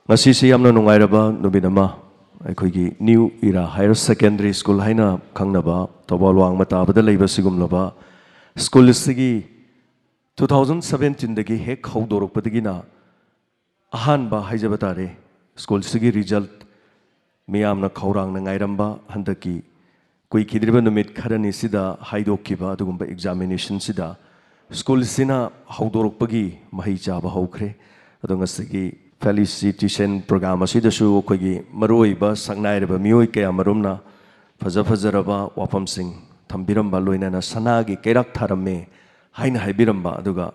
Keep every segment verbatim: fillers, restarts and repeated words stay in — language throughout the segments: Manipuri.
ꯉꯁꯤꯁꯤ ꯌꯥꯝꯅ ꯅꯨꯡꯉꯥꯏꯔꯕ ꯅꯨꯃꯤꯠ ꯑꯃ, ꯑꯩꯈꯣꯏꯒꯤ new era higher secondary school ꯍꯥꯏꯅ ꯈꯪꯅꯕ ꯊꯧꯕꯥꯜ ꯋꯥꯡꯃ ꯇꯥꯕꯗ ꯂꯩꯕ ꯁꯤꯒꯨꯝꯂꯕ ꯁ꯭ꯀꯨꯜ ꯑꯁꯤꯒꯤ ꯇꯨ ꯊꯥꯎꯖꯟ ꯁꯕꯦꯟꯇꯤꯟꯗꯒꯤ ꯍꯦꯛ ꯍꯧꯗꯣꯔꯛꯄꯗꯒꯤꯅ ꯑꯍꯥꯟꯕ ꯍꯥꯏꯖꯕ ꯇꯥꯔꯦ, ꯁ꯭ꯀꯨꯜꯁꯤꯒꯤ ꯔꯤꯖꯜꯠ ꯃꯤꯌꯥꯝꯅ ꯈꯧꯔꯥꯡꯅ ꯉꯥꯏꯔꯝꯕ ꯍꯟꯗꯛꯀꯤ ꯀꯨꯏꯈꯤꯗ꯭ꯔꯤꯕ ꯅꯨꯃꯤꯠ ꯈꯔꯅꯤꯁꯤꯗ ꯍꯥꯏꯗꯣꯛꯈꯤꯕ ꯑꯗꯨꯒꯨꯝꯕ ꯑꯦꯛꯖꯥꯃꯤꯅꯦꯁꯟꯁꯤꯗ ꯁ꯭ꯀꯨꯜꯁꯤꯅ ꯍꯧꯗꯣꯔꯛꯄꯒꯤ ꯃꯍꯩ ꯆꯥꯕ ꯍꯧꯈ꯭ꯔꯦ꯫ ꯑꯗꯣ ꯉꯁꯤꯒꯤ ꯐꯦꯂꯤꯁꯤꯇꯦꯁꯟ ꯄ꯭ꯔꯣꯒ꯭ꯔꯥꯝ ꯑꯁꯤꯗꯁꯨ ꯑꯩꯈꯣꯏꯒꯤ ꯃꯔꯨꯑꯣꯏꯕ ꯁꯛꯅꯥꯏꯔꯕ ꯃꯤꯑꯣꯏ ꯀꯌꯥ ꯃꯔꯨꯝꯅ ꯐꯖ ꯐꯖꯔꯕ ꯋꯥꯐꯝꯁꯤꯡ ꯊꯝꯕꯤꯔꯝꯕ, ꯂꯣꯏꯅꯅ "ꯁꯅꯥꯒꯤ ꯀꯩꯔꯥꯛ ꯊꯥꯔꯝꯃꯦ" ꯍꯥꯏꯅ ꯍꯥꯏꯕꯤꯔꯝꯕ, ꯑꯗꯨꯒ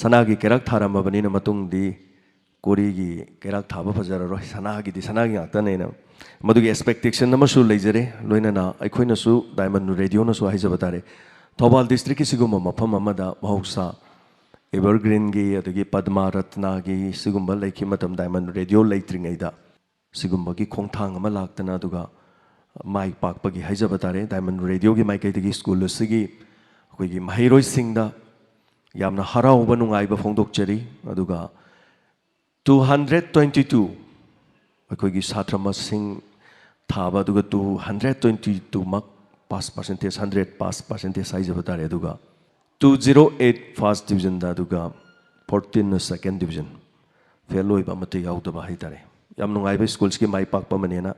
"ꯁꯅꯥꯒꯤ ꯀꯩꯔꯥꯛ ꯊꯥꯔꯝꯃꯕꯅꯤꯅ ꯃꯇꯨꯡꯗꯤ ꯀꯣꯔꯤꯒꯤ ꯀꯩꯔꯥꯛ ꯊꯥꯕ ꯐꯖꯔꯔꯣꯏ, ꯁꯅꯥꯒꯤꯗꯤ ꯁꯅꯥꯒꯤ ꯉꯥꯛꯇꯅꯦꯅ", ꯃꯗꯨꯒꯤ ꯑꯦꯛꯁꯄꯦꯛꯇꯦꯁꯟ ꯑꯃꯁꯨ ꯂꯩꯖꯔꯦ꯫ ꯂꯣꯏꯅꯅ ꯑꯩꯈꯣꯏꯅꯁꯨ, ꯗꯥꯏꯃꯟ ꯔꯦꯗꯤꯑꯣꯅꯁꯨ ꯍꯥꯏꯖꯕ ꯇꯥꯔꯦ, ꯊꯧꯕꯥꯜ ꯗꯤꯁꯇ꯭ꯔꯤꯛꯀꯤ ꯁꯤꯒꯨꯝꯕ ꯃꯐꯝ ꯑꯃꯗ ꯃꯍꯧꯁꯥ ꯑꯦꯚꯔꯒ꯭ꯔꯤꯟꯒꯤ ꯑꯗꯒꯤ ꯄꯗꯃ ꯔꯠꯅꯥꯒꯤ ꯁꯤꯒꯨꯝꯕ ꯂꯩꯈꯤꯕ ꯃꯇꯝ ꯗꯥꯏꯃꯟ ꯔꯦꯗꯤꯑꯣ ꯂꯩꯇ꯭ꯔꯤꯉꯩꯗ ꯁꯤꯒꯨꯝꯕꯒꯤ ꯈꯣꯡꯊꯥꯡ ꯑꯃ ꯂꯥꯛꯇꯅ, ꯑꯗꯨꯒ ꯃꯥꯏ ꯄꯥꯛꯄꯒꯤ ꯍꯥꯏꯖꯕ ꯇꯥꯔꯦ, ꯗꯥꯏꯃꯟ ꯔꯦꯗꯤꯑꯣꯒꯤ ꯃꯥꯏꯀꯩꯗꯒꯤ ꯁ꯭ꯀꯨꯜ ꯑꯁꯤꯒꯤ ꯑꯩꯈꯣꯏꯒꯤ ꯃꯍꯩꯔꯣꯏꯁꯤꯡꯗ ꯌꯥꯝꯅ ꯍꯔꯥꯎꯕ ꯅꯨꯡꯉꯥꯏꯕ ꯐꯣꯡꯗꯣꯛꯆꯔꯤ꯫ ꯑꯗꯨꯒ ꯇꯨ ꯍꯟꯗ꯭ꯔꯦꯠ ꯇ꯭ꯋꯦꯟꯇꯤ ꯇꯨ ꯑꯩꯈꯣꯏꯒꯤ ꯁꯥꯇ꯭ꯔ ꯃꯁꯤꯡ ꯊꯥꯕ, ꯑꯗꯨꯒ ꯇꯨ ꯍꯟꯗ꯭ꯔꯦꯠ ꯇ꯭ꯋꯦꯟꯇꯤ ꯇꯨꯃꯛ pass percentage, hundred pass percentage ꯍꯥꯏꯖꯕ ꯇꯥꯔꯦ, ꯑꯗꯨꯒ ꯇꯨ ꯖꯤꯔꯣ ꯑꯩꯠ ꯐꯥꯔꯁ ꯗꯤꯕꯤꯖꯟꯗ, ꯑꯗꯨꯒ ꯐꯣꯔꯇꯤꯟꯅ ꯁꯦꯀꯦꯟ ꯗꯤꯕꯤꯖꯟ, ꯐꯦꯜ ꯑꯣꯏꯕ ꯑꯃꯠꯇ ꯌꯥꯎꯗꯕ ꯍꯥꯏꯇꯥꯔꯦ꯫ ꯌꯥꯝ ꯅꯨꯡꯉꯥꯏꯕ ꯁ꯭ꯀꯨꯜꯁꯤꯒꯤ ꯃꯥꯏ ꯄꯥꯛꯄ ꯑꯃꯅꯦꯅ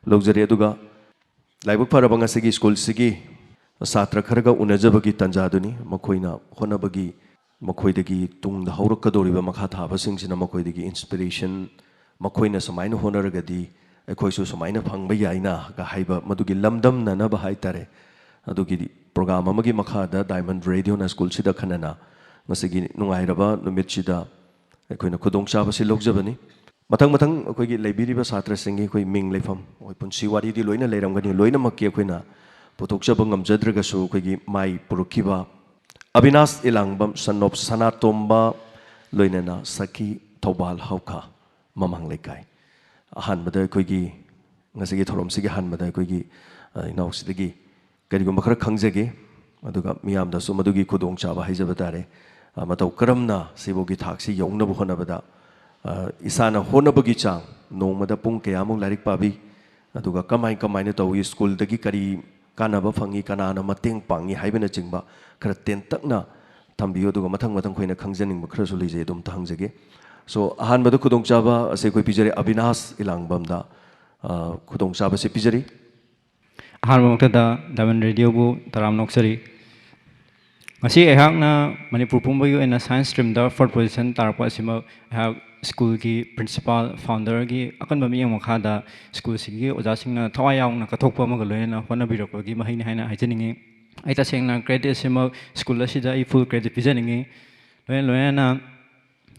ꯂꯧꯖꯔꯤ꯫ ꯑꯗꯨꯒ ꯂꯥꯏꯕꯛ ꯐꯔꯕ ꯉꯁꯤꯒꯤ ꯁ꯭ꯀꯨꯜꯁꯤꯒꯤ ꯁꯥꯇ꯭ꯔ ꯈꯔꯒ ꯎꯅꯖꯕꯒꯤ ꯇꯥꯟꯖꯥꯗꯨꯅꯤ꯫ ꯃꯈꯣꯏꯅ ꯍꯣꯠꯅꯕꯒꯤ, ꯃꯈꯣꯏꯗꯒꯤ ꯇꯨꯡꯗ ꯍꯧꯔꯛꯀꯗꯧꯔꯤꯕ ꯃꯈꯥ ꯊꯥꯕꯁꯤꯡꯁꯤꯅ ꯃꯈꯣꯏꯗꯒꯤ ꯏꯟꯁꯄꯤꯔꯦꯁꯟ, ꯃꯈꯣꯏꯅ ꯁꯨꯃꯥꯏꯅ ꯍꯣꯠꯅꯔꯒꯗꯤ ꯑꯩꯈꯣꯏꯁꯨ ꯁꯨꯃꯥꯏꯅ ꯐꯪꯕ ꯌꯥꯏꯅꯒ ꯍꯥꯏꯕ ꯃꯗꯨꯒꯤ ꯂꯝꯗꯝꯅꯅꯕ ꯍꯥꯏꯇꯥꯔꯦ꯫ ꯑꯗꯨꯒꯤ ꯄ꯭ꯔꯣꯒ꯭ꯔꯥꯝ ꯑꯃꯒꯤ ꯃꯈꯥꯗ ꯗꯥꯏꯃꯟ ꯔꯦꯗꯤꯑꯣꯅ ꯁ꯭ꯀꯨꯜꯁꯤꯗ ꯈꯟꯅꯅ ꯉꯁꯤꯒꯤ ꯅꯨꯡꯉꯥꯏꯔꯕ ꯅꯨꯃꯤꯠꯁꯤꯗ ꯑꯩꯈꯣꯏꯅ ꯈꯨꯗꯣꯡꯆꯥꯕꯁꯤ ꯂꯧꯖꯕꯅꯤ꯫ ꯃꯊꯪ ꯃꯊꯪ ꯑꯩꯈꯣꯏꯒꯤ ꯂꯩꯕꯤꯔꯤꯕ ꯁꯥꯇ꯭ꯔꯁꯤꯡꯒꯤ ꯑꯩꯈꯣꯏ ꯃꯤꯡ ꯂꯩꯐꯝ, ꯑꯩꯈꯣꯏ ꯄꯨꯟꯁꯤ ꯋꯥꯔꯤꯗꯤ ꯂꯣꯏꯅ ꯂꯩꯔꯝꯒꯅꯤ, ꯂꯣꯏꯅꯃꯛꯀꯤ ꯑꯩꯈꯣꯏꯅ ꯄꯨꯊꯣꯛꯆꯕ ꯉꯝꯖꯗ꯭ꯔꯒꯁꯨ ꯑꯩꯈꯣꯏꯒꯤ ꯃꯥꯏ ꯄꯨꯔꯛꯈꯤꯕ ꯑꯕꯤꯅꯥꯁ ꯏꯂꯥꯡꯕꯝ, son of ꯁꯅꯥꯇꯣꯝꯕ, ꯂꯣꯏꯅꯅ ꯁꯈꯤ ꯊꯧꯕꯥꯜ ꯍꯧꯈꯥ ꯃꯃꯥꯡ ꯂꯩꯀꯥꯏ꯫ ꯑꯍꯥꯟꯕꯗ ꯑꯩꯈꯣꯏꯒꯤ ꯉꯁꯤꯒꯤ ꯊꯧꯔꯝꯁꯤꯒꯤ ꯑꯍꯥꯟꯕꯗ ꯑꯩꯈꯣꯏꯒꯤ, ꯑ, ꯏꯅꯥꯎꯁꯤꯗꯒꯤ ꯀꯔꯤꯒꯨꯝꯕ ꯈꯔ ꯈꯪꯖꯒꯦ, ꯑꯗꯨꯒ ꯃꯤꯌꯥꯝꯗꯁꯨ ꯃꯗꯨꯒꯤ ꯈꯨꯗꯣꯡꯆꯥꯕ ꯍꯥꯏꯖꯕ ꯇꯥꯔꯦ꯫ ꯑ, ꯃꯇꯧ ꯀꯔꯝꯅ ꯁꯤꯐꯥꯎꯒꯤ ꯊꯥꯛꯁꯤ ꯌꯧꯅꯕ ꯍꯣꯠꯅꯕꯗ ꯑ, ꯏꯁꯥꯅ ꯍꯣꯠꯅꯕꯒꯤ ꯆꯥꯡ, ꯅꯣꯡꯃꯗ ꯄꯨꯡ ꯀꯌꯥꯃꯨꯛ ꯂꯥꯏꯔꯤꯛ ꯄꯥꯕꯤ, ꯑꯗꯨꯒ ꯀꯃꯥꯏ ꯀꯃꯥꯏꯅ ꯇꯧꯏ, ꯁ꯭ꯀꯨꯜꯗꯒꯤ ꯀꯔꯤ ꯀꯥꯟꯅꯕ ꯐꯪꯏ, ꯀꯅꯥꯅ ꯃꯇꯦꯡ ꯄꯥꯡꯏ ꯍꯥꯏꯕꯅꯆꯤꯡꯕ ꯈꯔ ꯇꯦꯟꯇꯛꯅ ꯊꯝꯕꯤꯌꯨ, ꯑꯗꯨꯒ ꯃꯊꯪ ꯃꯊꯪ ꯑꯩꯈꯣꯏꯅ ꯈꯪꯖꯅꯤꯡꯕ ꯈꯔꯁꯨ ꯂꯩꯖꯩ, ꯑꯗꯨꯝꯇ ꯍꯪꯖꯒꯦ꯫ So, ꯑꯍꯥꯟꯕꯗ ꯈꯨꯗꯣꯡꯆꯥꯕ ꯑꯁꯦ ꯑꯩꯈꯣꯏ ꯄꯤꯖꯔꯤ ꯑꯕꯤꯅꯥꯁ ꯏꯂꯥꯡꯕꯝꯗ, ꯑ, ꯈꯨꯗꯣꯡꯆꯥꯕꯁꯦ ꯄꯤꯖꯔꯤ꯫ ꯑꯍꯥꯟꯕꯃꯛꯇꯗ ꯗꯥꯏꯃꯟ ꯔꯦꯗꯤꯑꯣꯕꯨ ꯇꯔꯥꯝꯅ ꯑꯣꯛꯆꯔꯤ꯫ ꯉꯁꯤ ꯑꯩꯍꯥꯛꯅ ꯃꯅꯤꯄꯨꯔ ꯄꯨꯝꯕꯒꯤ ꯑꯣꯏꯅ ꯁꯥꯏꯟꯁ ꯁ꯭ꯇ꯭ꯔꯤꯝꯗ ꯐꯣꯔꯠ ꯄꯣꯖꯤꯁꯟ ꯇꯥꯔꯛꯄ ꯑꯁꯤꯃꯛ ꯑꯩꯍꯥꯛ ꯁ꯭ꯀꯨꯜꯒꯤ ꯄ꯭ꯔꯤꯟꯁꯤꯄꯥꯜ, ꯐꯥꯎꯟꯗꯔꯒꯤ ꯑꯀꯟꯕ ꯃꯤꯠꯌꯦꯡ ꯃꯈꯥꯗ ꯁ꯭ꯀꯨꯜꯁꯤꯒꯤ ꯑꯣꯖꯥꯁꯤꯡꯅ ꯊꯋꯥꯏ ꯌꯥꯎꯅ ꯀꯠꯊꯣꯛꯄ ꯑꯃꯒ ꯂꯣꯏꯅꯅ ꯍꯣꯠꯅꯕꯤꯔꯛꯄꯒꯤ ꯃꯍꯩꯅꯤ ꯍꯥꯏꯅ ꯍꯥꯏꯖꯅꯤꯡꯏ꯫ ꯑꯩ ꯇꯁꯦꯡꯅ ꯀ꯭ꯔꯦꯗꯤꯠ ꯑꯁꯤꯃꯛ ꯁ꯭ꯀꯨꯜ ꯑꯁꯤꯗ ꯑꯩ ꯐꯨꯜ ꯀ꯭ꯔꯦꯗꯤꯠ ꯄꯤꯖꯅꯤꯡꯏ꯫ ꯂꯣꯏꯅ ꯂꯣꯏꯅꯅ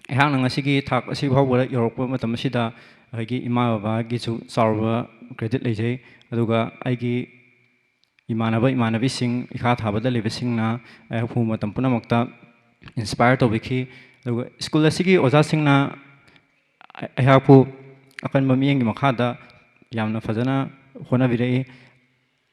ꯑꯩꯍꯥꯛꯅ ꯉꯁꯤꯒꯤ ꯊꯥꯛ ꯑꯁꯤ ꯐꯥꯎꯕꯗ ꯌꯧꯔꯛꯄ ꯃꯇꯝ ꯑꯁꯤꯗ ꯑꯩꯒꯤ ꯏꯃꯥ ꯕꯕꯥꯒꯤꯁꯨ ꯆꯥꯎꯔꯕ ꯀ꯭ꯔꯦꯗꯤꯠ ꯂꯩꯖꯩ꯫ ꯑꯗꯨꯒ ꯑꯩꯒꯤ ꯏꯃꯥꯟꯅꯕ ꯏꯃꯥꯟꯅꯕꯤꯁꯤꯡ, ꯏꯈꯥ ꯊꯥꯕꯗ ꯂꯩꯕꯁꯤꯡꯅ ꯑꯩꯍꯥꯛꯄꯨ ꯃꯇꯝ ꯄꯨꯝꯅꯃꯛꯇ ꯏꯟꯁꯄꯥꯌꯔ ꯇꯧꯕꯤꯈꯤ꯫ ꯑꯗꯨꯒ ꯁ꯭ꯀꯨꯜ ꯑꯁꯤꯒꯤ ꯑꯣꯖꯥꯁꯤꯡꯅ ꯑꯩꯍꯥꯛꯄꯨ ꯑꯀꯟꯕ ꯃꯤꯠꯌꯦꯡꯒꯤ ꯃꯈꯥꯗ ꯌꯥꯝꯅ ꯐꯖꯅ ꯍꯣꯠꯅꯕꯤꯔꯛꯏ꯫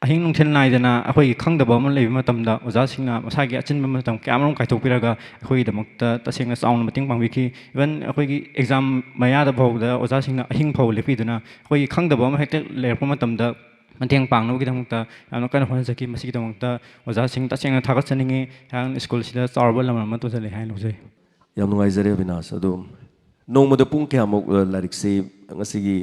ꯑꯍꯤꯡ ꯅꯨꯡꯊꯤꯜ ꯅꯥꯏꯗꯅ ꯑꯩꯈꯣꯏꯒꯤ ꯈꯪꯗꯕ ꯑꯃ ꯂꯩꯕ ꯃꯇꯝꯗ ꯑꯣꯖꯥꯁꯤꯡꯅ ꯃꯁꯥꯒꯤ ꯑꯆꯤꯟꯕ ꯃꯇꯝ ꯀꯌꯥ ꯑꯃꯔꯣꯝ ꯀꯥꯏꯊꯣꯛꯄꯤꯔꯒ ꯑꯩꯈꯣꯏꯒꯤꯗꯃꯛꯇ ꯇꯁꯦꯡꯅ ꯆꯥꯎꯅ ꯃꯇꯦꯡ ꯄꯥꯡꯕꯤꯈꯤ꯫ ꯏꯚꯟ ꯑꯩꯈꯣꯏꯒꯤ ꯑꯦꯛꯖꯥꯝ ꯃꯌꯥꯗ ꯐꯥꯎꯕꯗ ꯑꯣꯖꯥꯁꯤꯡꯅ ꯑꯍꯤꯡ ꯐꯥꯎ ꯂꯦꯞꯄꯤꯗꯨꯅ ꯑꯩꯈꯣꯏꯒꯤ ꯈꯪꯗꯕ ꯑꯃ ꯍꯦꯛꯇ ꯂꯩꯔꯛꯄ ꯃꯇꯝꯗ ꯃꯇꯦꯡ ꯄꯥꯡꯅꯕꯒꯤꯗꯃꯛꯇ ꯌꯥꯝꯅ ꯀꯟꯅ ꯍꯣꯠꯅꯖꯈꯤ꯫ ꯃꯁꯤꯒꯤꯗꯃꯛꯇ ꯑꯣꯖꯥꯁꯤꯡ ꯇꯁꯦꯡꯅ ꯊꯥꯒꯠꯆꯅꯤꯡꯉꯤ꯫ ꯑꯩꯍꯥꯛꯅ ꯁ꯭ꯀꯨꯜꯁꯤꯗ ꯆꯥꯎꯔꯕ ꯂꯝ ꯑꯃ ꯇꯨꯖꯜꯂꯦ ꯍꯥꯏꯅ ꯂꯧꯖꯩ꯫ ꯌꯥꯝ ꯅꯨꯡꯉꯥꯏꯖꯔꯦ ꯑꯕꯤꯅꯥꯁ꯫ ꯑꯗꯣ ꯅꯣꯡꯃꯗ ꯄꯨꯡ ꯀꯌꯥꯃꯨꯛ, ꯑ, ꯂꯥꯏꯔꯤꯛꯁꯤ ꯉꯁꯤꯒꯤ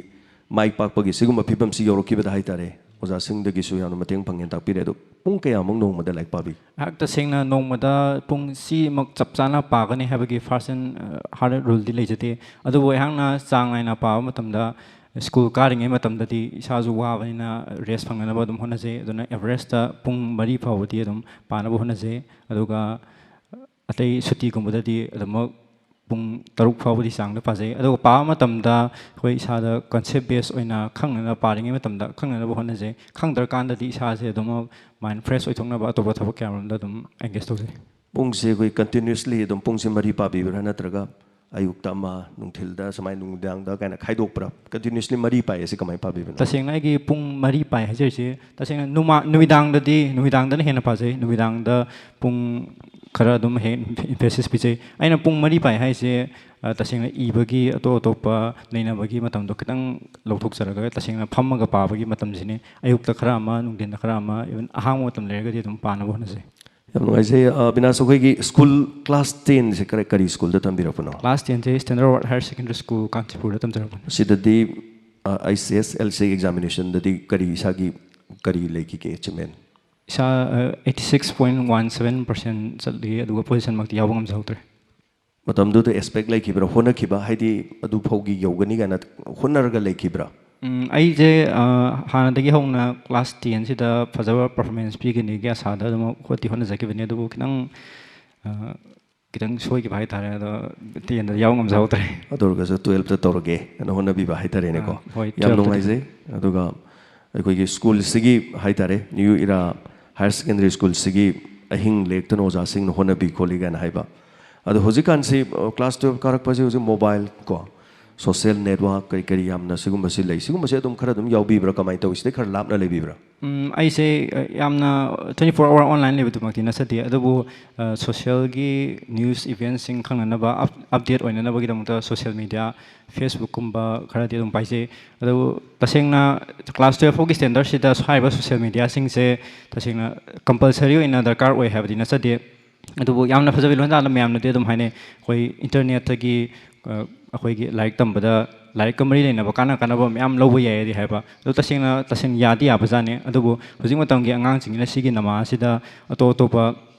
ꯃꯥꯏ ꯄꯥꯛꯄꯒꯤ ꯁꯤꯒꯨꯝꯕ ꯐꯤꯕꯝꯁꯤ ꯌꯧꯔꯛꯈꯤꯕꯗ ꯍꯥꯏꯇꯥꯔꯦ, ꯑꯣꯖꯥꯁꯤꯡꯗꯒꯤꯁꯨ ꯌꯥꯝꯅ ꯃꯇꯦꯡ ꯐꯪꯉꯦꯅ ꯇꯥꯛꯄꯤꯔꯦ꯫ ꯑꯗꯣ ꯄꯨꯡ ꯀꯌꯥꯃꯨꯛ ꯅꯣꯡꯃꯗ ꯂꯥꯏꯔꯤꯛ ꯄꯥꯕꯤ? ꯑꯩꯍꯥꯛ ꯇꯁꯦꯡꯅ ꯅꯣꯡꯃꯗ ꯄꯨꯡ ꯁꯤꯃꯛ ꯆꯞ ꯆꯥꯅ ꯄꯥꯒꯅꯤ ꯍꯥꯏꯕꯒꯤ first and, ꯑ, hard and fast rule ꯗꯤ ꯂꯩꯖꯗꯦ꯫ ꯑꯗꯨꯕꯨ ꯑꯩꯍꯥꯛꯅ ꯆꯥꯡ ꯅꯥꯏꯅ ꯄꯥꯕ ꯃꯇꯝꯗ ꯁ꯭ꯀꯨꯜ ꯀꯥꯔꯤꯉꯩ ꯃꯇꯝꯗꯗꯤ ꯏꯁꯥꯁꯨ ꯋꯥꯕꯅꯤꯅ ꯔꯦꯁ ꯐꯪꯅꯅꯕ ꯑꯗꯨꯝ ꯍꯣꯠꯅꯖꯩ꯫ ꯑꯗꯨꯅ ꯑꯦꯚꯔꯦꯖꯇ ꯄꯨꯡ ꯃꯔꯤ ꯐꯥꯎꯕꯗꯤ ꯑꯗꯨꯝ ꯄꯥꯅꯕ ꯍꯣꯠꯅꯖꯩ꯫ ꯑꯗꯨꯒ ꯑꯇꯩ ꯁꯨꯇꯤꯒꯨꯝꯕꯗꯗꯤ ꯑꯗꯨꯃꯛ ꯄꯨꯡ ꯇꯔꯨꯛ ꯐꯥꯎꯕꯗꯤ ꯆꯥꯡꯗ ꯄꯥꯖꯩ꯫ ꯑꯗꯨꯒ ꯄꯥꯕ ꯃꯇꯝꯗ ꯑꯩꯈꯣꯏ ꯏꯁꯥꯗ ꯀꯟꯁꯦꯞ ꯕꯦꯁ ꯑꯣꯏꯅ ꯈꯪꯅꯅꯕ, ꯄꯥꯔꯤꯉꯩ ꯃꯇꯝꯗ ꯈꯪꯅꯅꯕ ꯍꯣꯠꯅꯖꯩ꯫ ꯈꯪꯗ꯭ꯔꯀꯥꯟꯗꯗꯤ ꯏꯁꯥꯁꯦ ꯑꯗꯨꯃꯛ ꯃꯥꯏꯟ ꯐ꯭ꯔꯦꯁ ꯑꯣꯏꯊꯣꯛꯅꯕ ꯑꯇꯣꯞꯄ ꯊꯕꯛ ꯀꯌꯥꯃꯔꯣꯝꯗ ꯑꯗꯨꯝ ꯑꯦꯡꯒꯦꯖ ꯇꯧꯖꯩ꯫ ꯄꯨꯡꯁꯦ ꯑꯩꯈꯣꯏ ꯀꯟꯇꯤꯅ꯭ꯌꯨꯁꯂꯤ ꯑꯗꯨꯝ ꯄꯨꯡꯁꯦ ꯃꯔꯤ ꯄꯥꯕꯤꯕ꯭ꯔꯥ, ꯅꯠꯇ꯭ꯔꯒ ꯑꯌꯨꯛꯇ ꯑꯃ, ꯅꯨꯡꯊꯤꯜꯗ ꯁꯨꯃꯥꯏꯅ, ꯅꯨꯡꯗꯥꯡꯗ ꯀꯥꯏꯅ ꯈꯥꯏꯗꯣꯛꯄ꯭ꯔꯥ? ꯀꯟꯇꯤꯅ꯭ꯌꯨꯁꯂꯤ ꯃꯔꯤ ꯄꯥꯏ ꯑꯁꯤ ꯀꯃꯥꯏꯅ ꯄꯥꯕꯤꯕꯅꯣ? ꯇꯁꯦꯡꯅ ꯑꯩꯒꯤ ꯄꯨꯡ ꯃꯔꯤ ꯄꯥꯏ ꯍꯥꯏꯖꯔꯤꯁꯦ, ꯇꯁꯦꯡꯅ ꯅꯨꯃꯥ-, ꯅꯨꯃꯤꯗꯥꯡꯗꯗꯤ, ꯅꯨꯃꯤꯗꯥꯡꯗꯅ ꯍꯦꯟꯅ ꯄꯥꯖꯩ꯫ ꯅꯨꯃꯤꯗꯥꯡꯗ ꯄꯨꯡ ꯈꯔ ꯑꯗꯨꯝ ꯍꯦꯛ emphasis ꯄꯤꯖꯩ꯫ ꯑꯩꯅ ꯄꯨꯡ ꯃꯔꯤ ꯄꯥꯏ ꯍꯥꯏꯁꯦ, ꯑ, ꯇꯁꯦꯡꯅ ꯏꯕꯒꯤ, ꯑꯇꯣꯞ ꯑꯇꯣꯞꯄ ꯅꯩꯅꯕꯒꯤ ꯃꯇꯝꯗꯣ ꯈꯤꯇꯪ ꯂꯧꯊꯣꯛꯆꯔꯒ, ꯇꯁꯦꯡꯅ ꯐꯝꯃꯒ ꯄꯥꯕꯒꯤ ꯃꯇꯝꯁꯤꯅꯤ꯫ ꯑꯌꯨꯛꯇ ꯈꯔ ꯑꯃ, ꯅꯨꯡꯊꯤꯟꯗ ꯈꯔ ꯑꯃ, even ꯑꯍꯥꯡꯕ ꯃꯇꯝ ꯂꯩꯔꯒꯗꯤ ꯑꯗꯨꯝ ꯄꯥꯅꯕ ꯍꯣꯠꯅꯖꯩ꯫ ꯌꯥꯝ ꯅꯨꯡꯉꯥꯏꯖꯩ꯫ ꯑ, ꯕꯤꯅꯥꯁ, ꯑꯩꯈꯣꯏꯒꯤ ꯁ꯭ꯀꯨꯜ class ten ꯁꯦ ꯀꯔꯤ, ꯀꯔꯤ ꯁ꯭ꯀꯨꯜꯗ ꯇꯝꯕꯤꯔꯛꯄꯅꯣ? Class ten ꯁꯦ Standard Road Higher Secondary School, ꯀꯥꯟꯆꯤꯄꯨꯔꯗ ꯇꯝꯖꯔꯛꯄꯅꯤ꯫ ꯑꯁꯤꯗꯗꯤ, ꯑ, H S S L C examination ꯗꯗꯤ ꯀꯔꯤ, ꯏꯁꯥꯒꯤ ꯀꯔꯤ ꯂꯩꯈꯤꯒꯦ achievement? ꯏꯁꯥ, ꯑ, eighty six point one seven percent ꯆꯠꯂꯤ, ꯑꯗꯨꯒ position ꯃꯛꯇꯤ ꯌꯥꯎꯕ ꯉꯝꯖꯍꯧꯗ꯭ꯔꯦ꯫ ꯃꯇꯝꯗꯨꯗ expect ꯂꯩꯈꯤꯕ꯭ꯔꯥ, ꯍꯣꯠꯅꯈꯤꯕ, ꯍꯥꯏꯗꯤ ꯑꯗꯨ ꯐꯥꯎꯒꯤ ꯌꯧꯒꯅꯤ ꯀꯥꯏꯅ ꯍꯣꯠꯅꯔꯒ ꯂꯩꯈꯤꯕ꯭ꯔꯥ? ꯎꯝ, ꯑꯩꯁꯦ, ꯑ, ꯍꯥꯟꯅꯗꯒꯤ ꯍꯧꯅ class ten ꯁꯤꯗ ꯐꯖꯕ performance ꯄꯤꯒꯅꯤꯒꯤ ꯑꯁꯥꯗ ꯑꯗꯨꯝ ꯍꯣꯠꯇꯤ ꯍꯣꯠꯅꯖꯈꯤꯕꯅꯤ, ꯑꯗꯨꯕꯨ ꯈꯤꯇꯪ, ꯑ, ꯈꯤꯇꯪ ꯁꯣꯏꯈꯤꯕ ꯍꯥꯏꯇꯥꯔꯦ, ꯑꯗꯣ ten ꯗ ꯌꯥꯎ ꯉꯝꯖꯍꯧꯗ꯭ꯔꯦ꯫ ꯑꯗꯨ ꯑꯣꯏꯔꯒꯁꯨ twelve ꯇ ꯇꯧꯔꯒꯦ ꯑꯅ ꯍꯣꯠꯅꯕꯤꯕ ꯍꯥꯏꯇꯥꯔꯦꯅꯦꯀꯣ꯫ ꯑꯥ, ꯍꯣꯏ, ꯌꯥꯝ twelve ꯇꯗꯤ ꯅꯨꯡꯉꯥꯏꯖꯩ꯫ ꯑꯗꯨꯒ ꯑꯩꯈꯣꯏꯒꯤ ꯁ꯭ꯀꯨꯜꯁꯤꯒꯤ ꯍꯥꯏꯇꯥꯔꯦ, New Era Higher Secondary School ꯁꯤꯒꯤ ꯑꯍꯤꯡ ꯂꯦꯛꯇꯅ ꯑꯣꯖꯥꯁꯤꯡꯅ ꯍꯣꯠꯅꯕꯤ ꯈꯣꯠꯂꯤ ꯀꯥꯏꯅ ꯍꯥꯏꯕ꯫ ꯑꯗꯣ ꯍꯧꯖꯤꯛꯀꯥꯟꯁꯤ, ꯑ, class twelve ꯀꯥꯔꯛꯄꯁꯤ ꯍꯧꯖꯤꯛ mobile ꯀꯣ, social network ꯀꯔꯤ ꯀꯔꯤ ꯌꯥꯝꯅ ꯁꯤꯒꯨꯝꯕꯁꯤ ꯂꯩ꯫ ꯁꯤꯒꯨꯝꯕꯁꯤ ꯑꯗꯨꯝ ꯈꯔ ꯑꯗꯨꯝ ꯌꯥꯎꯕꯤꯕ꯭ꯔꯥ? ꯀꯃꯥꯏꯅ ꯇꯧꯏ? ꯁꯤꯗꯩ ꯈꯔ ꯂꯥꯞꯅ ꯂꯩꯕꯤꯕ꯭ꯔꯥ? ꯎꯝ, ꯑꯩꯁꯦ, ꯑ, ꯌꯥꯝꯅ twenty four hour online ꯂꯩꯕꯗꯨꯃꯛꯇꯤ ꯅꯠꯆꯗꯦ, ꯑꯗꯨꯕꯨ, ꯑ, social ꯒꯤ news event ꯁꯤꯡ ꯈꯪꯅꯅꯕ, up-, update ꯑꯣꯏꯅꯅꯕꯒꯤꯗꯃꯛꯇ social media, Facebook ꯀꯨꯝꯕ ꯈꯔꯗꯤ ꯑꯗꯨꯝ ꯄꯥꯏꯖꯩ꯫ ꯑꯗꯨꯕꯨ ꯇꯁꯦꯡꯅ class twelve ꯐꯥꯎꯒꯤ standard ꯁꯤꯗ ꯍꯥꯏꯔꯤꯕ social media ꯁꯤꯡꯁꯦ ꯇꯁꯦꯡꯅ compulsory ꯑꯣꯏꯅ ꯗꯔꯀꯥꯔ ꯑꯣꯏ ꯍꯥꯏꯕꯗꯤ ꯅꯠꯆꯗꯦ꯫ ꯑꯗꯨꯕꯨ ꯌꯥꯝꯅ ꯐꯖꯕ ꯂꯣꯟꯗꯥꯅ ꯃꯌꯥꯝꯅꯗꯤ ꯑꯗꯨꯝ ꯍꯥꯏꯅꯩ, ꯑꯩꯈꯣꯏ internet ꯇꯒꯤ, ꯑ, ꯑꯩꯈꯣꯏꯒꯤ ꯂꯥꯏꯔꯤꯛ ꯇꯝꯕꯗ ꯂꯥꯏꯔꯤꯛꯀ ꯃꯔꯤ ꯂꯩꯅꯕ ꯀꯥꯟꯅ ꯀꯥꯟꯅꯕ ꯃꯌꯥꯝ ꯂꯧꯕ ꯌꯥꯏꯗꯤ ꯍꯥꯏꯕ꯫ ꯑꯗꯨ ꯇꯁꯦꯡꯅ, ꯇꯁꯦꯡꯅ ꯌꯥꯗꯤ ꯌꯥꯕꯖꯥꯠꯅꯤ꯫ ꯑꯗꯨꯕꯨ ꯍꯧꯖꯤꯛ ꯃꯇꯝꯒꯤ ꯑꯉꯥꯡꯁꯤꯡꯁꯤꯅ ꯁꯤꯒꯤ ꯅꯃꯥꯁꯤꯗ ꯑꯇꯣꯞ ꯑꯇꯣꯞꯄ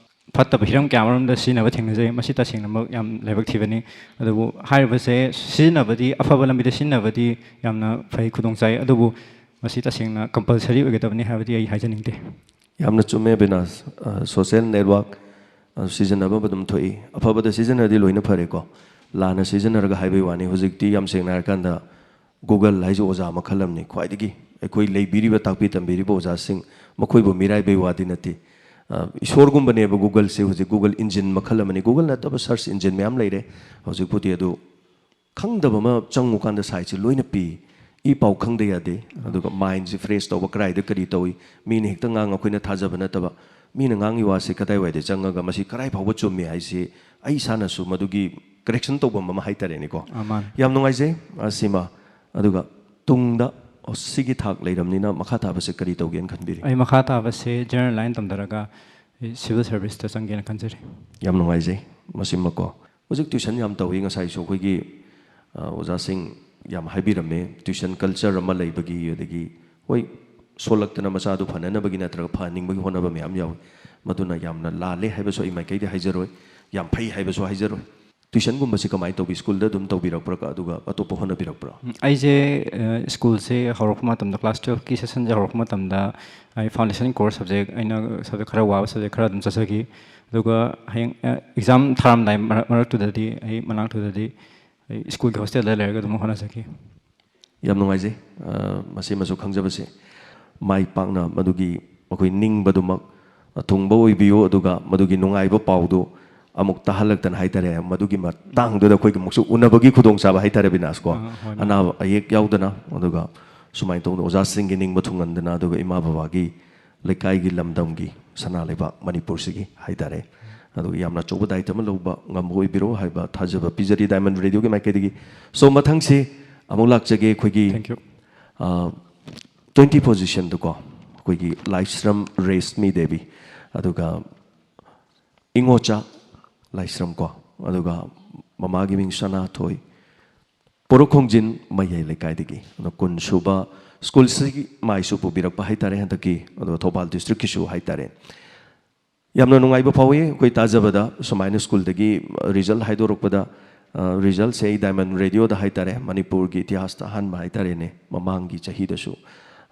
ꯐꯠꯇꯕ ꯍꯤꯔꯝ ꯀꯌꯥ ꯑꯃꯔꯣꯝꯗ ꯁꯤꯖꯤꯟꯅꯕ ꯊꯦꯡꯅꯖꯩ꯫ ꯃꯁꯤ ꯇꯁꯦꯡꯅꯃꯛ ꯌꯥꯝ ꯂꯥꯏꯕꯛ ꯊꯤꯕꯅꯤ꯫ ꯑꯗꯨꯕꯨ ꯍꯥꯏꯔꯤꯕꯁꯦ ꯁꯤꯖꯤꯟꯅꯕꯗꯤ, ꯑꯐꯕ ꯂꯝꯕꯤꯗ ꯁꯤꯖꯤꯟꯅꯕꯗꯤ ꯌꯥꯝꯅ ꯐꯩ, ꯈꯨꯗꯣꯡ ꯆꯥꯏ꯫ ꯑꯗꯨꯕꯨ ꯃꯁꯤ ꯇꯁꯦꯡꯅ compulsory ꯑꯣꯏꯒꯗꯕꯅꯤ ꯍꯥꯏꯕꯗꯤ ꯑꯩ ꯍꯥꯏꯖꯅꯤꯡꯗꯦ꯫ ꯌꯥꯝꯅ ꯆꯨꯝꯃꯦ, ꯕꯤꯅꯥꯁ꯫ ꯑ, social network, ꯑ, ꯁꯤꯖꯤꯟꯅꯕ ꯑꯗꯨꯝ ꯊꯣꯛꯏ꯫ ꯑꯐꯕꯗ ꯁꯤꯖꯤꯟꯅꯔꯗꯤ ꯂꯣꯏꯅ ꯐꯔꯦꯀꯣ꯫ ꯂꯥꯟꯅ ꯁꯤꯖꯤꯟꯅꯔꯒ ꯍꯥꯏꯕꯒꯤ ꯋꯥꯅꯤ꯫ ꯍꯧꯖꯤꯛꯇꯤ ꯌꯥꯝ ꯁꯦꯡꯅ ꯍꯥꯏꯔꯀꯥꯟꯗ Google ꯍꯥꯏꯁꯦ ꯑꯣꯖꯥ ꯃꯈꯜ ꯑꯃꯅꯤ꯫ ꯈ꯭ꯋꯥꯏꯗꯒꯤ ꯑꯩꯈꯣꯏ ꯂꯩꯕꯤꯔꯤꯕ, ꯇꯥꯛꯄꯤ ꯇꯝꯕꯤꯔꯤꯕ ꯑꯣꯖꯥꯁꯤꯡ, ꯃꯈꯣꯏꯕꯨ ꯃꯤꯔꯥꯏꯕꯩ ꯋꯥꯗꯤ ꯅꯠꯇꯦ꯫ ꯑ, ꯏꯁꯣꯔꯒꯨꯝꯕꯅꯦꯕ Google ꯁꯦ꯫ ꯍꯧꯖꯤꯛ Google engine ꯃꯈꯜ ꯑꯃꯅꯤ꯫ Google ꯅꯠꯇꯕ search engine ꯃꯌꯥꯝ ꯂꯩꯔꯦ ꯍꯧꯖꯤꯛꯄꯨꯗꯤ꯫ ꯑꯗꯨ ꯈꯪꯗꯕ ꯑꯃ ꯆꯪꯉꯨꯀꯥꯟꯗ site ꯁꯦ ꯂꯣꯏꯅ ꯄꯤ꯫ ꯏ ꯄꯥꯎ ꯈꯪꯗ ꯌꯥꯗꯦ꯫ ꯑꯗꯨꯒ mind ꯁꯦ fresh ꯇꯧꯕ, ꯀꯗꯥꯏꯗ ꯀꯔꯤ ꯇꯧꯏ, ꯃꯤꯅ ꯍꯦꯛꯇ ꯉꯥꯡ ꯑꯩꯈꯣꯏꯅ ꯊꯥꯖꯕ ꯅꯠꯇꯕ, ꯃꯤꯅ ꯉꯥꯡꯉꯤ ꯋꯥꯁꯦ ꯀꯗꯥꯏꯋꯥꯏꯗ ꯆꯪꯉꯒ ꯃꯁꯤ ꯀꯗꯥꯏ ꯐꯥꯎꯕ ꯆꯨꯝꯃꯤ ꯍꯥꯏꯁꯤ ꯑꯩ ꯏꯁꯥꯅꯁꯨ ꯃꯗꯨꯒꯤ correction ꯇꯧꯐꯝ ꯑꯃ ꯍꯥꯏꯇꯥꯔꯦꯅꯦꯀꯣ꯫ ꯑꯥ, ꯃꯥꯅꯦ꯫ ꯌꯥꯝ ꯅꯨꯡꯉꯥꯏꯖꯩ ꯑꯁꯤꯃ꯫ ꯑꯗꯨꯒ ꯇꯨꯡꯗ ꯁꯤꯒꯤ ꯊꯥꯛ ꯂꯩꯔꯝꯅꯤꯅ ꯃꯈꯥ ꯇꯥꯕꯁꯦ ꯀꯔꯤ ꯇꯧꯒꯦꯅ ꯈꯟꯕꯤꯔꯤ? ꯑꯩ ꯃꯈꯥ ꯇꯥꯕꯁꯦ general line ꯇꯝꯊꯔꯒ ꯑꯩ civil service ꯇ ꯆꯪꯒꯦꯅ ꯈꯟꯖꯔꯤ꯫ ꯌꯥꯝ ꯅꯨꯡꯉꯥꯏꯖꯩ ꯃꯁꯤꯃꯀꯣ꯫ ꯍꯧꯖꯤꯛ tuition ꯌꯥꯝ ꯇꯧꯏ, ꯉꯁꯥꯏꯁꯨ ꯑꯩꯈꯣꯏꯒꯤ, ꯑ, ꯑꯣꯖꯥꯁꯤꯡ ꯌꯥꯝ ꯍꯥꯏꯕꯤꯔꯝꯃꯦ, tuition culture ꯑꯃ ꯂꯩꯕꯒꯤ, ꯑꯗꯒꯤ ꯍꯣꯏ, ꯁꯣꯜꯂꯛꯇꯅ ꯃꯆꯥꯗꯨ ꯐꯅꯅꯕꯒꯤ ꯅꯠꯇ꯭ꯔꯒ ꯐꯍꯟꯅꯤꯡꯕꯒꯤ ꯍꯣꯠꯅꯕ ꯃꯌꯥꯝ ꯌꯥꯎꯏ꯫ ꯃꯗꯨꯅ ꯌꯥꯝꯅ ꯂꯥꯜꯂꯦ ꯍꯥꯏꯕꯁꯨ ꯑꯩ ꯃꯥꯏꯀꯩꯗꯒꯤ ꯍꯥꯏꯖꯔꯣꯏ, ꯌꯥꯝ ꯐꯩ ꯍꯥꯏꯕꯁꯨ ꯍꯥꯏꯖꯔꯣꯏ꯫ Tuition ꯒꯨꯝꯕꯁꯤ ꯀꯃꯥꯏꯅ ꯇꯧꯕꯤ? School ꯗ ꯑꯗꯨꯝ ꯇꯧꯕꯤꯔꯛꯄ꯭ꯔꯥ, ꯑꯗꯨꯒ ꯑꯇꯣꯞꯄ ꯍꯣꯠꯅꯕꯤꯔꯛꯄ꯭ꯔꯥ? ꯎꯝ, ꯑꯩꯁꯦ, ꯑ, school ꯁꯦ ꯍꯧꯔꯛꯄ ꯃꯇꯝꯗ, class twelve ꯀꯤ session ꯁꯦ ꯍꯧꯔꯛꯄ ꯃꯇꯝꯗ, ꯑꯩ foundation course subject, ꯑꯩꯅ subject ꯈꯔ ꯋꯥꯕ subject ꯈꯔ ꯑꯗꯨꯝ ꯆꯠꯆꯈꯤ꯫ ꯑꯗꯨꯒ ꯍꯌꯦꯡ, ꯑ, exam ꯊꯥꯔꯝꯗꯥꯏ ꯃꯔꯛ-, ꯃꯔꯛꯇꯨꯗꯗꯤ, ꯑꯩ ꯃꯅꯥꯛꯇꯨꯗꯗꯤ ꯑꯩ school ꯒꯤ hostel ꯗ ꯂꯩꯔꯒ ꯑꯗꯨꯝ ꯍꯣꯠꯅꯖꯈꯤ꯫ ꯌꯥꯝ ꯅꯨꯡꯉꯥꯏꯖꯩ, ꯑ, ꯃꯁꯤꯃꯁꯨ ꯈꯪꯖꯕꯁꯦ꯫ ꯃꯥꯏ ꯄꯥꯛꯅ ꯃꯗꯨꯒꯤ ꯑꯩꯈꯣꯏ ꯅꯤꯡꯕꯗꯨꯃꯛ, ꯑ, ꯊꯨꯡꯕ ꯑꯣꯏꯕꯤꯌꯨ, ꯑꯗꯨꯒ ꯃꯗꯨꯒꯤ ꯅꯨꯡꯉꯥꯏꯕ ꯄꯥꯎꯗꯨ ꯑꯃꯨꯛ ꯇꯥꯍꯜꯂꯛꯇꯅ ꯍꯥꯏꯇꯥꯔꯦ, ꯃꯗꯨꯒꯤ ꯃꯇꯥꯡꯗꯨꯗ ꯑꯩꯈꯣꯏꯒꯤ ꯑꯃꯨꯛꯁꯨ ꯎꯅꯕꯒꯤ ꯈꯨꯗꯣꯡꯆꯥꯕ ꯍꯥꯏꯇꯥꯔꯦ, ꯕꯤꯅꯥꯁ ꯀꯣ꯫ ꯑ, ꯍꯣꯏ, ꯃꯥꯅꯦ꯫ ꯑꯅꯥꯕ ꯑꯌꯦꯛ ꯌꯥꯎꯗꯅ, ꯑꯗꯨꯒ ꯁꯨꯃꯥꯏꯅ ꯇꯧꯗꯅ ꯑꯣꯖꯥꯁꯤꯡꯒꯤ ꯅꯤꯡꯕ ꯊꯨꯡꯍꯟꯗꯅ, ꯑꯗꯨꯒ ꯏꯃꯥ ꯕꯕꯥꯒꯤ, ꯂꯩꯀꯥꯏꯒꯤ, ꯂꯝꯗꯝꯒꯤ, ꯁꯅꯥ ꯂꯩꯕꯥꯛ ꯃꯅꯤꯄꯨꯔꯁꯤꯒꯤ ꯍꯥꯏꯇꯥꯔꯦ, ꯑꯗꯨꯒ ꯌꯥꯝꯅ ꯑꯆꯧꯕ ꯗꯥꯏꯇ ꯑꯃ ꯂꯧꯕ ꯉꯝꯕ ꯑꯣꯏꯕꯤꯔꯣ ꯍꯥꯏꯕ ꯊꯥꯖꯕ ꯄꯤꯖꯔꯤ Diamond Radio ꯒꯤ ꯃꯥꯏꯀꯩꯗꯒꯤ꯫ So, ꯃꯊꯪꯁꯤ ꯑꯃꯨꯛ ꯂꯥꯛꯆꯒꯦ ꯑꯩꯈꯣꯏꯒꯤ, Thank you꯫ ꯑ, twenty position ꯗꯀꯣ, ꯑꯩꯈꯣꯏꯒꯤ ꯂꯥꯏꯁ꯭ꯔꯝ ꯔꯦꯁꯃꯤ ꯗꯦꯕꯤ, ꯑꯗꯨꯒ ꯏꯉꯣꯆꯥ ꯂꯥꯏꯁ꯭ꯔꯝ ꯀꯣ, ꯑꯗꯨꯒ ꯃꯃꯥꯒꯤ ꯃꯤꯡ ꯁꯅꯥꯊꯣꯏ, ꯄꯣꯔꯣꯛꯈꯣꯡꯖꯤꯟ ꯃꯌꯥꯏ ꯂꯩꯀꯥꯏꯗꯒꯤ꯫ ꯑꯗꯣ ꯀꯨꯟ ꯁꯨꯕ school ꯁꯤꯒꯤ ꯃꯥꯏꯁꯨ ꯄꯨꯕꯤꯔꯛꯄ ꯍꯥꯏꯇꯥꯔꯦ ꯍꯟꯗꯛꯀꯤ, ꯑꯗꯨꯒ ꯊꯧꯕꯥꯜ district ꯀꯤꯁꯨ ꯍꯥꯏꯇꯥꯔꯦ꯫ ꯌꯥꯝꯅ ꯅꯨꯡꯉꯥꯏꯕ ꯐꯥꯎꯏ ꯑꯩꯈꯣꯏ ꯇꯥꯖꯕꯗ, ꯁꯨꯃꯥꯏꯅ school ꯗꯒꯤ result ꯍꯥꯏꯗꯣꯔꯛꯄꯗ, ꯑ, result ꯁꯦ ꯑꯩ Diamond Radio ꯗ ꯍꯥꯏꯇꯥꯔꯦ, ꯃꯅꯤꯄꯨꯔꯒꯤ ꯏꯇꯤꯍꯥꯁꯇ ꯑꯍꯥꯟꯕ ꯍꯥꯏꯇꯥꯔꯦꯅꯦ, ꯃꯃꯥꯡꯒꯤ ꯆꯍꯤꯗꯁꯨ,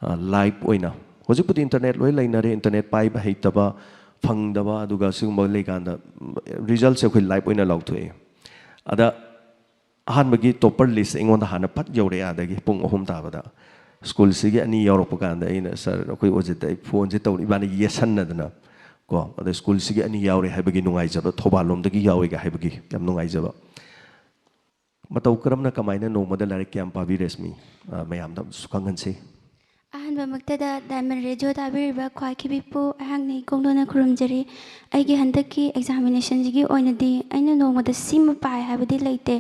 ꯑ, live ꯑꯣꯏꯅ, ꯍꯧꯖꯤꯛꯄꯨꯗꯤ internet ꯂꯣꯏ ꯂꯩꯅꯔꯦ, internet ꯄꯥꯏꯕ ꯍꯩꯇꯕ, ꯐꯪꯗꯕ, ꯑꯗꯨꯒ ꯁꯤꯒꯨꯝꯕ ꯂꯩꯀꯥꯟꯗ, ꯎꯝ, result ꯁꯦ ꯑꯩꯈꯣꯏ live ꯑꯣꯏꯅ ꯂꯥꯎꯊꯣꯛꯑꯦ꯫ ꯑꯗ ꯑꯍꯥꯟꯕꯒꯤ topper list ꯑꯩꯉꯣꯟꯗ ꯍꯥꯟꯅ ꯐꯠ ꯌꯧꯔꯛꯑꯦ, ꯑꯗꯒꯤ ꯄꯨꯡ ꯑꯍꯨꯝ ꯇꯥꯕꯗ꯫ School ꯁꯤꯒꯤ ꯑꯅꯤ ꯌꯥꯎꯔꯛꯄ ꯀꯥꯟꯗ ꯑꯩꯅ, "Sir, ꯑꯩꯈꯣꯏ ꯑꯣꯖꯤꯠꯇ ꯑꯩ phone ꯁꯦ ꯇꯧꯔꯤ", ꯏꯕꯥꯅꯤ ꯌꯦꯠꯁꯟꯅꯗꯅ ꯀꯣ, ꯑꯗ "School ꯁꯤꯒꯤ ꯑꯅꯤ ꯌꯥꯎꯔꯦ ꯍꯥꯏꯕꯒꯤ ꯅꯨꯡꯉꯥꯏꯖꯕ, ꯊꯧꯕꯥꯜ ꯂꯣꯝꯗꯒꯤ ꯌꯥꯎꯋꯦꯒ ꯍꯥꯏꯕꯒꯤ ꯌꯥꯝ ꯅꯨꯡꯉꯥꯏꯖꯕ"꯫ ꯃꯇꯧ ꯀꯔꯝꯅ, ꯀꯃꯥꯏꯅ ꯅꯣꯡꯃꯗ ꯂꯥꯏꯔꯤꯛ ꯀꯌꯥꯝ ꯄꯥꯕꯤ ꯔꯦꯁꯃꯤ? ꯑ, ꯃꯌꯥꯝꯗ ꯑꯃꯁꯨ ꯈꯪꯍꯟꯁꯤ꯫ ꯑꯍꯥꯟꯕꯃꯛꯇꯗ Diamond Radio ꯇꯥꯕꯤꯔꯤꯕ ꯈ꯭ꯋꯥꯏꯈꯤꯕꯤꯄꯨ ꯑꯩꯍꯥꯛꯅ ꯏꯀꯣꯡꯗꯧꯅ ꯈꯨꯔꯨꯝꯖꯔꯤ꯫ ꯑꯩꯒꯤ ꯍꯟꯗꯛꯀꯤ examinationꯁꯤꯒꯤ ꯑꯣꯏꯅꯗꯤ ꯑꯩꯅ ꯅꯣꯡꯃꯗ ꯁꯤꯃ ꯄꯥꯏ ꯍꯥꯏꯕꯗꯤ ꯂꯩꯇꯦ,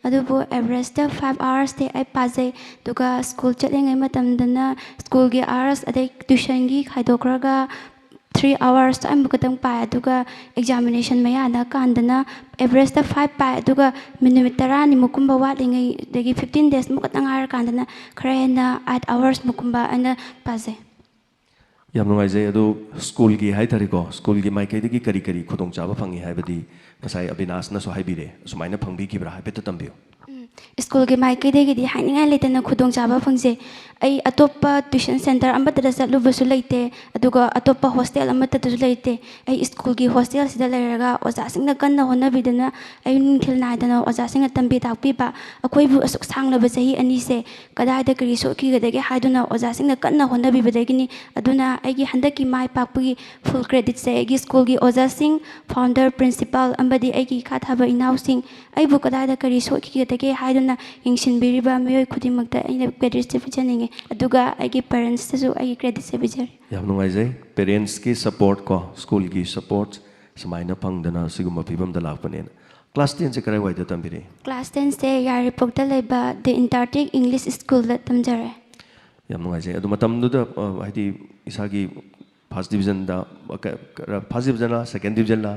ꯑꯗꯨꯕꯨ averageꯇ five hoursꯇꯤ ꯑꯩ ꯄꯥꯖꯩ꯫ ꯑꯗꯨꯒ school ꯆꯠꯂꯤꯉꯩ ꯃꯇꯝꯗꯅ schoolꯒꯤ hours ꯑꯗꯩ tuitionꯒꯤ ꯈꯥꯏꯗꯣꯛꯈ꯭ꯔꯒ three hours ꯑꯃꯈꯛꯇꯪ ꯄꯥꯏ꯫ ꯑꯗꯨꯒ examination ꯃꯌꯥꯗ ꯀꯥꯟꯗꯅ averageꯇ five ꯄꯥꯏ꯫ ꯑꯗꯨꯒ ꯃꯤꯅꯤꯠ ꯇꯔꯥꯅꯤꯃꯨꯛꯀꯨꯝꯕ ꯋꯥꯠꯂꯤꯉꯩ, ꯑꯗꯒꯤ fifteen daysꯃꯨꯛ ꯈꯛꯇꯪ ꯉꯥꯏꯔꯀꯥꯟꯗꯅ ꯈꯔ ꯍꯦꯟꯅ eight hoursꯃꯨꯛꯀꯨꯝꯕ ꯑꯩꯅ ꯄꯥꯖꯩ꯫ ꯌꯥꯝ ꯅꯨꯡꯉꯥꯏꯖꯩ꯫ ꯑꯗꯨ schoolꯒꯤ ꯍꯥꯏꯇꯥꯔꯦꯀꯣ, schoolꯒꯤ ꯃꯥꯏꯀꯩꯗꯒꯤ ꯀꯔꯤ ꯀꯔꯤ ꯈꯨꯗꯣꯡꯆꯥꯕ ꯐꯪꯉꯤ ꯍꯥꯏꯕꯗꯤ ꯉꯁꯥꯏ ꯑꯕꯤꯅꯥꯁꯅꯁꯨ ꯍꯥꯏꯕꯤꯔꯦ, ꯑꯁꯨꯃꯥꯏꯅ ꯐꯪꯕꯤꯈꯤꯕ꯭ꯔꯥ ꯍꯥꯏꯐꯦꯠꯇ ꯇꯝꯕꯤꯌꯨ꯫ ꯎꯝ, schoolꯒꯤ ꯃꯥꯏꯀꯩꯗꯒꯤꯗꯤ ꯍꯥꯏꯅꯤꯡꯉꯥꯏ ꯂꯩꯇꯅ ꯈꯨꯗꯣꯡꯆꯥꯕ ꯐꯪꯖꯩ꯫ ꯑꯩ ꯑꯇꯣꯞꯄ tuition centre ꯑꯃꯠꯇꯗ ꯆꯠꯂꯨꯕꯁꯨ ꯂꯩꯇꯦ, ꯑꯗꯨꯒ ꯑꯇꯣꯞꯄ hostel ꯑꯃꯠꯇꯗꯁꯨ ꯂꯩꯇꯦ꯫ ꯑꯩ schoolꯒꯤ hostelꯁꯤꯗ ꯂꯩꯔꯒ ꯑꯣꯖꯥꯁꯤꯡꯅ ꯀꯟꯅ ꯍꯣꯠꯅꯕꯤꯗꯨꯅ ꯑꯌꯨꯛ ꯅꯨꯡꯊꯤꯜ ꯅꯥꯏꯗꯅ ꯑꯣꯖꯥꯁꯤꯡꯅ ꯇꯝꯕꯤ ꯇꯥꯛꯄꯤꯕ, ꯑꯩꯈꯣꯏꯕꯨ ꯑꯁꯨꯛ ꯁꯥꯡꯂꯕ ꯆꯍꯤ ꯑꯅꯤꯁꯦ ꯀꯗꯥꯏꯗ ꯀꯔꯤ ꯁꯣꯛꯈꯤꯒꯗꯒꯦ ꯍꯥꯏꯗꯨꯅ ꯑꯣꯖꯥꯁꯤꯡꯅ ꯀꯟꯅ ꯍꯣꯠꯅꯕꯤꯕꯗꯒꯤꯅꯤ꯫ ꯑꯗꯨꯅ ꯑꯩꯒꯤ ꯍꯟꯗꯛꯀꯤ ꯃꯥꯏ ꯄꯥꯛꯄꯒꯤ full creditꯁꯦ ꯑꯩꯒꯤ schoolꯒꯤ ꯑꯣꯖꯥꯁꯤꯡ, founder, principal ꯑꯃꯗꯤ ꯑꯩꯒꯤ ꯏꯈꯥ ꯊꯥꯕ ꯏꯅꯥꯎꯁꯤꯡ, ꯑꯩꯕꯨ ꯀꯗꯥꯏꯗ ꯀꯔꯤ ꯁꯣꯛꯈꯤꯒꯗꯒꯦ ꯍꯥꯏꯗꯨꯅ ꯌꯦꯡꯁꯤꯟꯕꯤꯔꯤꯕ ꯃꯤꯑꯣꯏ ꯈꯨꯗꯤꯡꯃꯛꯇ ꯑꯩꯅ creditꯁꯦ ꯄꯤꯖꯅꯤꯡꯉꯤ꯫ ꯑꯗꯨꯒ ꯑꯩꯒꯤ parentsꯇꯁꯨ ꯑꯩꯒꯤ creditꯁꯦ ꯄꯤꯖꯔꯤ꯫ ꯌꯥꯝ ꯅꯨꯡꯉꯥꯏꯖꯩ꯫ Parentsꯀꯤ support ꯀꯣ, schoolꯒꯤ support ꯁꯨꯃꯥꯏꯅ ꯐꯪꯗꯅ ꯁꯤꯒꯨꯝꯕ ꯐꯤꯕꯝꯗ ꯂꯥꯛꯄꯅꯦꯅ꯫ Class tenꯁꯦ ꯀꯗꯥꯏꯋꯥꯏꯗ ꯇꯝꯕꯤꯔꯛꯏ? Class tenꯁꯦ ꯌꯥꯏꯔꯤꯄꯣꯛꯇ ꯂꯩꯕ The Intertic English Schoolꯗ ꯇꯝꯖꯔꯦ꯫ ꯌꯥꯝ ꯅꯨꯡꯉꯥꯏꯖꯩ꯫ ꯑꯗꯨ ꯃꯇꯝꯗꯨꯗ, ꯑ, ꯍꯥꯏꯗꯤ ꯏꯁꯥꯒꯤ first divisionꯗ, ꯑ, ꯀ-, ꯀ-, first divisionꯂ, second divisionꯂ?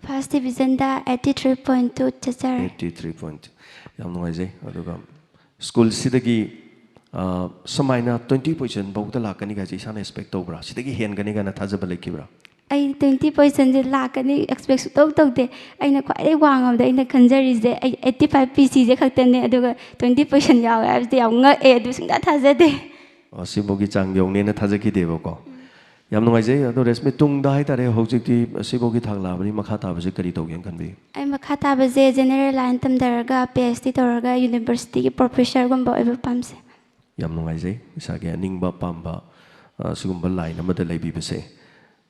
First divisionꯗ eighty three point two ꯆꯠꯆꯔꯦ꯫ Eighty three point two꯫ ꯌꯥꯝ ꯅꯨꯡꯉꯥꯏꯖꯩ꯫ ꯑꯗꯨꯒ schoolꯁꯤꯗꯒꯤ, ꯑ, ꯁꯨꯃꯥꯏꯅ twenty position ꯐꯥꯎꯗ ꯂꯥꯛꯀꯅꯤ ꯀꯥꯏꯁꯦ ꯏꯁꯥꯅ expect ꯇꯧꯕ꯭ꯔꯥ? ꯁꯤꯗꯒꯤ ꯍꯦꯟꯒꯅꯤ ꯀꯥꯏꯅ ꯊꯥꯖꯕ ꯂꯩꯈꯤꯕ꯭ꯔꯥ? ꯑꯩ twenty positionꯁꯦ ꯂꯥꯛꯀꯅꯤ expect ꯁꯨꯡꯇꯧ ꯇꯧꯗꯦ꯫ ꯑꯩꯅ ꯈ꯭ꯋꯥꯏꯗꯒꯤ ꯋꯥꯡꯉꯕꯗ ꯑꯩꯅꯅ ꯈꯟꯖꯔꯤꯁꯦ ꯑꯩ eighty five PCꯁꯦ ꯈꯛꯇꯅꯦ, ꯑꯗꯨꯒ twenty position ꯌꯥꯎꯋꯦ ꯍꯥꯏꯕꯁꯤꯗ ꯌꯥꯝ ꯉꯛꯑꯦ, ꯑꯗꯨ ꯁꯨꯡꯊꯥ ꯊꯥꯖꯗꯦ꯫ ꯑꯣ, ꯁꯤꯐꯥꯎꯒꯤ ꯆꯥꯡ ꯌꯧꯅꯦꯅ ꯊꯥꯖꯈꯤꯗꯦꯕꯀꯣ꯫ ꯌꯥꯝ ꯅꯨꯡꯉꯥꯏꯖꯩ꯫ ꯑꯗꯣ ꯔꯦꯁꯃꯤ, ꯇꯨꯡꯗ ꯍꯥꯏꯇꯥꯔꯦ, ꯍꯧꯖꯤꯛꯇꯤ ꯁꯤꯐꯥꯎꯒꯤ ꯊꯥꯛ ꯂꯥꯛꯑꯕꯅꯤ, ꯃꯈꯥ ꯇꯥꯕꯁꯦ ꯀꯔꯤ ꯇꯧꯒꯦꯅ ꯈꯟꯕꯤ? ꯑꯩ ꯃꯈꯥ ꯇꯥꯕꯁꯦ general line ꯇꯝꯊꯔꯒ PhD ꯇꯧꯔꯒ universityꯒꯤ professorꯒꯨꯝꯕ ꯑꯣꯏꯕ ꯄꯥꯝꯖꯩ꯫ ꯌꯥꯝ ꯅꯨꯡꯉꯥꯏꯖꯩ, ꯏꯁꯥꯒꯤ ꯑꯅꯤꯡꯕ ꯄꯥꯝꯕ, ꯑ, ꯁꯤꯒꯨꯝꯕ line ꯑꯃꯗ ꯂꯩꯕꯤꯕꯁꯦ꯫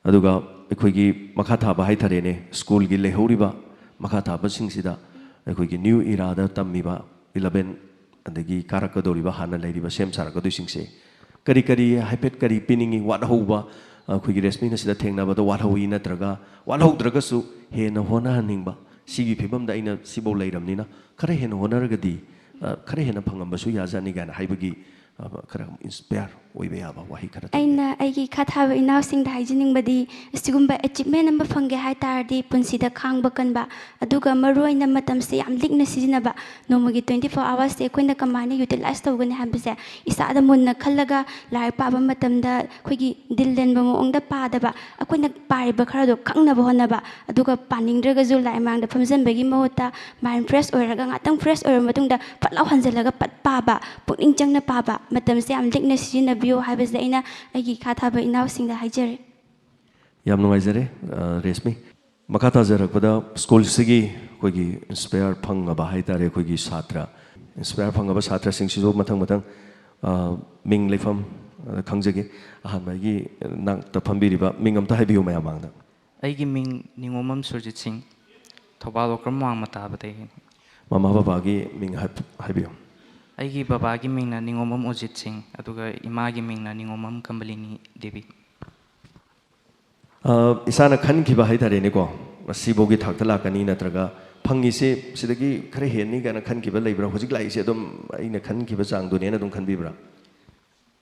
ꯑꯗꯨꯒ ꯑꯩꯈꯣꯏꯒꯤ ꯃꯈꯥ ꯊꯥꯕ ꯍꯥꯏꯇꯥꯔꯦꯅꯦ, schoolꯒꯤ ꯂꯩꯍꯧꯔꯤꯕ ꯃꯈꯥ ꯊꯥꯕꯁꯤꯡꯁꯤꯗ ꯑꯩꯈꯣꯏꯒꯤ new eraꯗ ꯇꯝꯃꯤꯕ eleven ꯑꯗꯒꯤ ꯀꯥꯔꯛꯀꯗꯧꯔꯤꯕ ꯍꯥꯟꯅ ꯂꯩꯔꯤꯕ ꯁꯦꯝ ꯁꯥꯔꯛꯀꯗꯣꯏꯁꯤꯡꯁꯦ ꯀꯔꯤ ꯀꯔꯤ ꯍꯥꯏꯐꯦꯠ ꯀꯔꯤ ꯄꯤꯅꯤꯡꯉꯤ? ꯋꯥꯠꯍꯧꯕ, ꯑꯩꯈꯣꯏꯒꯤ ꯔꯦꯁꯃꯤꯅ ꯁꯤꯗ ꯊꯦꯡꯅꯕꯗ ꯋꯥꯠꯍꯧꯏ, ꯅꯠꯇ꯭ꯔꯒ ꯋꯥꯠꯍꯧꯗ꯭ꯔꯒꯁꯨ ꯍꯦꯟꯅ ꯍꯣꯠꯅꯍꯟꯅꯤꯡꯕ, ꯁꯤꯒꯤ ꯐꯤꯕꯝꯗ ꯑꯩꯅ ꯁꯤꯐꯧ ꯂꯩꯔꯕꯅꯤꯅ ꯈꯔ ꯍꯦꯟꯅ ꯍꯣꯠꯅꯔꯒꯗꯤ, ꯑ, ꯈꯔ ꯍꯦꯟꯅ ꯐꯪꯉꯝꯕꯁꯨ ꯌꯥꯖꯅꯤ ꯀꯥꯏꯅ ꯍꯥꯏꯕꯒꯤ, ꯑ, ꯈꯔ ꯏꯟꯁꯄꯌꯔ ꯑꯣꯏꯕ ꯌꯥꯕ ꯋꯥꯍꯩ ꯈꯔ ꯊꯝꯕꯤꯌꯨ꯫ ꯑꯩꯅ ꯑꯩꯒꯤ ꯏꯈꯥ ꯊꯥꯕ ꯏꯅꯥꯎꯁꯤꯡꯗ ꯍꯥꯏꯖꯅꯤꯡꯕꯗꯤ, ꯑꯁꯤꯒꯨꯝꯕ ꯑꯦꯆꯤꯞꯃꯦꯟ ꯑꯃ ꯐꯪꯒꯦ ꯍꯥꯏ ꯇꯥꯔꯗꯤ ꯄꯨꯟꯁꯤꯗ ꯈꯥꯡꯕ ꯀꯟꯕ, ꯑꯗꯨꯒ ꯃꯔꯨꯑꯣꯏꯅ ꯃꯇꯝꯁꯦ ꯌꯥꯝ ꯂꯤꯛꯅ ꯁꯤꯖꯤꯟꯅꯕ, ꯅꯣꯡꯃꯒꯤ ꯇ꯭ꯋꯦꯟꯇꯤ ꯐꯣꯔ ꯑꯋꯥꯔꯁꯁꯦ ꯑꯩꯈꯣꯏꯅ ꯀꯃꯥꯏꯅ ꯌꯨꯇꯤꯂꯥꯏꯁ ꯇꯧꯒꯅꯤ ꯍꯥꯏꯕꯁꯦ ꯏꯁꯥꯗ ꯃꯨꯟꯅ ꯈꯜꯂꯒ ꯂꯥꯏꯔꯤꯛ ꯄꯥꯕ ꯃꯇꯝꯗ ꯑꯩꯈꯣꯏꯒꯤ ꯗꯤꯜ ꯂꯦꯟꯕ ꯃꯑꯣꯡꯗ ꯄꯥꯗꯕ, ꯑꯩꯈꯣꯏꯅ ꯄꯥꯔꯤꯕ ꯈꯔꯗꯣ ꯈꯪꯅꯕ ꯍꯣꯠꯅꯕ, ꯑꯗꯨꯒ ꯄꯥꯅꯤꯡꯗ꯭ꯔꯒꯁꯨ ꯂꯥꯏꯔꯤꯛ ꯃꯥꯡꯗ ꯐꯝꯖꯟꯕꯒꯤ ꯃꯍꯨꯠꯇ ꯃꯥꯏꯟ ꯐ꯭ꯔꯦꯁ ꯑꯣꯏꯔꯒ ꯉꯥꯛꯇꯪ ꯐ꯭ꯔꯦꯁ ꯑꯣꯏꯔꯕ ꯃꯇꯨꯡꯗ ꯐꯠ ꯂꯥꯎ ꯍꯟꯖꯤꯜꯂꯒ ꯄꯠ ꯄꯥꯕ, ꯄꯨꯛꯅꯤꯡ ꯆꯪꯅ ꯄꯥꯕ, ꯃꯇꯝꯁꯦ ꯌꯥꯝ ꯂꯤꯛꯅ ꯁꯤꯖꯤꯟꯅꯕꯤꯌꯨ ꯍꯥꯏꯕꯁꯦ ꯑꯩꯅ ꯑꯩꯒꯤ ꯏꯈꯥ ꯊꯥꯕ ꯏꯅꯥꯎꯁꯤꯡꯗ ꯍꯥꯏꯖꯔꯤ꯫ ꯌꯥꯝ ꯅꯨꯡꯉꯥꯏꯖꯔꯦ, ꯑ, ꯔꯦꯁꯃꯤ꯫ ꯃꯈꯥ ꯇꯥꯖꯔꯛꯄꯗ ꯁ꯭ꯀꯨꯜꯁꯤꯒꯤ ꯑꯩꯈꯣꯏꯒꯤ ꯏꯟꯁꯄꯌꯔ ꯐꯪꯉꯕ ꯍꯥꯏ ꯇꯥꯔꯦ, ꯑꯩꯈꯣꯏꯒꯤ ꯁꯥꯇ꯭ꯔ, ꯏꯟꯁꯄꯌꯔ ꯐꯪꯉꯕ ꯁꯥꯇ꯭ꯔꯁꯤꯡꯁꯤꯁꯨ ꯃꯊꯪ ꯃꯊꯪ, ꯑ, ꯃꯤꯡ ꯂꯩꯐꯝ, ꯑ, ꯈꯪꯖꯒꯦ꯫ ꯑꯍꯥꯟꯕ ꯑꯩꯒꯤ ꯅꯥꯛꯇ ꯐꯝꯕꯤꯔꯤꯕ ꯃꯤꯡ ꯑꯝꯇ ꯍꯥꯏꯕꯤꯌꯨ ꯃꯌꯥꯝ ꯃꯥꯡꯗ꯫ ꯑꯩꯒꯤ ꯃꯤꯡ ꯅꯤꯉꯣꯝꯕꯝ ꯁꯨꯔꯖꯤꯠ ꯁꯤꯡ, ꯊꯧꯕꯥꯜ ꯑꯣꯀ꯭ꯔꯝ ꯋꯥꯡꯃ ꯇꯥꯕꯗꯒꯤꯅꯤ꯫ ꯃꯃꯥ ꯕꯕꯥꯒꯤ ꯃꯤꯡ ꯍꯥꯏ-, ꯍꯥꯏꯕꯤꯌꯨ꯫ ꯑꯩꯒꯤ ꯕꯕꯥꯒꯤ ꯃꯤꯡꯅ ꯅꯤꯉꯣꯝꯕꯝ ꯑꯣꯖꯤꯠ ꯁꯤꯡ, ꯑꯗꯨꯒ ꯏꯃꯥꯒꯤ ꯃꯤꯡꯅ ꯅꯤꯉꯣꯝꯕꯝ ꯀꯝꯕꯂꯤꯅꯤ ꯗꯦꯕꯤ꯫ ꯑ, ꯏꯁꯥꯅ ꯈꯟꯈꯤꯕ ꯍꯥꯏ ꯇꯥꯔꯦꯅꯦꯀꯣ, ꯃꯁꯤꯐꯥꯎꯒꯤ ꯊꯥꯛꯇ ꯂꯥꯛꯀꯅꯤ ꯅꯠꯇ꯭ꯔꯒ ꯐꯪꯉꯤꯁꯦ ꯁꯤꯗꯒꯤ ꯈꯔ ꯍꯦꯟꯅꯤ ꯀꯥꯏꯅ ꯈꯟꯈꯤꯕ ꯂꯩꯕ꯭ꯔꯥ? ꯍꯧꯖꯤꯛ ꯂꯥꯛꯏꯁꯦ ꯑꯗꯨꯝ ꯑꯩꯅ ꯈꯟꯈꯤꯕ ꯆꯥꯡꯗꯨꯅꯦꯅ ꯑꯗꯨꯝ ꯈꯟꯕꯤꯕ꯭ꯔꯥ?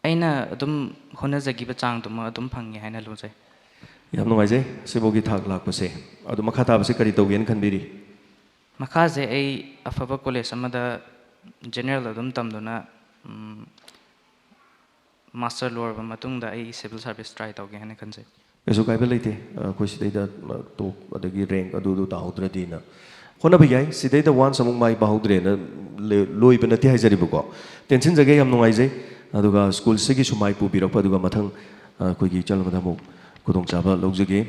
ꯑꯩꯅ ꯑꯗꯨꯝ ꯍꯣꯠꯅꯖꯈꯤꯕ ꯆꯥꯡꯗꯨꯃ ꯑꯗꯨꯝ ꯐꯪꯉꯦ ꯍꯥꯏꯅ ꯂꯧꯖꯩ꯫ ꯌꯥꯝ ꯅꯨꯡꯉꯥꯏꯖꯩ ꯁꯤꯐꯥꯎꯒꯤ ꯊꯥꯛ ꯂꯥꯛꯄꯁꯦ꯫ ꯑꯗꯣ ꯃꯈꯥ ꯇꯥꯕꯁꯦ ꯀꯔꯤ ꯇꯧꯒꯦꯅ ꯈꯟꯕꯤꯔꯤ? ꯃꯈꯥꯁꯦ ꯑꯩ ꯑꯐꯕ ꯀꯣꯂꯦꯖ ꯑꯃꯗ ꯖꯦꯅꯦꯔꯦꯜ ꯑꯗꯨꯝ ꯇꯝꯗꯨꯅ, ꯎꯝ, ꯃꯥꯁꯇꯔ ꯂꯣꯏꯔꯕ ꯃꯇꯨꯡꯗ ꯑꯩ ꯁꯤꯚꯤꯜ ꯁꯥꯔꯚꯤꯁ ꯇ꯭ꯔꯥꯏ ꯇꯧꯒꯦ ꯍꯥꯏꯅ ꯈꯟꯖꯩ꯫ ꯀꯩꯁꯨ ꯀꯥꯏꯕ ꯂꯩꯇꯦ꯫ ꯑꯩꯈꯣꯏ ꯁꯤꯗꯩꯗ, ꯑ, ꯇꯣꯞ ꯑꯗꯒꯤ ꯔꯦꯡꯛ ꯑꯗꯨꯗꯨ ꯇꯥꯍꯧꯗ꯭ꯔꯗꯤꯅ ꯍꯣꯠꯅꯕ ꯌꯥꯏ꯫ ꯁꯤꯗꯩꯗ ꯋꯥꯟꯁ ꯑꯃꯨꯛ ꯃꯥꯏ ꯄꯥꯛꯍꯧꯗ꯭ꯔꯦꯅ ꯂꯦ-, ꯂꯣꯏꯕ ꯅꯠꯇꯦ ꯍꯥꯏꯖꯔꯤꯕꯀꯣ꯫ ꯇꯦꯟꯁꯤꯟꯖꯒꯦ, ꯌꯥꯝ ꯅꯨꯡꯉꯥꯏꯖꯩ꯫ ꯑꯗꯨꯒ ꯁ꯭ꯀꯨꯜꯁꯤꯒꯤꯁꯨ ꯃꯥꯏ ꯄꯨꯕꯤꯔꯛꯄ, ꯑꯗꯨꯒ ꯃꯊꯪ, ꯑ, ꯑꯩꯈꯣꯏꯒꯤ ꯏꯆꯜ ꯑꯃꯗ ꯑꯃꯨꯛ ꯈꯨꯗꯣꯡꯆꯥꯕ ꯂꯧꯖꯒꯦ꯫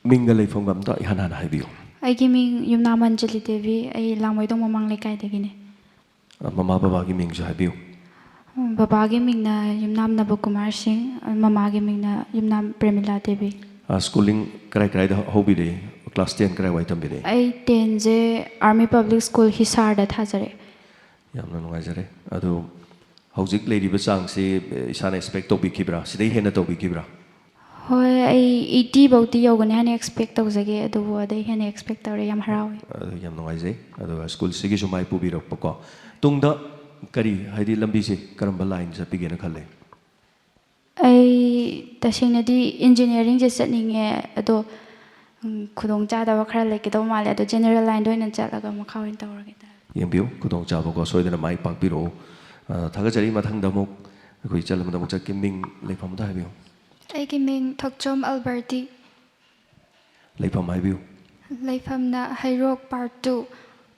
ꯃꯤꯡꯒ ꯂꯩꯐꯝꯒ ꯑꯝꯇ ꯏꯍꯥꯟ ꯍꯥꯟꯅ ꯍꯥꯏꯕꯤꯌꯨ꯫ ꯑꯩꯒꯤ ꯃꯤꯡ ꯌꯨꯝꯅꯥꯝ ꯑꯟꯖꯂꯤ ꯗꯦꯕꯤ, ꯑꯩ ꯂꯥꯡꯃꯩꯗꯣꯡ ꯃꯃꯥꯡ ꯂꯩꯀꯥꯏꯗꯒꯤꯅꯦ꯫ ꯑ, ꯃꯃꯥ ꯕꯕꯥꯒꯤ ꯃꯤꯡꯁꯨ ꯍꯥꯏꯕꯤꯌꯨ꯫ ꯕꯕꯥꯒꯤ ꯃꯤꯡꯅ ꯌꯨꯝꯅꯥꯝ ꯅꯕꯀꯨꯃꯥꯔ ꯁꯤꯡ, ꯃꯃꯥꯒꯤ ꯃꯤꯡꯅ ꯌꯨꯝꯅꯥꯝ ꯄ꯭ꯔꯦꯃꯤꯂꯥ ꯗꯦꯕꯤ꯫ ꯑ, ꯁ꯭ꯀꯨꯂꯤꯡ ꯀꯔꯥꯏ ꯀꯔꯥꯏꯗ ꯍꯧꯕꯤꯔꯛꯏ? Class ten ꯀꯔꯥꯏꯋꯥꯏ ꯇꯝꯕꯤꯔꯛꯏ? ꯑꯩ ꯇꯦꯟꯁꯦ ꯑꯥꯔꯃꯤ ꯄꯕ꯭ꯂꯤꯛ ꯁ꯭ꯀꯨꯜ ꯍꯤꯁꯥꯔꯗ ꯊꯥꯖꯔꯛꯑꯦ꯫ ꯌꯥꯝꯅ ꯅꯨꯡꯉꯥꯏꯖꯔꯦ꯫ ꯑꯗꯨ ꯍꯧꯖꯤꯛ ꯂꯩꯔꯤꯕ ꯆꯥꯡꯁꯤ, ꯑꯦ, ꯏꯁꯥꯅ ꯑꯦꯛꯁꯄꯦꯛ ꯇꯧꯕꯤꯈꯤꯕ꯭ꯔꯥ? ꯁꯤꯗꯩ ꯍꯦꯟꯅ ꯇꯧꯕꯤꯈꯤꯕ꯭ꯔꯥ? ꯍꯣꯏ, ꯑꯩ ꯑꯩꯠꯇꯤ ꯐꯥꯎꯗꯤ ꯌꯧꯒꯅꯤ ꯍꯥꯏꯅ ꯑꯦꯛꯁꯄꯦꯛ ꯇꯧꯖꯒꯦ, ꯑꯗꯨꯕꯨ ꯑꯗꯩ ꯍꯦꯟꯅ ꯑꯦꯛꯁꯄꯦꯛ ꯇꯧꯔꯦ꯫ ꯌꯥꯝ ꯍꯔꯥꯎꯋꯦ꯫ ꯑꯗꯨ ꯌꯥꯝ ꯅꯨꯡꯉꯥꯏꯖꯩ꯫ ꯑꯗꯨꯒ ꯁ꯭ꯀꯨꯜꯁꯤꯒꯤꯁꯨ ꯃꯥꯏ ꯄꯨꯕꯤꯔꯛꯄꯀꯣ꯫ ꯇꯨꯡꯗ ꯀꯔꯤ, ꯍꯥꯏꯗꯤ ꯂꯝꯕꯤꯁꯦ ꯀꯔꯝꯕ ꯂꯥꯏꯟ ꯆꯠꯄꯤꯒꯦꯅ ꯈꯜꯂꯦ? ꯑꯩ ꯇꯁꯦꯡꯅꯗꯤ ꯏꯟꯖꯤꯅꯤꯌꯥꯔꯤꯡꯁꯦ ꯆꯠꯅꯤꯡꯉꯦ, ꯑꯗꯣ ꯎꯝ, ꯈꯨꯗꯣꯡꯆꯥꯗꯕ ꯈꯔ ꯂꯩꯒꯗꯧ ꯃꯥꯜꯂꯦ, ꯑꯗꯣ ꯖꯦꯅꯦꯔꯦꯜ ꯂꯥꯏꯟꯗ ꯑꯣꯏꯅ ꯆꯠꯂꯒ ꯃꯈꯥ ꯑꯣꯏꯅ ꯇꯧꯔꯒꯦ ꯇꯧꯔꯦ꯫ ꯌꯦꯡꯕꯤꯌꯨ, ꯈꯨꯗꯣꯡꯆꯥꯕꯀꯣ, ꯁꯣꯏꯗꯅ ꯃꯥꯏ ꯄꯥꯛꯄꯤꯔꯛꯎ꯫ ꯑ, ꯊꯥꯒꯠꯆꯔꯤ꯫ ꯃꯊꯪꯗ ꯑꯃꯨꯛ ꯑꯩꯈꯣꯏ ꯏꯆꯜ ꯑꯃꯗ ꯑꯃꯨꯛ ꯆꯠꯀꯦ꯫ ꯃꯤꯡ, ꯂꯩꯐꯝ ꯑꯝꯇ ꯍꯥꯏꯕꯤꯌꯨ꯫ ꯑꯩꯒꯤ ꯃꯤꯡ ꯊꯣꯛꯆꯣꯝ ꯑꯜꯕꯔꯇꯤ꯫ ꯂꯩꯐꯝ ꯍꯥꯏꯕꯤꯌꯨ꯫ ꯂꯩꯐꯝꯅ ꯍꯩꯔꯣꯛ ꯄꯥꯔꯠ ꯇꯨ꯫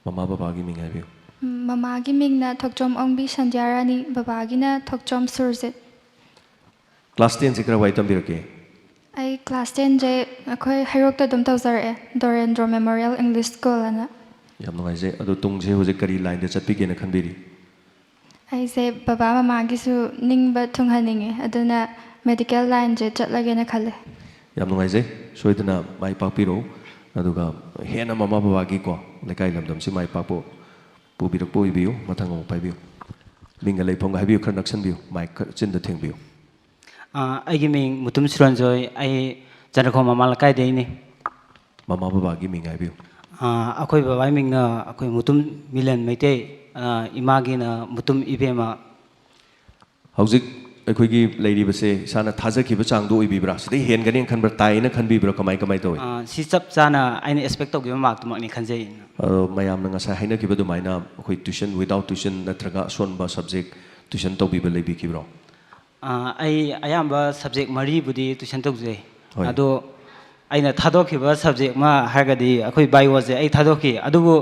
ꯃꯃꯥ ꯕꯕꯥꯒꯤ ꯃꯤꯡ ꯍꯥꯏꯕꯤꯌꯨ꯫ ꯃꯃꯥꯒꯤ ꯃꯤꯡꯅ ꯊꯣꯛꯆꯣꯝ ꯑꯣꯡꯕꯤ ꯁꯟꯙ꯭ꯌꯥꯔꯥꯅꯤ, ꯕꯕꯥꯒꯤꯅ ꯊꯣꯛꯆꯣꯝ ꯁꯨꯔꯖꯤꯠ꯫ ꯀ꯭ꯂꯥꯁ ꯇꯦꯟꯁꯦ ꯀꯔꯥꯏꯋꯥꯏ ꯇꯝꯕꯤꯔꯛꯀꯦ? ꯑꯩ ꯀ꯭ꯂꯥꯁ ꯇꯦꯟꯁꯦ ꯑꯩꯈꯣꯏ ꯍꯩꯔꯣꯛꯇ ꯑꯗꯨꯝ ꯇꯧꯖꯔꯛꯑꯦ, ꯗꯣꯔꯦꯟꯗ꯭ꯔꯣ ꯃꯦꯃꯣꯔꯤꯌꯦꯜ ꯏꯪꯂꯤꯁ ꯁ꯭ꯀꯨꯜ ꯑꯅ꯫ ꯌꯥꯝ ꯅꯨꯡꯉꯥꯏꯖꯩ꯫ ꯑꯗꯣ ꯇꯨꯡꯁꯦ ꯍꯧꯖꯤꯛ ꯀꯔꯤ ꯂꯥꯏꯟꯗ ꯆꯠꯄꯤꯒꯦꯅ ꯈꯟꯕꯤꯔꯤ? ꯑꯩꯁꯦ ꯕꯕꯥ ꯃꯃꯥꯒꯤꯁꯨ ꯅꯤꯡꯕ ꯊꯨꯡꯍꯟꯅꯤꯡꯉꯦ, ꯑꯗꯨꯅ ꯃꯦꯗꯤꯀꯦꯜ ꯂꯥꯏꯟꯁꯦ ꯆꯠꯂꯒꯦꯅ ꯈꯜꯂꯦ꯫ ꯌꯥꯝ ꯅꯨꯡꯉꯥꯏꯖꯩ꯫ ꯁꯣꯏꯗꯅ ꯃꯥꯏ ꯄꯥꯛꯄꯤꯔꯛꯎ꯫ ꯑꯗꯨꯒ ꯍꯦꯟꯅ ꯃꯃꯥ ꯕꯕꯥꯒꯤꯀꯣ, ꯂꯩꯀꯥꯏ ꯂꯝꯗꯝꯁꯤ ꯃꯥꯏ ꯄꯥꯛꯄ ꯄꯨꯕꯤꯔꯛꯄ ꯑꯣꯏꯕꯤꯌꯨ꯫ ꯃꯊꯪ ꯑꯃꯨꯛ ꯄꯥꯏꯕꯤꯌꯨ꯫ ꯃꯤꯡꯒ ꯂꯩꯐꯝꯒ ꯍꯥꯏꯕꯤꯌꯨ, ꯈꯔ ꯅꯛꯁꯟꯕꯤꯌꯨ, ꯃꯥꯏꯛ ꯈꯔ ꯆꯤꯟꯗ ꯊꯦꯡꯕꯤꯌꯨ꯫ ꯑ, ꯑꯩꯒꯤ ꯃꯤꯡ ꯃꯨꯇꯨꯝ ꯁꯨꯔꯟꯖꯣꯏ, ꯑꯩ ꯆꯟꯗ꯭ꯔꯈꯣꯡ ꯃꯃꯥ ꯂꯩꯀꯥꯏꯗꯩꯅꯤ꯫ ꯃꯃꯥ ꯕꯕꯥꯒꯤ ꯃꯤꯡ ꯍꯥꯏꯕꯤꯌꯨ꯫ ꯑ, ꯑꯩꯈꯣꯏ ꯕꯕꯥꯒꯤ ꯃꯤꯡꯅ ꯑꯩꯈꯣꯏ ꯃꯨꯇꯨꯝ ꯃꯤꯂꯟ ꯃꯩꯇꯩ, ꯑ, ꯏꯃꯥꯒꯤꯅ ꯃꯨꯇꯨꯝ ꯏꯕꯦꯝꯃ꯫ ꯍꯧꯖꯤꯛ ꯑꯩꯈꯣꯏꯒꯤ ꯂꯩꯔꯤꯕꯁꯦ ꯏꯁꯥꯅ ꯊꯥꯖꯈꯤꯕ ꯆꯥꯡꯗꯣ ꯑꯣꯏꯕꯤꯕ꯭ꯔꯥ? ꯁꯤꯗꯩ ꯍꯦꯟꯒꯅꯤ ꯈꯟꯕ꯭ꯔꯥ, ꯇꯥꯏꯅ ꯈꯟꯕꯤꯕ꯭ꯔꯥ, ꯀꯃꯥꯏ ꯀꯃꯥꯏ ꯇꯧꯏ? ꯑ, ꯁꯤ ꯆꯞ ꯆꯥꯅ ꯑꯩꯅ ꯑꯦꯛꯁꯄꯦꯛ ꯇꯧꯈꯤꯕ ꯃꯥꯔꯛꯇꯨꯃꯛꯅꯤ ꯈꯟꯖꯩ꯫ ꯑ, ꯃꯌꯥꯝꯅ ꯉꯁꯥꯏ ꯍꯥꯏꯅꯈꯤꯕ ꯑꯗꯨꯃꯥꯏꯅ ꯑꯩꯈꯣꯏ tuition, without tuition ꯅꯠꯇ꯭ꯔꯒ ꯑꯁꯣꯟꯕ subject tuition ꯇꯧꯕꯤꯕ ꯂꯩꯕꯤꯈꯤꯕ꯭ꯔꯣ? ꯑ, ꯑꯩ ꯑꯌꯥꯝꯕ ꯁꯕꯖꯦꯛ ꯃꯔꯤꯕꯨꯗꯤ ꯇꯨꯏꯁꯟ ꯇꯧꯖꯩ꯫ ꯍꯣꯏ꯫ ꯑꯗꯣ ꯑꯩꯅ ꯊꯥꯗꯣꯛꯈꯤꯕ ꯁꯕꯖꯦꯛ ꯑꯃ ꯍꯥꯏꯔꯒꯗꯤ ꯑꯩꯈꯣꯏ ꯕꯥꯏꯑꯣꯁꯦ ꯑꯩ ꯊꯥꯗꯣꯛꯈꯤ꯫ ꯑꯗꯨꯕꯨ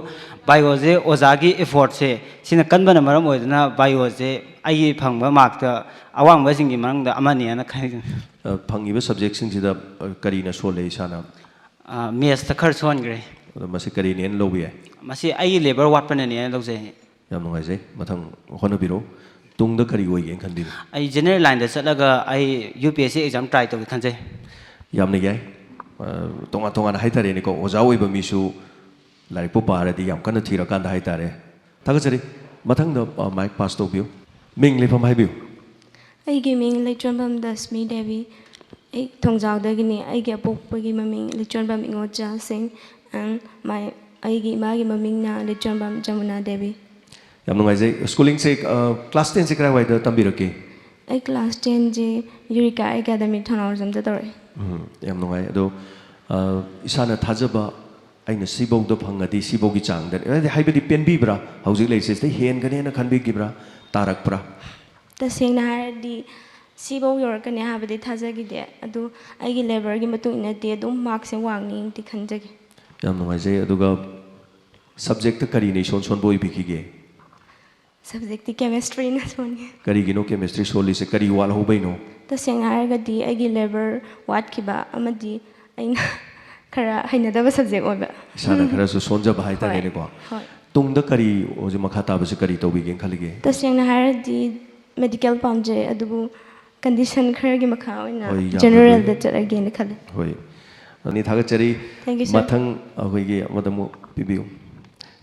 ꯕꯥꯏꯑꯣꯁꯦ ꯑꯣꯖꯥꯒꯤ ꯏꯐꯣꯔꯠꯁꯦ ꯁꯤꯅ ꯀꯟꯕꯅ ꯃꯔꯝ ꯑꯣꯏꯗꯨꯅ ꯕꯥꯏꯑꯣꯁꯦ ꯑꯩꯒꯤ ꯐꯪꯕ ꯃꯥꯔꯛꯇ ꯑꯋꯥꯡꯕꯁꯤꯡꯒꯤ ꯃꯅꯨꯡꯗ ꯑꯃꯅꯤ ꯍꯥꯏꯅ ꯈꯟꯖꯩ꯫ ꯑ, ꯐꯪꯉꯤꯕ subjectꯁꯤꯡꯁꯤꯗ, ꯑ, ꯀꯔꯤꯅ ꯁꯣꯜꯂꯦ ꯏꯁꯥꯅ? ꯑ, ꯃꯦꯠꯁꯇ ꯈꯔ ꯁꯣꯟꯈ꯭ꯔꯦ꯫ ꯑꯗꯣ ꯃꯁꯤ ꯀꯔꯤꯅꯦꯅ ꯂꯧꯕ ꯌꯥꯏ? ꯃꯁꯤ ꯑꯩꯒꯤ ꯂꯦꯕꯔ ꯋꯥꯠꯄꯅꯅꯦꯅ ꯂꯧꯖꯩ꯫ ꯌꯥꯝ ꯅꯨꯡꯉꯥꯏꯖꯩ꯫ ꯃꯊꯪ ꯍꯣꯠꯅꯕꯤꯔꯣ꯫ ꯇꯨꯡꯗ ꯀꯔꯤ ꯑꯣꯏꯒꯦꯅ ꯈꯟꯕꯤꯕ? ꯑꯩ ꯖꯦꯅꯦꯔꯦꯜ ꯂꯥꯏꯟꯗ ꯆꯠꯂꯒ ꯑꯩ U P S C exam try ꯇꯧꯒꯦ ꯈꯟꯖꯩ꯫ ꯌꯥꯝꯅ ꯌꯥꯏ꯫ ꯑ, ꯇꯣꯉꯥꯟ ꯇꯣꯉꯥꯟꯅ ꯍꯥꯏꯇꯥꯔꯦꯅꯦꯀꯣ, ꯑꯣꯖꯥ ꯑꯣꯏꯕ ꯃꯤꯁꯨ ꯂꯥꯏꯔꯤꯛꯄꯨ ꯄꯥꯔꯗꯤ ꯌꯥꯝ ꯀꯟꯅ ꯊꯤꯔꯀꯥꯟꯗ ꯍꯥꯏꯇꯥꯔꯦ꯫ ꯊꯥꯒꯠꯆꯔꯤ꯫ ꯃꯊꯪꯗ, ꯑ, ꯃꯥꯏꯛ ꯄꯥꯁ ꯇꯧꯕꯤꯌꯨ꯫ ꯃꯤꯡ, ꯂꯩꯐꯝ ꯍꯥꯏꯕꯤꯌꯨ꯫ ꯑꯩꯒꯤ ꯃꯤꯡ ꯂꯩꯆꯣꯟꯕꯝ ꯗꯁꯃꯤ ꯗꯦꯕꯤ꯫ ꯑꯩ ꯊꯣꯡꯖꯥꯎꯗꯒꯤꯅꯤ꯫ ꯑꯩꯒꯤ ꯑꯄꯣꯛꯄꯒꯤ ꯃꯃꯤꯡ ꯂꯩꯆꯣꯟꯕꯝ ꯏꯉꯣꯆꯥ ꯁꯤꯡ꯫ And my, ꯑꯩꯒꯤ ꯏꯃꯥꯒꯤ ꯃꯃꯤꯡꯅ ꯂꯩꯆꯣꯟꯕꯝ ꯖꯃꯨꯅꯥ ꯗꯦꯕꯤ꯫ ꯌꯥꯝ ꯅꯨꯡꯉꯥꯏꯖꯩ꯫ Schooling ꯁꯦ, ꯑ, class ten ꯁꯦ ꯀꯗꯥꯏꯋꯥꯏꯗ ꯇꯝꯕꯤꯔꯛꯀꯦ? ꯑꯩ class ten ꯁꯦ ꯌꯨꯔꯤꯀꯥ ꯑꯦꯀꯥꯗꯃꯤ ꯊꯧꯅꯥꯎꯖꯝꯗ ꯇꯧꯔꯛꯑꯦ꯫ ꯎꯝ, ꯌꯥꯝ ꯅꯨꯡꯉꯥꯏ꯫ ꯑꯗꯣ, ꯑ, ꯏꯁꯥꯅ ꯊꯥꯖꯕ, ꯑꯩꯅ ꯁꯤꯐꯧꯗ ꯐꯪꯉꯗꯤ ꯁꯤꯐꯧꯒꯤ ꯆꯥꯡꯗ, ꯍꯥꯏꯗꯤ, ꯍꯥꯏꯕꯗꯤ ꯄꯦꯟꯕꯤꯕ꯭ꯔꯥ? ꯍꯧꯖꯤꯛ ꯂꯩꯔꯤꯁꯦ ꯁꯤꯗꯩ ꯍꯦꯟꯒꯅꯦꯅ ꯈꯟꯕꯤꯈꯤꯕ꯭ꯔꯥ? ꯇꯥꯔꯛꯄ꯭ꯔꯥ? ꯇꯁꯦꯡꯅ ꯍꯥꯏꯔꯗꯤ ꯁꯤꯐꯧ ꯌꯧꯔꯛꯀꯅꯤ ꯍꯥꯏꯕꯗꯤ ꯊꯥꯖꯈꯤꯗꯦ꯫ ꯑꯗꯨ ꯑꯩꯒꯤ level ꯒꯤ ꯃꯇꯨꯡ ꯏꯟꯅꯗꯤ ꯑꯗꯨꯝ mark ꯁꯦ ꯋꯥꯡꯅꯤꯗꯤ ꯈꯟꯖꯒꯦ꯫ ꯌꯥꯝ ꯅꯨꯡꯉꯥꯏꯖꯩ꯫ ꯑꯗꯨꯒ subject ꯇ ꯀꯔꯤꯅ ꯏꯁꯣꯟ ꯁꯣꯟꯕ ꯑꯣꯏꯕꯤꯈꯤꯒꯦ? Subject ꯇꯤ chemistry ꯅ ꯁꯣꯟꯉꯦ꯫ ꯀꯔꯤꯒꯤꯅꯣ chemistry ꯁꯣꯜꯂꯤꯁꯦ? ꯀꯔꯤ ꯋꯥꯠꯍꯧꯕꯩꯅꯣ? ꯇꯁꯦꯡꯅ ꯍꯥꯏꯔꯒꯗꯤ ꯑꯩꯒꯤ level ꯋꯥꯠꯈꯤꯕ ꯑꯃꯗꯤ ꯑꯩꯅ ꯈꯔ ꯍꯩꯅꯗꯕ subject ꯑꯣꯏꯕ꯫ ꯏꯁꯥꯅ ꯈꯔꯁꯨ ꯁꯣꯟꯖꯕ ꯍꯥꯏꯇꯥꯔꯦꯅꯦꯀꯣ꯫ ꯍꯣꯏ꯫ ꯇꯨꯡꯗ ꯀꯔꯤ, ꯍꯧꯖꯤꯛ ꯃꯈꯥ ꯇꯥꯕꯁꯤ ꯀꯔꯤ ꯇꯧꯕꯤꯒꯦꯅ ꯈꯜꯂꯤꯒꯦ? ꯇꯁꯦꯡꯅ ꯍꯥꯏꯔꯗꯤ medical ꯄꯥꯝꯖꯩ, ꯑꯗꯨꯕꯨ condition ꯈꯔꯒꯤ ꯃꯈꯥ ꯑꯣꯏꯅ ꯍꯣꯏ, ꯌꯥꯝꯅ general ꯗ ꯂꯨꯏ꯫ ꯆꯠꯂꯒꯦꯅ ꯈꯜꯂꯦ꯫ ꯍꯣꯏ꯫ ꯑꯅꯤ ꯊꯥꯒꯠꯆꯔꯤ꯫ Thank you, sir. ꯃꯊꯪ ꯑꯩꯈꯣꯏꯒꯤ ꯑꯃꯗ ꯑꯃꯨꯛ ꯄꯤꯕꯤꯌꯨ꯫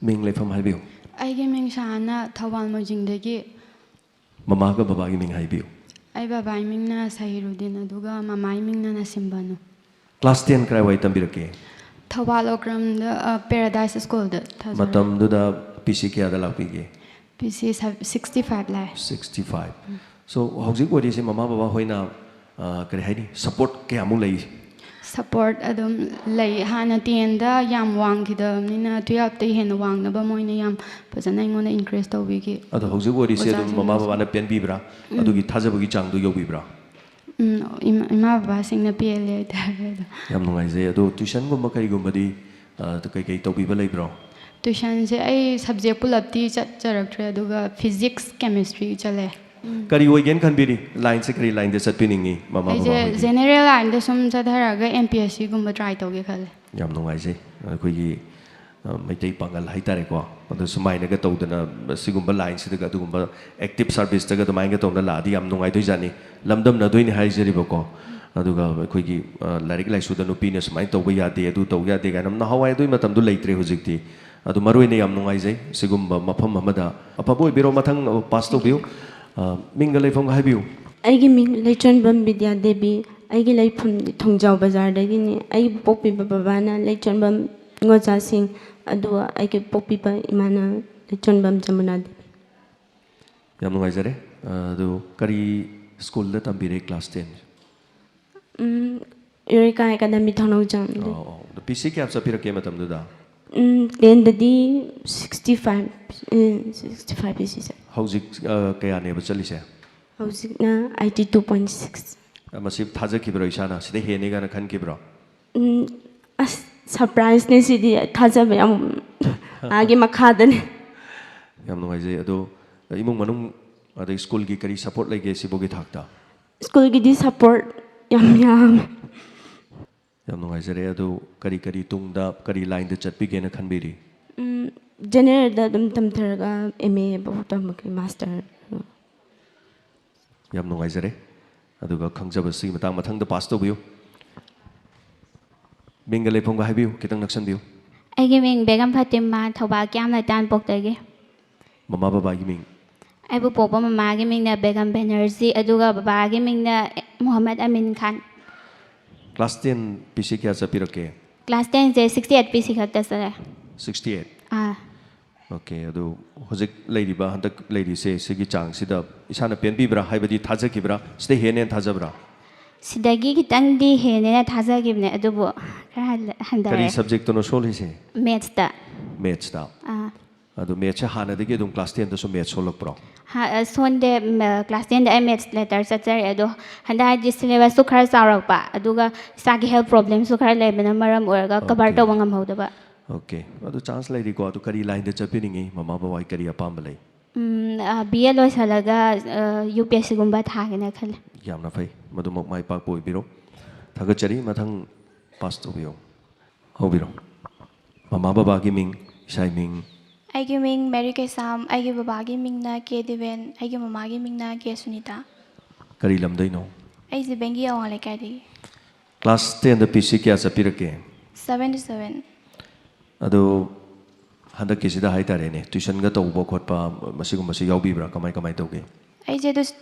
ꯃꯤꯡ, ꯂꯩꯐꯝ ꯍꯥꯏꯕꯤꯌꯨ꯫ ꯑꯩꯒꯤ ꯃꯤꯡ ꯁꯍꯥꯅ, ꯊꯧꯕꯥꯜ ꯃꯣꯏꯖꯤꯡꯗꯒꯤ꯫ ꯃꯃꯥꯒ ꯕꯕꯥꯒꯤ ꯃꯤꯡ ꯍꯥꯏꯕꯤꯌꯨ꯫ ꯑꯩ ꯕꯕꯥꯒꯤ ꯃꯤꯡꯅ ꯁꯍꯤꯔꯨꯗꯤꯟ, ꯑꯗꯨꯒ ꯃꯃꯥꯒꯤ ꯃꯤꯡꯅ ꯅꯁꯤꯝꯕꯥꯅꯨ꯫ Class ten ꯀꯗꯥꯏꯋꯥꯏ ꯇꯝꯕꯤꯔꯛꯀꯦ? ꯊꯧꯕꯥꯜ ꯑꯣꯀ꯭ꯔꯝꯗ, ꯑ, Paradise School ꯗ ꯊꯥꯖꯔꯦ꯫ ꯃꯇꯝꯗꯨꯗ P C ꯀꯌꯥꯗ ꯂꯥꯛꯄꯤꯒꯦ? P C sub-, sixty five ꯂꯥꯛꯑꯦ꯫ Sixty five꯫ So, ꯍꯧꯖꯤꯛ ꯑꯣꯏꯔꯤꯁꯦ ꯃꯃꯥ ꯕꯕꯥ ꯍꯣꯏꯅ, ꯑ, ꯀꯔꯤ ꯍꯥꯏꯅꯤ, support ꯀꯌꯥꯃꯨꯛ ꯂꯩ? Support ꯑꯗꯨꯝ ꯂꯩ꯫ ꯍꯥꯟꯅ ten ꯗ ꯌꯥꯝ ꯋꯥꯡꯈꯤꯗꯕꯅꯤꯅ, twelve ꯇ ꯍꯦꯟꯅ ꯋꯥꯡꯅꯕ ꯃꯣꯏꯅ ꯌꯥꯝ ꯐꯖꯅ ꯑꯩꯉꯣꯟꯗ encourage ꯇꯧꯕꯤꯈꯤ꯫ ꯑꯗꯣ ꯍꯧꯖꯤꯛ ꯑꯣꯏꯔꯤꯁꯦ ꯑꯗꯨꯝ ꯃꯃꯥ ꯑꯣꯖꯥꯁꯤꯡꯅꯁꯨ꯫ ꯕꯕꯥꯅ ꯄꯦꯟꯕꯤꯕ꯭ꯔꯥ? ꯎꯝ꯫ ꯑꯗꯨꯒꯤ ꯊꯥꯖꯕꯒꯤ ꯆꯥꯡꯗꯨ ꯌꯧꯕꯤꯕ꯭ꯔꯥ? ꯎꯝ, ꯏꯃꯥ, ꯏꯃꯥ ꯕꯕꯥꯁꯤꯡꯅ ꯄꯦꯜꯂꯦ ꯍꯥꯏꯇꯥꯔꯦ ꯑꯗꯣ꯫ ꯌꯥꯝ ꯅꯨꯡꯉꯥꯏꯖꯩ꯫ ꯑꯗꯣ tuition ꯒꯨꯝꯕ ꯀꯔꯤꯒꯨꯝꯕꯗꯤ, ꯑ, ꯀꯩꯀꯩ ꯇꯧꯕꯤꯕ ꯂꯩꯕ꯭ꯔꯣ? Tuition ꯁꯦ ꯑꯩ subject ꯄꯨꯂꯞꯇꯤ ꯆꯠꯆꯔꯛꯇ꯭ꯔꯦ, ꯑꯗꯨꯒ physics, chemistry ꯆꯠꯂꯦ꯫ ꯀꯔꯤ ꯑꯣꯏꯒꯦꯅ ꯈꯟꯕꯤꯔꯤ? Line ꯁꯦ ꯀꯔꯤ line ꯗ ꯆꯠꯄꯤꯅꯤꯡꯉꯤ ꯃꯃꯥ ꯕꯕꯥ ꯑꯩꯁꯦ ꯍꯣꯏꯒꯤ? General line ꯗ ꯁꯨꯝ ꯆꯠꯊꯔꯒ M P S C ꯒꯨꯝꯕ try ꯇꯧꯒꯦ ꯈꯜꯂꯦ꯫ ꯌꯥꯝ ꯅꯨꯡꯉꯥꯏꯖꯩ꯫ ꯑꯩꯈꯣꯏꯒꯤ, ꯑ, ꯃꯩꯇꯩ ꯄꯥꯉꯜ ꯍꯥꯏꯇꯥꯔꯦꯀꯣ, ꯑꯗꯣ ꯁꯨꯃꯥꯏꯅꯒ ꯇꯧꯗꯅ ꯁꯤꯒꯨꯝꯕ line ꯁꯤꯗꯒ ꯑꯗꯨꯒꯨꯝꯕ active service ꯇꯒ ꯑꯗꯨꯃꯥꯏꯅꯒ ꯇꯧꯅ ꯂꯥꯛꯑꯗꯤ ꯌꯥꯝ ꯅꯨꯡꯉꯥꯏꯗꯣꯏꯖꯥꯠꯅꯤ꯫ ꯂꯝꯗꯝꯅꯗꯣꯏꯅꯤ ꯍꯥꯏꯖꯔꯤꯕꯀꯣ꯫ ꯑꯗꯨꯒ ꯑꯩꯈꯣꯏꯒꯤ, ꯑ, ꯂꯥꯏꯔꯤꯛ ꯂꯥꯏꯁꯨꯗ ꯅꯨꯄꯤꯅ ꯁꯨꯃꯥꯏꯅ ꯇꯧꯕ ꯌꯥꯗꯦ, ꯑꯗꯨ ꯇꯧꯕ ꯌꯥꯗꯦ ꯀꯥꯏꯅ, ꯅꯍꯥꯟꯋꯥꯏ ꯑꯗꯨꯒꯤ ꯃꯇꯝꯗꯣ ꯂꯩꯇ꯭ꯔꯦ ꯍꯧꯖꯤꯛꯇꯤ꯫ ꯑꯗꯨ ꯃꯔꯨ ꯑꯣꯏꯅ ꯌꯥꯝ ꯅꯨꯡꯉꯥꯏꯖꯩ꯫ ꯁꯤꯒꯨꯝꯕ ꯃꯐꯝ ꯑꯃꯗ ꯑꯐꯕ ꯑꯣꯏꯕꯤꯔꯣ꯫ ꯃꯊꯪ, ꯑ, pass ꯇꯧꯕꯤꯌꯨ꯫ ꯑ, ꯃꯤꯡꯒ ꯂꯩꯐꯝꯒ ꯍꯥꯏꯕꯤꯌꯨ꯫ ꯑꯩꯒꯤ ꯃꯤꯡ ꯂꯩꯆꯣꯟꯕꯝ ꯕꯤꯗ꯭ꯌꯥꯗꯦꯕꯤ꯫ ꯑꯩꯒꯤ ꯂꯩꯐꯝꯗꯤ ꯊꯣꯡꯖꯥꯎ ꯕꯖꯥꯔꯗꯒꯤꯅꯤ꯫ ꯑꯩꯕꯨ ꯄꯣꯛꯄꯤꯕ ꯕꯕꯥꯅ ꯂꯩꯆꯣꯟꯕꯝ ꯉꯣꯖꯥ ꯁꯤꯡ, ꯑꯗꯨꯒ ꯑꯩꯒꯤ ꯄꯣꯛꯄꯤꯕ ꯏꯃꯥꯅ ꯂꯩꯆꯣꯟꯕꯝ ꯖꯃꯨꯅꯥ ꯗꯦꯕꯤ꯫ ꯌꯥꯝ ꯅꯨꯡꯉꯥꯏꯖꯔꯦ꯫ ꯑ, ꯑꯗꯨ ꯀꯔꯤ ꯁ꯭ꯀꯨꯜꯗ ꯇꯝꯕꯤꯔꯦ ꯀ꯭ꯂꯥꯁ ꯇꯦꯟ? ꯎꯝ, ꯌꯨꯔꯦꯀꯥ ꯑꯦꯀꯥꯗꯃꯤ ꯊꯧꯅꯧꯖꯝꯗ꯫ ꯑꯣ, ꯑꯣ꯫ ꯑꯗꯨ ꯄꯤ ꯁꯤ ꯀꯌꯥ ꯆꯠꯄꯤꯔꯛꯀꯦ ꯃꯇꯝꯗꯨꯗ? ꯎꯝ, ꯇꯦꯟꯗꯗꯤ ꯁꯤꯛꯁꯇꯤ ꯐꯥꯏꯚ, ꯎꯝ, ꯁꯤꯛꯁꯇꯤ ꯐꯥꯏꯚ ꯄꯤ ꯁꯤ ꯆꯠꯂꯦ꯫ ꯍꯧꯖꯤꯛ, ꯑ, ꯀꯌꯥꯅꯦꯕ ꯆꯠꯂꯤꯁꯦ? ꯍꯧꯖꯤꯛꯅ ꯑꯥꯏꯠꯇꯤ ꯇꯨ ꯄꯣꯏꯟ ꯁꯤꯛꯁ꯫ ꯑ, ꯃꯁꯤ ꯊꯥꯖꯈꯤꯕ꯭ꯔꯣ ꯏꯁꯥꯅ? ꯁꯤꯗ ꯍꯦꯟꯅꯤ ꯀꯥꯏꯅ ꯈꯟꯈꯤꯕ꯭ꯔꯣ? ꯎꯝ, ꯑꯁ, ꯁꯔꯄ꯭ꯔꯥꯏꯖꯅꯦ ꯁꯤꯗꯤ꯫ ꯊꯥꯖꯕ ꯌꯥꯝ ꯑꯥꯒꯤ ꯃꯈꯥꯗꯅꯦ꯫ ꯌꯥꯝ ꯅꯨꯡꯉꯥꯏꯖꯩ꯫ ꯑꯗꯣ ꯏꯃꯨꯡ ꯃꯅꯨꯡ ꯑꯗꯩ ꯁ꯭ꯀꯨꯜꯒꯤ ꯀꯔꯤ ꯁꯄꯣꯔꯠ ꯂꯩꯒꯦ ꯁꯤꯐꯥꯎꯒꯤ ꯊꯥꯛꯇ? ꯁ꯭ꯀꯨꯜꯒꯤꯗꯤ ꯁꯄꯣꯔꯠ ꯌꯥꯝ ꯌꯥꯝꯃꯦ꯫ ꯌꯥꯝ ꯅꯨꯡꯉꯥꯏꯖꯔꯦ꯫ ꯑꯗꯨ ꯀꯔꯤ ꯀꯔꯤ ꯇꯨꯡꯗ ꯀꯔꯤ ꯂꯥꯏꯟꯗ ꯆꯠꯄꯤꯒꯦꯅ ꯈꯟꯕꯤꯔꯤ? ꯎꯝ, ꯖꯦꯅꯦꯔꯦꯜꯗ ꯑꯗꯨꯝ ꯇꯝꯊꯔꯒ ꯑꯦꯝ ꯑꯦ ꯐꯥꯎ ꯇꯝꯃꯒꯦ, ꯃꯥꯁꯇꯔ꯫ ꯌꯥꯝ ꯅꯨꯡꯉꯥꯏꯖꯔꯦ꯫ ꯑꯗꯨꯒ ꯈꯪꯖꯕꯁꯤꯒꯤ ꯃꯇꯥꯡ ꯃꯊꯪꯗ ꯄꯥꯁ ꯇꯧꯕꯤꯌꯨ꯫ ꯃꯤꯡꯒ ꯂꯩꯐꯝꯒ ꯍꯥꯏꯕꯤꯌꯨ, ꯈꯤꯇꯪ ꯅꯛꯁꯟꯕꯤꯌꯨ꯫ ꯑꯩꯒꯤ ꯃꯤꯡ ꯕꯦꯒꯝ ꯐꯥꯇꯤꯃꯥ, ꯊꯧꯕꯥꯜ ꯀꯤꯌꯥꯝ ꯂꯩꯇꯥꯟꯄꯣꯛꯇꯒꯤ꯫ ꯃꯃꯥ ꯕꯕꯥꯒꯤ ꯃꯤꯡ? ꯑꯩꯕꯨ ꯄꯣꯛꯄ ꯃꯃꯥꯒꯤ ꯃꯤꯡꯅ ꯕꯦꯒꯝ ꯕꯦꯅꯔꯖꯤ, ꯑꯗꯨꯒ ꯕꯕꯥꯒꯤ ꯃꯤꯡꯅ ꯃꯨꯍꯝꯃꯗ ꯑꯃꯤꯟ ꯈꯥꯟ꯫ ꯀ꯭ꯂꯥꯁ ꯇꯦꯟ ꯄꯤ ꯁꯤ ꯀꯌꯥ ꯆꯠꯄꯤꯔꯛꯀꯦ? ꯀ꯭ꯂꯥꯁ ꯇꯦꯟꯁꯦ ꯁꯤꯛꯁꯇꯤ ꯑꯩꯠ ꯄꯤ ꯁꯤ ꯈꯛꯇ ꯆꯠꯂꯦ꯫ Sixty eight? ꯑꯥ꯫ ꯑꯣꯀꯦ, ꯑꯗꯨ ꯍꯧꯖꯤꯛ ꯂꯩꯔꯤꯕ, ꯍꯟꯗꯛ ꯂꯩꯔꯤꯁꯦ, ꯁꯤꯒꯤ ꯆꯥꯡꯁꯤꯗ ꯏꯁꯥꯅ ꯄꯦꯟꯕꯤꯕ꯭ꯔꯥ, ꯍꯥꯏꯕꯗꯤ ꯊꯥꯖꯈꯤꯕ꯭ꯔꯥ, ꯁꯤꯗ ꯍꯦꯟꯅ ꯍꯦꯟꯅ ꯊꯥꯖꯕ꯭ꯔꯥ? ꯁꯤꯗꯒꯤ ꯈꯤꯇꯪꯗꯤ ꯍꯦꯟꯅꯦꯅ ꯊꯥꯖꯈꯤꯕꯅꯦ, ꯑꯗꯨꯕꯨ ꯈꯔ ꯍꯜ- ꯀꯔꯤ ꯍꯟꯊꯔꯦ꯫ ꯁꯕꯖꯦꯛꯇꯅꯣ ꯁꯣꯜꯂꯤꯁꯦ? ꯃꯦꯠꯁꯇ꯫ ꯃꯦꯠꯁꯇ? ꯑꯥ꯫ ꯑꯗꯨ ꯃꯦꯠꯁꯁꯦ ꯍꯥꯟꯅꯗꯒꯤ ꯑꯗꯨꯝ ꯀ꯭ꯂꯥꯁ ꯇꯦꯟꯗꯁꯨ ꯃꯦꯠꯁ ꯁꯣꯜꯂꯛꯄ꯭ꯔꯣ? ꯍꯥ- ꯑ, ꯁꯣꯟꯗꯦ꯫ ꯃ-, ꯀ꯭ꯂꯥꯁ ꯇꯦꯟꯗ ꯑꯩ ꯃꯦꯠꯁ ꯂꯦꯇꯔ ꯆꯠꯆꯔꯦ, ꯑꯗꯣ ꯍꯟꯗꯛ ꯍꯥꯏꯗꯤ ꯁꯤꯂꯦꯕꯁꯁꯨ ꯈꯔ ꯆꯥꯎꯔꯛꯄ, ꯑꯗꯨꯒ ꯏꯁꯥꯒꯤ ꯍꯦꯜꯊ ꯄ꯭ꯔꯣꯕ꯭ꯂꯦꯝꯁꯨ ꯈꯔ ꯂꯩꯕꯅ ꯃꯔꯝ ꯑꯣꯏꯔꯒ ꯀꯕꯔ Okay. ꯇꯧꯕ ꯉꯝꯍꯧꯗꯕ꯫ ꯑꯣꯀꯦ, ꯑꯗꯨ ꯆꯥꯟꯁ ꯂꯩꯔꯤꯀꯣ꯫ ꯑꯗꯨ ꯀꯔꯤ ꯂꯥꯏꯟꯗ ꯆꯠꯄꯤꯅꯤꯡꯉꯤ? ꯃꯃꯥ ꯕꯕꯥꯒꯤ ꯀꯔꯤ ꯑꯄꯥꯝꯕ ꯂꯩ? ꯕꯤ ꯑꯦ ꯂꯣꯏꯁꯤꯜꯂꯒ ꯌꯨ ꯄꯤ ꯑꯦꯁ ꯁꯤꯒꯨꯝꯕ ꯊꯥꯒꯦꯅ ꯈꯜꯂꯦ꯫ ꯌꯥꯝꯅ ꯐꯩ, ꯃꯗꯨꯃꯛ ꯃꯥꯏ ꯄꯥꯛꯄ ꯑꯣꯏꯕꯤꯔꯣ꯫ ꯊꯥꯒꯠꯆꯔꯤ꯫ ꯃꯊꯪ ꯄꯥꯁ ꯇꯧꯕꯤꯌꯣ, ꯍꯧꯕꯤꯔꯣ꯫ ꯃꯃꯥ ꯕꯕꯥꯒꯤ ꯃꯤꯡ, ꯏꯁꯥꯒꯤ ꯃꯤꯡ? ꯑꯩꯒꯤ ꯃꯤꯡ ꯃꯦꯔꯤ ꯀꯩꯁꯥꯝ, ꯑꯩꯒꯤ ꯕꯕꯥꯒꯤ ꯃꯤꯡꯅ ꯀꯦ ꯗꯤꯕꯦꯟ, ꯑꯩꯒꯤ ꯃꯃꯥꯒꯤ ꯃꯤꯡꯅ ꯀꯦ ꯁꯨꯅꯤꯇꯥ꯫ ꯀꯔꯤ ꯂꯝꯗꯩꯅꯣ? ꯑꯩꯁꯦ ꯕꯦꯡꯒꯤ ꯑꯋꯥꯡ ꯂꯩꯀꯥꯏꯗꯒꯤ꯫ ꯀ꯭ꯂꯥꯁ ꯇꯦꯟꯗ ꯄꯤ ꯁꯤ ꯀꯌꯥ ꯆꯠꯄꯤꯔꯛꯀꯦ? Seventy seven. ꯑꯗꯣ ꯍꯟꯗꯛꯀꯤꯁꯤꯗ ꯍꯥꯏꯇꯥꯔꯦꯅꯦ, ꯇ꯭ꯋꯤꯁꯟꯒ ꯇꯧꯕ ꯈꯣꯠꯄ ꯃꯁꯤꯒꯨꯝꯕꯁꯤ ꯌꯥꯎꯕꯤꯕ꯭ꯔꯥ? ꯀꯃꯥꯏ ꯀꯃꯥꯏ ꯇꯧꯒꯦ? ꯑꯩꯁꯦ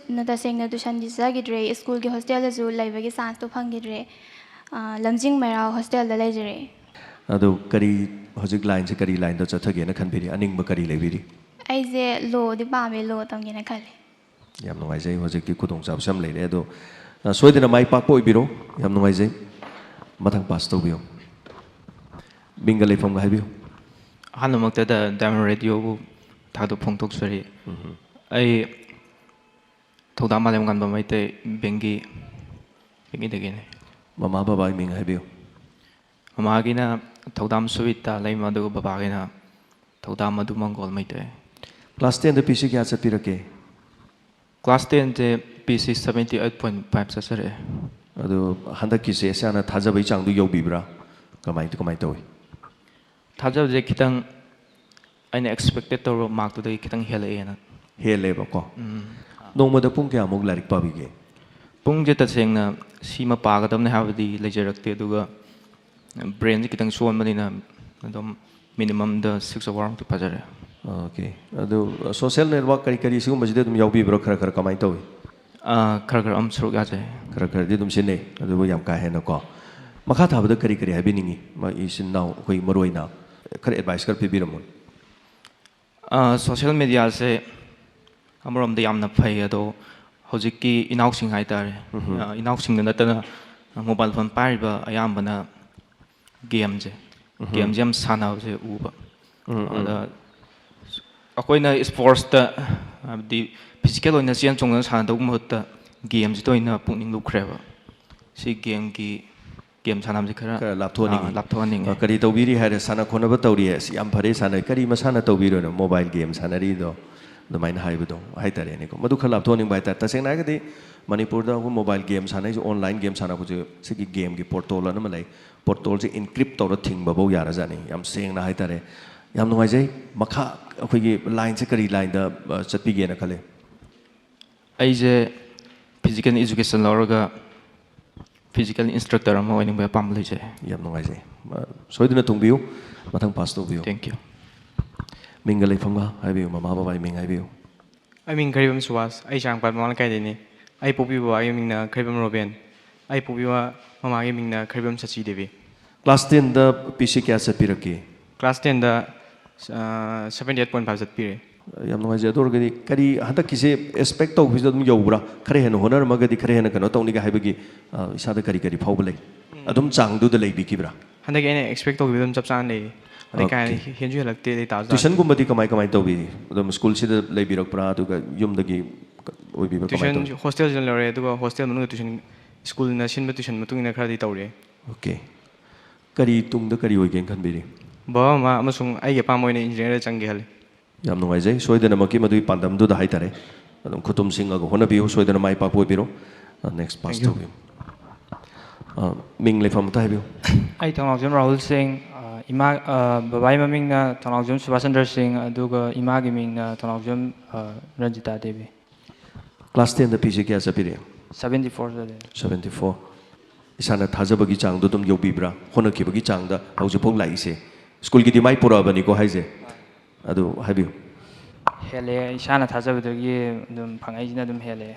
ꯇꯁꯦꯡꯅ ꯇꯨꯏꯁꯟꯗꯤ ꯆꯠꯈꯤꯗ꯭ꯔꯦ, ꯁ꯭ꯀꯨꯜꯒꯤ ꯍꯣꯁꯇꯦꯜꯗꯁꯨ ꯂꯩꯕꯒꯤ ꯆꯥꯟꯁꯇꯣ ꯐꯪꯈꯤꯗ꯭ꯔꯦ꯫ ꯂꯝꯖꯤꯡ ꯃꯩꯔꯥ ꯍꯣꯁꯇꯦꯜꯗ ꯂꯩꯖꯔꯦ꯫ ꯑꯗꯨ ꯀꯔꯤ, ꯍꯧꯖꯤꯛ ꯂꯥꯏꯟꯁꯦ ꯀꯔꯤ ꯂꯥꯏꯟꯗ ꯆꯠꯊꯒꯦꯅ ꯈꯟꯕꯤꯔꯤ? ꯑꯅꯤꯡꯕ ꯀꯔꯤ ꯂꯩꯕꯤꯔꯤ? ꯑꯩꯁꯦ ꯂꯣꯗꯤ ꯄꯥꯝꯃꯦ, ꯂꯣ ꯇꯝꯒꯦꯅ ꯈꯜꯂꯤ꯫ ꯌꯥꯝ ꯅꯨꯡꯉꯥꯏꯖꯩ꯫ ꯍꯧꯖꯤꯛꯇꯤ ꯈꯨꯗꯣꯡꯆꯥꯕꯁꯨ ꯌꯥꯝ ꯂꯩꯔꯦ꯫ ꯑꯗꯣ ꯁꯣꯏꯗꯅ ꯃꯥꯏ ꯄꯥꯛꯄ ꯑꯣꯏꯕꯤꯔꯣ꯫ ꯌꯥꯝ ꯅꯨꯡꯉꯥꯏꯖꯩ꯫ ꯃꯊꯪ ꯄꯥꯁ ꯇꯧꯕꯤꯌꯨ꯫ ꯃꯤꯡꯒ ꯂꯩꯐꯝꯒ ꯍꯥꯏꯕꯤꯌꯨ꯫ ꯑꯍꯥꯟꯕꯃꯛꯇꯗ ꯗꯥꯏꯃꯟ ꯔꯦꯗꯤꯑꯣꯕꯨ ꯊꯥꯒꯠꯄ ꯐꯣꯡꯗꯣꯛꯆꯔꯤ꯫ ꯑꯩ ꯊꯧꯗꯥꯝ ꯃꯥꯂꯦꯝꯉꯥꯟꯕ ꯃꯩꯇꯩ, ꯕꯦꯡꯒꯤ, ꯕꯦꯡꯒꯤꯗꯒꯤꯅꯤ꯫ ꯃꯃꯥ ꯕꯕꯥꯒꯤ ꯃꯤꯡ ꯍꯥꯏꯕꯤꯌꯨ꯫ ꯃꯃꯥꯒꯤꯅ ꯊꯧꯗꯥꯝ ꯁꯨꯕꯤꯇꯥ ꯂꯩꯃ, ꯑꯗꯨꯒ ꯕꯕꯥꯒꯤꯅ ꯊꯧꯗꯥꯝ ꯃꯗꯨ ꯃꯪꯒꯣꯜ ꯃꯩꯇꯩ꯫ ꯀ꯭ꯂꯥꯁ ꯇꯦꯟꯗ ꯄꯤ ꯁꯤ ꯀꯌꯥ ꯆꯠꯄꯤꯔꯛꯀꯦ? ꯀ꯭ꯂꯥꯁ ꯇꯦꯟꯁꯦ ꯄꯤ ꯁꯤ ꯁꯕꯦꯟꯇꯤ ꯑꯩꯠ ꯄꯣꯏꯟ ꯐꯥꯏꯚ ꯆꯠꯆꯔꯛꯑꯦ꯫ ꯑꯗꯨ ꯍꯟꯗꯛꯀꯤꯁꯦ ꯏꯁꯥꯅ ꯊꯥꯖꯕꯒꯤ ꯆꯥꯡꯗꯨ ꯌꯧꯕꯤꯕ꯭ꯔꯥ? ꯀꯃꯥꯏ ꯀꯃꯥꯏꯅ ꯇꯧꯏ? ꯊꯥꯖꯕꯁꯦ ꯈꯤꯇꯪ ꯑꯩꯅ ꯑꯦꯛꯁꯄꯦꯛꯇꯦꯠ ꯇꯧꯔꯕ ꯃꯥꯔꯛꯇꯨꯗꯒꯤ ꯈꯤꯇꯪ ꯍꯦꯜꯂꯛꯑꯦꯅ꯫ ꯍꯦꯜꯂꯦꯕꯀꯣ꯫ ꯎꯝ꯫ ꯅꯣꯡꯃꯗ ꯄꯨꯡ ꯀꯌꯥꯃꯨꯛ ꯂꯥꯏꯔꯤꯛ ꯄꯥꯕꯤꯒꯦ? ꯄꯨꯡꯁꯦ ꯇꯁꯦꯡꯅ ꯁꯤꯃ ꯄꯥꯒꯗꯕꯅꯤ ꯍꯥꯏꯕꯗꯤ ꯂꯩꯖꯔꯛꯇꯦ, ꯑꯗꯨꯒ ꯕ꯭ꯔꯦꯟꯁꯦ ꯈꯤꯇꯪ ꯁꯣꯟꯕꯅꯤꯅ ꯑꯗꯨꯝ ꯃꯤꯅꯤꯃꯝꯗ ꯁꯤꯛꯁ ꯑꯋꯥꯔꯃꯨꯛꯇꯤ ꯄꯥꯖꯔꯦ꯫ ꯑꯣꯀꯦ꯫ ꯑꯗꯨ ꯁꯣꯁꯦꯜ ꯅꯦꯠꯋꯥꯔꯛ ꯀꯔꯤ ꯀꯔꯤ ꯁꯤꯒꯨꯝꯕꯁꯤꯗꯤ ꯑꯗꯨꯝ ꯌꯥꯎꯕꯤꯕ꯭ꯔꯣ? ꯈꯔ ꯈꯔ ꯀꯃꯥꯏꯅ ꯇꯧꯏ? ꯑꯥ, ꯈꯔ ꯈꯔ ꯑꯗꯨꯝ ꯁꯔꯨꯛ ꯌꯥꯖꯩ꯫ ꯈꯔ ꯈꯔꯗꯤ ꯑꯗꯨꯝ ꯁꯤꯖꯤꯟꯅꯩ, ꯑꯗꯨꯕꯨ ꯌꯥꯝ ꯀꯥ ꯍꯦꯟꯅ ꯀꯣ꯫ ꯃꯈꯥ ꯊꯥꯕꯗ ꯀꯔꯤ ꯀꯔꯤ ꯍꯥꯏꯕꯤꯅꯤꯡꯉꯤ? ꯃꯥ ꯏꯆꯤꯟ ꯏꯅꯥꯎ ꯑꯩꯈꯣꯏ ꯃꯔꯨ ꯑꯣꯏꯅ ꯈꯔ ꯑꯦꯗꯚꯥꯏꯁ ꯈꯔ ꯄꯤꯕꯤꯔꯝꯃꯨ꯫ ꯑꯥ, ꯁꯣꯁꯦꯜ ꯃꯦꯗꯤꯌꯥꯁꯦ ꯑꯃꯔꯣꯝꯗ ꯌꯥꯝꯅ ꯐꯩ, ꯑꯗꯣ ꯍꯧꯖꯤꯛꯀꯤ ꯏꯅꯥꯎꯁꯤꯡ ꯍꯥꯏꯇꯥꯔꯦ, ꯑꯥ, ꯏꯅꯥꯎꯁꯤꯡꯗ ꯅꯠꯇꯅ ꯃꯣꯕꯥꯏꯜ ꯐꯣꯟ ꯄꯥꯏꯔꯤꯕ ꯑꯌꯥꯝꯕꯅ ꯒꯦꯝꯁꯦ, ꯒꯦꯝꯁꯦ ꯌꯥꯝ ꯁꯥꯟꯅꯕꯁꯦ ꯎꯕ꯫ ꯑꯗ ꯑꯩꯈꯣꯏꯅ ꯏꯁꯄꯣꯔꯠꯁꯇ, ꯍꯥꯏꯕꯗꯤ ꯐꯤꯖꯤꯀꯦꯜ ꯑꯣꯏꯅ ꯆꯦꯟ ꯆꯣꯡꯗꯅ ꯁꯥꯟꯅꯗꯧꯕ ꯃꯍꯨꯠꯇ ꯒꯦꯝꯁꯤꯗ ꯑꯣꯏꯅ ꯄꯨꯛꯅꯤꯡ ꯂꯨꯞꯈ꯭ꯔꯦꯕ꯫ ꯁꯤ ꯒꯦꯝꯒꯤ, ꯒꯦꯝ ꯁꯥꯟꯅꯕꯁꯦ ꯈꯔ, ꯈꯔ ꯂꯥꯞꯊꯣꯛꯍꯟꯅꯤꯡꯉꯤ꯫ ꯑꯥ, ꯂꯥꯞꯊꯣꯛꯍꯟꯅꯤꯡꯉꯦ꯫ ꯑ, ꯀꯔꯤ ꯇꯧꯕꯤꯔꯤ ꯍꯥꯏꯔꯦ, "ꯁꯥꯟꯅ ꯈꯣꯠꯅꯕ ꯇꯧꯔꯤꯌꯦ, ꯑꯁ ꯌꯥꯝ ꯐꯔꯦ, ꯁꯥꯟꯅ, ꯀꯔꯤ ꯃꯁꯥꯟꯅ ꯇꯧꯕꯤꯔꯤꯅꯣ, ꯃꯣꯕꯥꯏꯜ ꯒꯦꯝ ꯁꯥꯟꯅꯔꯤꯗꯣ?" ꯑꯗꯨꯃꯥꯏꯅ ꯍꯥꯏꯕꯗꯣ ꯍꯥꯏꯇꯥꯔꯦꯅꯦꯀꯣ꯫ ꯃꯗꯨ ꯈꯔ ꯂꯥꯞꯊꯣꯛꯍꯟꯅꯤꯡꯕ ꯍꯥꯏꯇꯥꯔꯦ꯫ ꯇꯁꯦꯡꯅ ꯍꯥꯏꯔꯒꯗꯤ ꯃꯅꯤꯄꯨꯔꯗ ꯑꯩꯈꯣꯏ ꯃꯣꯕꯥꯏꯜ ꯒꯦꯝ ꯁꯥꯟꯅꯩꯁꯦ, ꯑꯣꯟꯂꯥꯏꯟ ꯒꯦꯝ ꯁꯥꯟꯅꯕꯁꯦ, ꯁꯤꯒꯤ ꯒꯦꯝꯒꯤ ꯄꯣꯔꯇꯣꯜ ꯑꯃ ꯂꯩ, ꯄꯣꯔꯇꯣꯜꯁꯦ ꯏꯟꯀ꯭ꯔꯤꯞ ꯇꯧꯔ ꯊꯤꯡꯕꯐꯧ ꯌꯥꯔꯖꯥꯠꯅꯤ, ꯌꯥꯝ ꯁꯦꯡꯅ ꯍꯥꯏꯇꯥꯔꯦ꯫ ꯌꯥꯝ ꯅꯨꯡꯉꯥꯏꯖꯩ꯫ ꯃꯈꯥ ꯑꯩꯈꯣꯏꯒꯤ ꯂꯥꯏꯟꯁꯦ ꯀꯔꯤ ꯂꯥꯏꯟꯗ, ꯑ, ꯆꯠꯄꯤꯒꯦꯅ ꯈꯜꯂꯤ? ꯑꯩꯁꯦ ꯐꯤꯖꯤꯀꯦꯜ ꯏꯖꯨꯀꯦꯁꯟ ꯂꯧꯔꯒ ꯐꯤꯖꯤꯀꯦꯜ ꯏꯟꯁꯇ꯭ꯔꯛꯇꯔ ꯑꯃ ꯑꯣꯏꯅꯤꯡꯕꯒꯤ ꯑꯄꯥꯝꯕ ꯂꯩꯖꯩ꯫ ꯌꯥꯝ ꯅꯨꯡꯉꯥꯏꯖꯩ꯫ ꯑ, ꯁꯣꯏꯗꯅ ꯊꯨꯡꯕꯤꯌꯨ꯫ ꯃꯊꯪ ꯄꯥꯁ ꯇꯧꯕꯤꯌꯨ꯫ Thank you꯫ ꯃꯤꯡꯒ ꯂꯩꯐꯝꯒ ꯍꯥꯏꯕꯤꯌꯨ, ꯃꯃꯥ ꯕꯕꯥꯒꯤ ꯃꯤꯡ ꯍꯥꯏꯕꯤꯌꯨ꯫ ꯑꯩ ꯃꯤꯡ ꯈꯔꯤꯕꯝ ꯁꯨꯕꯥꯁ, ꯑꯩ ꯆꯥꯡꯄꯥꯠ ꯃꯃꯥ ꯂꯩꯀꯥꯏꯗꯩꯅꯤ꯫ ꯑꯩ ꯄꯣꯛꯄꯤꯕ ꯕꯕꯥꯒꯤ ꯃꯤꯡꯅ ꯈꯔꯤꯕꯝ ꯔꯣꯕꯦꯟ, ꯑꯩ ꯄꯣꯛꯄꯤꯕ ꯃꯃꯥꯒꯤ ꯃꯤꯡꯅ ꯈꯔꯤꯕꯝ ꯁꯆꯤ ꯗꯦꯕꯤ꯫ ꯀ꯭ꯂꯥꯁ ꯇꯦꯟꯗ ꯄꯤ ꯁꯤ ꯀꯌꯥ ꯆꯠꯄꯤꯔꯛꯀꯦ? ꯀ꯭ꯂꯥꯁ ꯇꯦꯟꯗ ꯁꯕꯦꯟꯇꯤ ꯑꯩꯠ ꯄꯣꯏꯟ ꯐꯥꯏꯚ ꯆꯠꯄꯤꯔꯦ꯫ ꯌꯥꯝ ꯅꯨꯡꯉꯥꯏꯖꯩ꯫ ꯑꯗꯨ ꯑꯣꯏꯔꯒꯗꯤ ꯀꯔꯤ ꯍꯟꯗꯛꯀꯤꯁꯦ ꯑꯦꯛꯁꯄꯦꯛ ꯇꯧꯕꯁꯤꯗ ꯑꯗꯨꯝ ꯌꯧꯕ꯭ꯔꯥ? ꯈꯔ ꯍꯦꯟꯅ ꯍꯣꯠꯅꯔꯝꯃꯒꯗꯤ ꯈꯔ ꯍꯦꯟꯅ ꯀꯩꯅꯣ ꯇꯧꯅꯤꯒ ꯍꯥꯏꯕꯒꯤ ꯑ, ꯏꯁꯥꯗ ꯀꯔꯤ ꯀꯔꯤ ꯐꯥꯎꯕ ꯂꯩ? ꯑꯗꯨꯝ ꯆꯥꯡꯗꯨꯗ ꯂꯩꯕꯤꯈꯤꯕ꯭ꯔꯥ? ꯍꯟꯗꯛꯀꯤ ꯑꯩꯅ ꯑꯦꯛꯁꯄꯦꯛ ꯇꯧꯈꯤꯕ ꯑꯗꯨꯝ ꯆꯞ ꯆꯥꯅ ꯂꯩꯌꯦ꯫ ꯑꯗꯩ ꯀꯥ ꯍꯦꯟꯅ ꯍꯦꯟꯁꯨ ꯍꯦꯜꯂꯛꯇꯦ, ꯑꯗꯩ ꯇꯥꯁꯨ ꯇꯥꯗꯦ꯫ ꯇ꯭ꯋꯤꯁꯟꯒꯨꯝꯕꯗꯤ ꯀꯃꯥꯏ ꯀꯃꯥꯏꯅ ꯇꯧꯕꯤ? ꯑꯗꯨꯝ ꯁ꯭ꯀꯨꯜꯁꯤꯗ ꯂꯩꯕꯤꯔꯛꯄ꯭ꯔꯥ, ꯑꯗꯨꯒ ꯌꯨꯝꯗꯒꯤ ꯑꯣꯏꯕꯤꯕ꯭ꯔꯥ, ꯀꯃꯥꯏꯅ ꯇ꯭ꯋꯤꯁꯟ ꯇꯧꯏ? ꯍꯣꯁꯇꯦꯜꯁꯤꯗ ꯂꯧꯔꯦ, ꯑꯗꯨꯒ ꯍꯣꯁꯇꯦꯜ ꯃꯅꯨꯡꯗ ꯇ꯭ꯋꯤꯁꯟ, ꯁ꯭ꯀꯨꯜꯅ ꯁꯤꯟꯕ ꯇ꯭ꯋꯤꯁꯟ ꯃꯇꯨꯡ ꯏꯟꯅ ꯈꯔꯗꯤ ꯇꯧꯔꯦ꯫ ꯑꯣꯀꯦ꯫ ꯀꯔꯤ ꯇꯨꯡꯗ ꯀꯔꯤ ꯑꯣꯏꯒꯦꯅ ꯈꯟꯕꯤꯔꯤ? ꯕꯕꯥ ꯃꯃꯥ ꯑꯃꯁꯨꯡ ꯑꯩꯒꯤ ꯑꯄꯥꯝꯕ ꯑꯣꯏꯅ ꯏꯟꯖꯤꯅꯤꯌꯔꯗ ꯆꯪꯒꯦ ꯈꯜꯂꯤ꯫ ꯌꯥꯝ ꯅꯨꯡꯉꯥꯏꯖꯩ꯫ ꯁꯣꯏꯗꯅꯃꯛꯀꯤ ꯃꯗꯨꯒꯤ ꯄꯥꯟꯗꯝꯗꯨꯗ ꯍꯥꯏꯇꯥꯔꯦ, ꯑꯗꯨꯝ ꯈꯨꯠ ꯊꯨꯝ ꯁꯤꯡꯉꯒ ꯍꯣꯠꯅꯕꯤꯌꯨ꯫ ꯁꯣꯏꯗꯅ ꯃꯥꯏ ꯄꯥꯛꯄ ꯑꯣꯏꯕꯤꯔꯣ꯫ ꯅꯦꯛꯁ ꯄꯥꯁ Thank you. ꯇꯧꯕꯤꯌꯨ꯫ ꯑ, ꯃꯤꯡ ꯂꯩꯐꯝ ꯑꯝꯇ ꯍꯥꯏꯕꯤꯌꯨ꯫ ꯑꯩ ꯊꯣꯡꯅꯥꯎꯖꯝ ꯔꯥꯍꯨꯜ ꯁꯤꯡ, ꯑ, ꯏꯃꯥ, ꯑ, ꯕꯕꯥꯒꯤ ꯃꯃꯤꯡꯅ ꯊꯣꯡꯅꯥꯎꯖꯝ ꯁꯨꯕꯥꯁ ꯆꯟꯗ꯭ꯔ ꯁꯤꯡ, ꯑꯗꯨꯒ ꯏꯃꯥꯒꯤ ꯃꯤꯡꯅ ꯊꯣꯡꯅꯥꯎꯖꯝ, ꯑ, ꯔꯟꯖꯤꯇꯥ ꯗꯦꯕꯤ꯫ ꯀ꯭ꯂꯥꯁ ꯇꯦꯟꯗ ꯄꯤ ꯁꯤ ꯀꯌꯥ ꯆꯠꯄꯤꯔꯦ? ꯁꯕꯦꯟꯇꯤ ꯐꯣꯔ ꯆꯠꯂꯦ꯫ Seventy four. ꯏꯁꯥꯅ ꯊꯥꯖꯕꯒꯤ ꯆꯥꯡꯗꯣ ꯑꯗꯨꯝ ꯌꯧꯕꯤꯕ꯭ꯔꯥ? ꯍꯣꯠꯅꯈꯤꯕꯒꯤ ꯆꯥꯡꯗ ꯍꯧꯖꯤꯛꯐꯥꯎ ꯂꯥꯛꯏꯁꯦ, ꯁ꯭ꯀꯨꯜꯒꯤꯗꯤ ꯃꯥꯏ ꯄꯨꯔꯛꯑꯕꯅꯤꯀꯣ ꯍꯥꯏꯁꯦ? ꯑꯗꯨ ꯍꯥꯏꯕꯤꯌꯨ꯫ ꯍꯦꯜꯂꯦ, ꯏꯁꯥꯅ ꯊꯥꯖꯕꯗꯒꯤ ꯑꯗꯨꯝ ꯐꯪꯉꯛꯏꯁꯤꯅ ꯑꯗꯨꯝ ꯍꯦꯜꯂꯦ꯫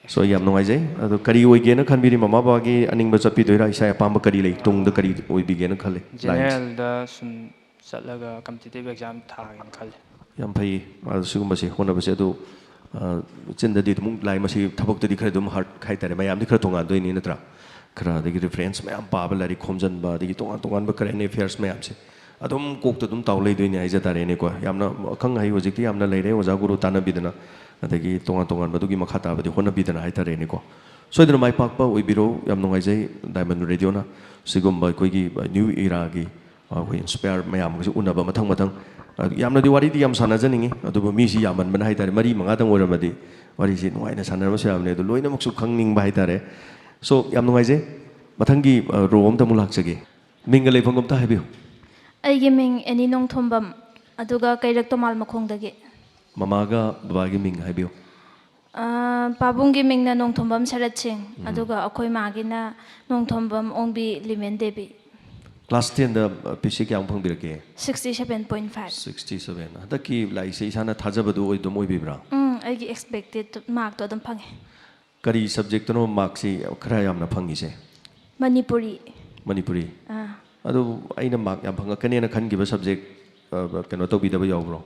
ꯁꯣ, ꯌꯥꯝ ꯅꯨꯡꯉꯥꯏꯖꯩ꯫ ꯑꯗꯣ ꯀꯔꯤ ꯑꯣꯏꯒꯦꯅ ꯈꯟꯕꯤꯔꯤ? ꯃꯃꯥ ꯕꯕꯥꯒꯤ ꯑꯅꯤꯡꯕ ꯆꯠꯄꯤꯗꯣꯏꯔꯥ? ꯏꯁꯥ ꯑꯄꯥꯝꯕ ꯀꯔꯤ ꯂꯩ? ꯇꯨꯡꯗ ꯀꯔꯤ ꯑꯣꯏꯕꯤꯒꯦꯅ ꯈꯜꯂꯤ? ꯂꯥꯏꯟꯁꯦ? ꯖꯦꯅꯦꯔꯦꯜꯗ ꯁꯨꯝ ꯆꯠꯂꯒ ꯀꯝꯄꯤꯇꯤꯇꯤꯚ ꯑꯦꯛꯖꯥꯝ ꯊꯥꯒꯦꯅ ꯈꯜꯂꯦ꯫ ꯌꯥꯝ ꯐꯩ꯫ ꯑꯗꯣ ꯁꯤꯒꯨꯝꯕꯁꯦ ꯍꯣꯠꯅꯕꯁꯦ ꯑꯗꯨ, ꯑ, ꯆꯤꯟꯗꯗꯤ ꯑꯗꯨꯝ ꯂꯥꯏ, ꯃꯁꯤ ꯊꯕꯛꯇꯗꯤ ꯈꯔ ꯑꯗꯨꯝ ꯍꯥꯔꯠ ꯍꯥꯏꯇꯥꯔꯦ, ꯃꯌꯥꯝꯗꯤ ꯈꯔ ꯇꯣꯉꯥꯟꯗꯣꯏꯅꯤ ꯅꯠꯇ꯭ꯔꯥ? ꯈꯔ ꯑꯗꯒꯤ ꯔꯤꯐꯔꯦꯟꯁ ꯃꯌꯥꯝ ꯄꯥꯕ, ꯂꯥꯏꯔꯤꯛ ꯈꯣꯝꯖꯤꯟꯕ, ꯑꯗꯒꯤ ꯇꯣꯉꯥꯟ ꯇꯣꯉꯥꯟꯕ ꯀꯔꯦꯟ ꯑꯦꯐꯤꯌꯔꯁ ꯃꯌꯥꯝꯁꯦ ꯑꯗꯨꯝ ꯀꯣꯛꯇ ꯑꯗꯨꯝ ꯇꯥꯎ ꯂꯩꯗꯣꯏꯅꯤ ꯍꯥꯏꯖ ꯇꯥꯔꯦꯅꯦꯀꯣ꯫ ꯌꯥꯝꯅ ꯑꯈꯪ ꯑꯍꯩ ꯍꯧꯖꯤꯛꯇꯤ ꯌꯥꯝꯅ ꯂꯩꯔꯦ, ꯑꯣꯖꯥ ꯒꯨꯔꯨ ꯇꯥꯟꯅꯕꯤꯗꯅ, ꯑꯗꯒꯤ ꯇꯣꯉꯥꯟ ꯇꯣꯉꯥꯟꯕꯗꯨꯒꯤ ꯃꯈꯥ ꯇꯥꯕꯗꯤ ꯍꯣꯠꯅꯕꯤꯗꯅ ꯍꯥꯏꯇꯥꯔꯦꯅꯦꯀꯣ꯫ ꯁꯣꯏꯗꯅ ꯃꯥꯏ ꯄꯥꯛꯄ ꯑꯣꯏꯕꯤꯔꯣ꯫ ꯌꯥꯝ ꯅꯨꯡꯉꯥꯏꯖꯩ ꯗꯥꯏꯃꯟ ꯔꯦꯗꯤꯑꯣꯅ ꯁꯤꯒꯨꯝꯕ ꯑꯩꯈꯣꯏꯒꯤ ꯅ꯭ꯌꯨ ꯏꯔꯥꯒꯤ ꯑꯩꯈꯣꯏ ꯏꯟꯁꯄꯌꯔ ꯃꯌꯥꯝꯒꯁꯨ ꯎꯅꯕ ꯃꯊꯪ ꯃꯊꯪ꯫ ꯑ, ꯌꯥꯝꯅꯗꯤ ꯋꯥꯔꯤꯗꯤ ꯌꯥꯝ ꯁꯥꯟꯅꯖꯅꯤꯡꯉꯤ, ꯑꯗꯨꯕꯨ ꯃꯤꯁꯤ ꯌꯥꯝꯃꯟꯕꯅ ꯍꯥꯏꯇꯥꯔꯦ, ꯃꯔꯤ ꯃꯉꯥꯗꯪ ꯑꯣꯏꯔꯝꯃꯗꯤ ꯋꯥꯔꯤꯁꯤ ꯅꯨꯡꯉꯥꯏꯅ ꯁꯥꯟꯅꯔꯝꯕꯁꯨ ꯌꯥꯕꯅꯤ, ꯑꯗꯨ ꯂꯣꯏꯅꯃꯛꯁꯨ ꯈꯪꯅꯤꯡꯕ ꯍꯥꯏꯇꯥꯔꯦ꯫ ꯁꯣ, ꯌꯥꯝ ꯅꯨꯡꯉꯥꯏꯖꯩ꯫ ꯃꯊꯪꯒꯤ, ꯑ, ꯔꯣ ꯑꯝꯇ ꯑꯃꯨꯛ ꯂꯥꯛꯆꯒꯦ꯫ ꯃꯤꯡꯒ ꯂꯩꯐꯝꯒ ꯑꯝꯇ ꯍꯥꯏꯕꯤꯌꯨ꯫ ꯑꯩꯒꯤ ꯃꯤꯡ ꯑꯦꯅꯤ ꯅꯣꯡꯊꯣꯝꯕꯝ, ꯑꯗꯨꯒ ꯀꯩꯔꯛ ꯇꯣꯃꯥꯜ ꯃꯈꯣꯡꯗꯒꯤ꯫ ꯃꯃꯥꯒ ꯕꯕꯥꯒꯤ ꯃꯤꯡ ꯍꯥꯏꯕꯤꯌꯨ꯫ ꯑ, ꯄꯥꯕꯨꯡꯒꯤ ꯃꯤꯡꯅ ꯅꯣꯡꯊꯣꯝꯕꯝ ꯁꯔꯠ ꯁꯤꯡ, ꯑꯗꯨꯒ ꯑꯩꯈꯣꯏ ꯃꯥꯒꯤꯅ ꯅꯣꯡꯊꯣꯝꯕꯝ ꯑꯣꯡꯕꯤ ꯂꯤꯃꯦꯟ ꯗꯦꯕꯤ꯫ ꯀ꯭ꯂꯥꯁ ꯇꯦꯟꯗ ꯄꯤ ꯁꯤ ꯀꯌꯥꯃꯨꯛ ꯐꯪꯕꯤꯔꯛꯀꯦ? Sixty seven point five. Sixty seven꯫ ꯍꯟꯗꯛꯀꯤ ꯂꯥꯛꯏꯁꯦ ꯏꯁꯥꯅ ꯊꯥꯖꯕꯗꯨ ꯑꯣꯏ- ꯑꯗꯨꯝ ꯑꯣꯏꯕꯤꯕ꯭ꯔꯥ? ꯎꯝ, ꯑꯩꯒꯤ ꯑꯦꯛꯁꯄꯦꯛꯇꯦꯠ ꯃꯥꯔꯛꯇꯣ ꯑꯗꯨꯝ ꯐꯪꯉꯦ꯫ ꯀꯔꯤ ꯁꯕꯖꯦꯛꯇꯅꯣ ꯃꯥꯔꯛꯁꯤ ꯈꯔ ꯌꯥꯝꯅ ꯐꯪꯉꯤꯁꯦ? ꯃꯅꯤꯄꯨꯔꯤ꯫ ꯃꯅꯤꯄꯨꯔꯤ꯫ ꯑꯥ꯫ ꯑꯗꯨ ꯑꯩꯅ ꯃꯥꯔꯛ ꯌꯥꯝ ꯐꯪꯉꯛꯀꯅꯦꯅ ꯈꯟꯈꯤꯕ ꯁꯕꯖꯦꯛ, ꯑ, ꯀꯩꯅꯣ ꯇꯧꯕꯤꯗꯕ ꯌꯥꯎꯕ꯭ꯔꯣ?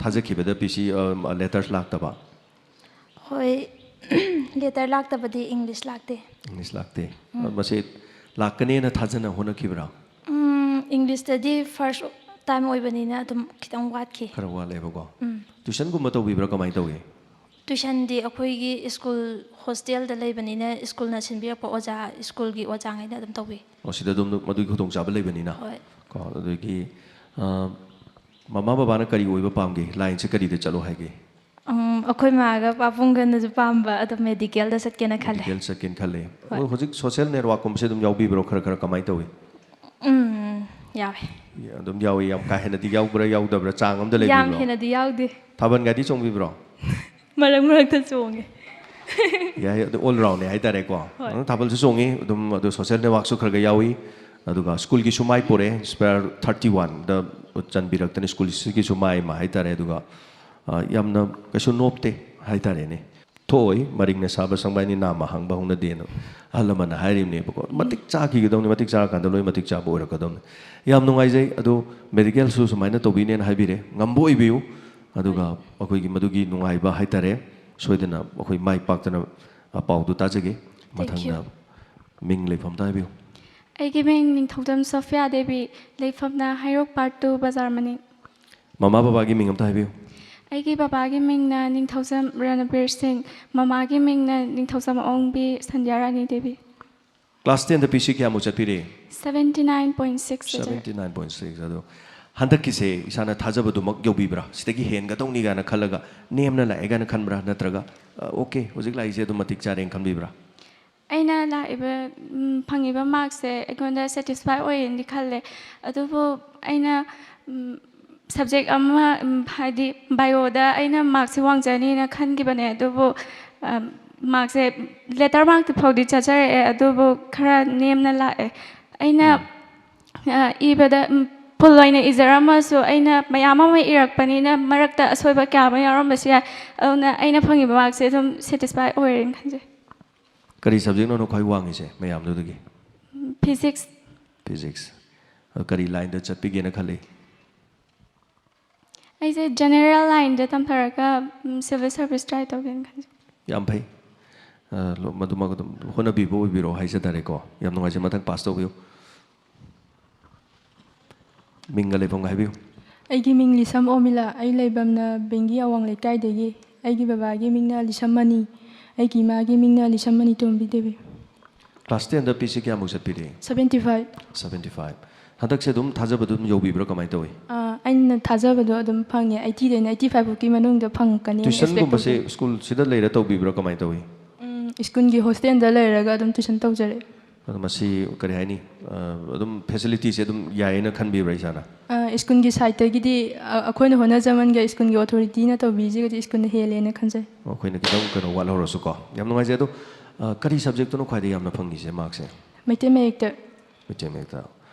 ꯊꯥꯖꯈꯤꯕꯗ ꯄꯤ ꯁꯤ, ꯑ, ꯂꯦꯇꯔꯁ ꯂꯥꯛꯇꯕ? ꯍꯣꯏ꯫ ꯂꯦꯇꯔ ꯂꯥꯛꯇꯕꯗꯤ ꯏꯪꯂꯤꯁ ꯂꯥꯛꯇꯦ꯫ ꯏꯪꯂꯤꯁ ꯂꯥꯛꯇꯦ꯫ ꯃꯁꯤ ꯂꯥꯛꯀꯅꯦꯅ ꯊꯥꯖꯅ ꯍꯣꯠꯅꯈꯤꯕ꯭ꯔꯥ? ꯎꯝ, ꯏꯪꯂꯤꯁꯇꯗꯤ ꯐꯥꯔꯁ ꯇꯥꯏꯝ ꯑꯣꯏꯕꯅꯤꯅ ꯑꯗꯨꯝ ꯈꯤꯇꯪ ꯋꯥꯠꯈꯤ꯫ ꯈꯔ ꯋꯥꯠꯂꯦꯕꯀꯣ꯫ ꯎꯝ꯫ ꯇ꯭ꯌꯨꯁꯟꯒꯨꯝꯕ ꯇꯧꯕꯤꯕ꯭ꯔꯥ, ꯀꯃꯥꯏꯅ ꯇꯧꯏ? ꯇ꯭ꯌꯨꯁꯟꯗꯤ ꯑꯩꯈꯣꯏꯒꯤ ꯁ꯭ꯀꯨꯜ ꯍꯣꯁꯇꯦꯜꯗ ꯂꯩꯕꯅꯤꯅ ꯁ꯭ꯀꯨꯜꯅ ꯁꯤꯟꯕꯤꯔꯛꯄ ꯑꯣꯖꯥ, ꯁ꯭ꯀꯨꯜꯒꯤ ꯑꯣꯖꯥꯉꯩꯅ ꯑꯗꯨꯝ ꯇꯧꯕꯤ꯫ ꯑꯣ, ꯁꯤꯗ ꯑꯗꯨꯝ ꯃꯗꯨꯒꯤ ꯈꯨꯗꯣꯡꯆꯥꯕ ꯂꯩꯕꯅꯤꯅ꯫ ꯍꯣꯏ꯫ ꯀꯣ, ꯑꯗꯨꯗꯒꯤ, ꯑ, ꯃꯃꯥ ꯕꯕꯥꯅ ꯀꯔꯤ ꯑꯣꯏꯕ ꯄꯥꯝꯒꯦ? ꯂꯥꯏꯟꯁꯦ ꯀꯔꯤꯗ ꯆꯠꯂꯣ ꯍꯥꯏꯒꯦ? ꯎꯝ, ꯑꯩꯈꯣꯏ ꯃꯥꯒ ꯄꯥꯕꯨꯡꯒꯅꯁꯨ ꯄꯥꯝꯕ ꯑꯗꯨꯝ ꯃꯦꯗꯤꯀꯦꯜꯗ ꯆꯠꯀꯦꯅ ꯈꯜꯂꯦ꯫ ꯃꯦꯗꯤꯀꯦꯜ ꯆꯠꯀꯦꯅ ꯈꯜꯂꯦ꯫ ꯍꯣꯏ꯫ ꯑꯗꯣ ꯍꯧꯖꯤꯛ ꯁꯣꯁꯦꯜ ꯅꯦꯠꯋꯥꯛꯀꯨꯝꯕꯁꯦ ꯑꯗꯨꯝ ꯌꯥꯎꯕꯤꯕ꯭ꯔꯣ? ꯈꯔ ꯈꯔ ꯀꯃꯥꯏꯅ ꯇꯧꯏ? ꯎꯝ, ꯌꯥꯎꯋꯦ꯫ ꯑꯗꯨꯝ ꯌꯥꯎꯏ꯫ ꯌꯥꯝ ꯀꯥ ꯍꯦꯟꯅꯗꯤ ꯌꯥꯎꯕ꯭ꯔꯥ, ꯌꯥꯎꯗꯕ꯭ꯔꯥ, ꯆꯥꯡ ꯑꯃꯗ ꯌꯥꯝ ꯂꯩꯕꯤꯕ꯭ꯔꯣ? ꯍꯦꯟꯅꯗꯤ ꯌꯥꯎꯗꯦ꯫ ꯊꯥꯕꯜꯒꯗꯤ ꯆꯣꯡꯕꯤꯕ꯭ꯔꯣ? ꯃꯔꯛ ꯃꯔꯛꯇ ꯆꯣꯡꯉꯦ꯫ ꯌꯥꯏ, ꯑꯗꯨ ꯑꯣꯜ ꯔꯥꯎꯟꯅꯦ ꯍꯥꯏꯇꯥꯔꯦꯀꯣ꯫ ꯍꯣꯏ꯫ ꯑꯗꯨꯝ ꯊꯥꯕꯜꯁꯨ ꯆꯣꯡꯉꯤ, ꯑꯗꯨꯝ ꯑꯗꯨ ꯁꯣꯁꯦꯜ ꯅꯦꯠꯋꯥꯛꯁꯨ ꯈꯔ ꯈꯔ ꯌꯥꯎꯏ꯫ ꯑꯗꯨꯒ ꯁ꯭ꯀꯨꯜꯒꯤꯁꯨ ꯃꯥꯏ ꯄꯨꯔꯛꯑꯦ, ꯏꯟꯁꯄꯌꯔ ꯊꯥꯔꯇꯤ ꯋꯥꯟꯗ ꯆꯟꯕꯤꯔꯛꯇꯅ ꯁ꯭ꯀꯨꯜꯁꯤꯒꯤꯁꯨ ꯃꯥꯏ ꯑꯃ ꯍꯥꯏꯇꯥꯔꯦ꯫ ꯑꯗꯨꯒ, ꯑ, ꯌꯥꯝꯅ ꯀꯩꯁꯨ ꯅꯣꯞꯇꯦ ꯍꯥꯏꯇꯥꯔꯦꯅꯦ꯫ "ꯊꯣꯛꯑꯣꯏ, ꯃꯔꯤꯡꯅ ꯁꯥꯕ ꯁꯪꯕꯥꯏꯅꯤ ꯅꯥꯝꯃ ꯍꯥꯡꯕ ꯍꯧꯅꯗꯦꯅ" ꯑꯍꯜ ꯂꯃꯟꯅ ꯍꯥꯏꯔꯤꯕꯅꯦꯕꯀꯣ꯫ ꯃꯇꯤꯛ ꯆꯥꯈꯤꯒꯗꯧꯅꯤ, ꯃꯇꯤꯛ ꯆꯥꯔꯀꯥꯟꯗ ꯂꯣꯏ ꯃꯇꯤꯛ ꯆꯥꯕ ꯑꯣꯏꯔꯛꯀꯗꯧꯅꯤ꯫ ꯌꯥꯝ ꯅꯨꯡꯉꯥꯏꯖꯩ꯫ ꯑꯗꯣ ꯃꯦꯗꯤꯀꯦꯜꯁꯨ ꯁꯨꯃꯥꯏꯅ ꯇꯧꯕꯤꯅꯦꯅ ꯍꯥꯏꯕꯤꯔꯦ, ꯉꯝꯕ ꯑꯣꯏꯕꯤꯌꯨ꯫ ꯑꯗꯨꯒ ꯑꯩꯈꯣꯏꯒꯤ ꯃꯗꯨꯒꯤ ꯅꯨꯡꯉꯥꯏꯕ ꯍꯥꯏꯇꯥꯔꯦ, ꯁꯣꯏꯗꯅ ꯑꯩꯈꯣꯏ ꯃꯥꯏ ꯄꯥꯛꯇꯅ, ꯑ, ꯄꯥꯎꯗꯨ ꯇꯥꯖꯒꯦ꯫ Thank you. ꯃꯊꯪꯗ ꯃꯤꯡ ꯂꯩꯐꯝꯗ ꯍꯥꯏꯕꯤꯌꯨ꯫ ꯑꯩꯒꯤ ꯃꯤꯡ ꯅꯤꯡꯊꯧꯖꯝ ꯁꯣꯐꯤꯌꯥ ꯗꯦꯕꯤ, ꯂꯩꯐꯝꯅ ꯍꯩꯔꯣꯛ ꯄꯥꯔꯠ ꯇꯨ, ꯕꯖꯥꯔ ꯃꯅꯤꯡ꯫ ꯃꯃꯥ ꯕꯕꯥꯒꯤ ꯃꯤꯡ ꯑꯝꯇ ꯍꯥꯏꯕꯤꯌꯨ꯫ ꯑꯩꯒꯤ ꯕꯕꯥꯒꯤ ꯃꯤꯡꯅ ꯅꯤꯡꯊꯧꯖꯝ ꯔꯅꯕꯤꯔ ꯁꯤꯡ, ꯃꯃꯥꯒꯤ ꯃꯤꯡꯅ ꯅꯤꯡꯊꯧꯖꯝ ꯑꯑꯣꯡꯕꯤ ꯁꯟꯙ꯭ꯌꯥ ꯔꯥꯅꯤ ꯗꯦꯕꯤ꯫ ꯀ꯭ꯂꯥꯁ ꯇꯦꯟꯗ ꯄꯤ ꯁꯤ ꯀꯌꯥꯃꯨꯛ ꯆꯠꯄꯤꯔꯦ? Seventy nine point six ꯆꯠꯆꯔꯦ꯫ Seventy nine point six꯫ ꯑꯗꯣ ꯍꯟꯗꯛꯀꯤꯁꯦ ꯏꯁꯥꯅ ꯊꯥꯖꯕꯗꯨꯃꯛ ꯌꯧꯕꯤꯕ꯭ꯔꯥ? ꯁꯤꯗꯒꯤ ꯍꯦꯟꯒꯗꯧꯅꯤ ꯀꯥꯏꯅ ꯈꯜꯂꯒ ꯅꯦꯝꯅ ꯂꯥꯛꯑꯦ ꯀꯥꯏꯅ ꯈꯟꯕ꯭ꯔꯥ? ꯅꯠꯇ꯭ꯔꯒ, ꯑ, "ꯑꯣꯀꯦ, ꯍꯧꯖꯤꯛ ꯂꯥꯛꯏꯁꯦ ꯑꯗꯨꯝ ꯃꯇꯤꯛ ꯆꯥꯔꯦꯅ" ꯈꯟꯕꯤꯕ꯭ꯔꯥ? ꯑꯩꯅ ꯂꯥꯛꯏꯕ, ꯎꯝ, ꯐꯪꯉꯤꯕ ꯃꯥꯔꯛꯁꯦ ꯑꯩꯉꯣꯟꯗ ꯁꯦꯇꯤꯁꯐꯥꯏ ꯑꯣꯏꯌꯦꯅꯗꯤ ꯈꯜꯂꯦ꯫ ꯑꯗꯨꯕꯨ ꯑꯩꯅ, ꯎꯝ, ꯁꯕꯖꯦꯛ ꯑꯃ, ꯎꯝ, ꯍꯥꯏꯗꯤ ꯕꯥꯏꯑꯣꯗ ꯑꯩꯅ ꯃꯥꯔꯛꯁꯦ ꯋꯥꯡꯖꯅꯤꯅ ꯈꯟꯈꯤꯕꯅꯦ꯫ ꯑꯗꯨꯕꯨ, ꯎꯝ, ꯃꯥꯔꯛꯁꯦ ꯂꯦꯇꯔ ꯃꯥꯔꯛꯇꯤ ꯐꯥꯎꯗꯤ ꯆꯠꯆꯔꯛꯑꯦ, ꯑꯗꯨꯕꯨ ꯈꯔ ꯅꯦꯝꯅ ꯂꯥꯛꯑꯦ꯫ ꯑꯩꯅ, ꯎꯝ꯫ ꯑ, ꯏꯕꯗ, ꯎꯝ, full ꯑꯣꯏꯅ ꯏꯖꯔꯝꯃꯁꯨ, ꯑꯩꯅ ꯃꯌꯥꯝ ꯑꯃ ꯏꯔꯛꯄꯅꯤꯅ ꯃꯔꯛꯇ ꯑꯁꯣꯏꯕ ꯀꯌꯥ ꯑꯃ ꯌꯥꯎꯔꯝꯕꯁꯨ ꯌꯥꯏ꯫ ꯑꯗꯨꯅ ꯑꯩꯅ ꯐꯪꯉꯤꯕ markꯁꯦ ꯑꯗꯨꯝ satisfy ꯑꯣꯏꯔꯦꯅ ꯈꯟꯖꯩ꯫ ꯀꯔꯤ subjectꯅꯣ ꯈ꯭ꯋꯥꯏ ꯋꯥꯡꯉꯤꯁꯦ ꯃꯌꯥꯝꯗꯨꯗꯒꯤ? ꯎꯝ, physics꯫ Physics꯫ ꯑꯗꯣ ꯀꯔꯤ lineꯗ ꯆꯠꯄꯤꯒꯦꯅ ꯈꯜꯂꯤ? ꯑꯩꯁꯦ general lineꯗ ꯇꯝꯊꯔꯒ, ꯎꯝ, civil service try ꯇꯧꯒꯦꯅ ꯈꯟꯖꯩ꯫ ꯌꯥꯝ ꯐꯩ꯫ ꯑ, ꯂꯣ-, ꯃꯗꯨꯃꯛ ꯑꯗꯨꯝ ꯍꯣꯠꯅꯕꯤꯕ ꯑꯣꯏꯕꯤꯔꯣ ꯍꯥꯏꯖ ꯇꯥꯔꯦꯀꯣ꯫ ꯌꯥꯝ ꯅꯨꯡꯉꯥꯏꯖꯩ꯫ ꯃꯊꯪ pass ꯇꯧꯕꯤꯌꯨ꯫ ꯃꯤꯡꯒ ꯂꯩꯐꯝꯒ ꯍꯥꯏꯕꯤꯌꯨ꯫ ꯑꯩꯒꯤ ꯃꯤꯡ ꯂꯤꯁꯝ ꯑꯣꯃꯤꯂꯥ꯫ ꯑꯩ ꯂꯩꯐꯝꯅ ꯕꯦꯡꯒꯤ ꯑꯋꯥꯡ ꯂꯩꯀꯥꯏꯗꯒꯤ꯫ ꯑꯩꯒꯤ ꯕꯕꯥꯒꯤ ꯃꯤꯡꯅ ꯂꯤꯁꯝ ꯃꯅꯤ꯫ ꯑꯩꯒꯤ ꯏꯃꯥꯒꯤ ꯃꯤꯡꯅ ꯂꯤꯁꯝ ꯃꯅꯤ ꯇꯣꯝꯕꯤ ꯗꯦꯕꯤ꯫ Class tenꯗ ꯄꯤꯁꯤ ꯀꯌꯥꯃꯨꯛ ꯆꯠꯄꯤꯔꯦ? Seventy five꯫ Seventy five꯫ ꯍꯟꯗꯛꯁꯦ ꯑꯗꯨꯝ ꯊꯥꯖꯕꯗꯨ ꯑꯗꯨꯝ ꯌꯧꯕꯤꯕ꯭ꯔꯥ, ꯀꯃꯥꯏꯅ ꯇꯧꯏ? ꯑꯥ, ꯑꯩꯅ ꯊꯥꯖꯕꯗꯣ ꯑꯗꯨꯝ ꯐꯪꯉꯦ꯫ Eightyꯗꯩꯅ eighty five ꯐꯥꯎꯀꯤ ꯃꯅꯨꯡꯗ ꯐꯪꯉꯛꯀꯅꯤ expect ꯇꯧꯖꯩ꯫ Tuitionꯒꯨꯝꯕꯁꯦ schoolꯁꯤꯗ ꯂꯩꯔ ꯇꯧꯕꯤꯕ꯭ꯔꯥ, ꯀꯃꯥꯏꯅ ꯇꯧꯏ? ꯎꯝ, schoolꯒꯤ hostelꯗ ꯂꯩꯔꯒ ꯑꯗꯨꯝ tuition ꯇꯧꯖꯔꯛꯑꯦ꯫ ꯑꯗꯣ ꯃꯁꯤ ꯀꯔꯤ ꯍꯥꯏꯅꯤ, ꯑ, ꯑꯗꯨꯝ facilityꯁꯦ ꯑꯗꯨꯝ ꯌꯥꯏꯌꯦꯅ ꯈꯟꯕꯤꯕ꯭ꯔꯥ ꯏꯁꯥꯅ? ꯑ, schoolꯒꯤ sideꯇꯒꯤꯗꯤ, ꯑ, ꯑꯩꯈꯣꯏꯅ ꯍꯣꯠꯅꯖꯃꯟꯒ schoolꯒꯤ authorityꯅ ꯇꯧꯕꯤꯔꯤꯁꯤꯒꯗꯤ schoolꯅ ꯍꯦꯜꯂꯦꯅ ꯈꯟꯖꯩ꯫ ꯑꯩꯈꯣꯏꯅ ꯈꯤꯇꯪ ꯀꯩꯅꯣ ꯋꯥꯠꯍꯧꯔꯁꯨꯀꯣ꯫ ꯌꯥꯝ ꯅꯨꯡꯉꯥꯏꯖꯩ꯫ ꯑꯗꯣ, ꯑ, ꯀꯔꯤ subjectꯇꯅꯣ ꯈ꯭ꯋꯥꯏꯗꯒꯤ ꯌꯥꯝꯅ ꯐꯪꯉꯤꯁꯦ markꯁꯦ? ꯃꯩꯇꯩ ꯃꯌꯦꯛꯇ꯫ ꯃꯩꯇꯩ ꯃꯌꯦꯛꯇ꯫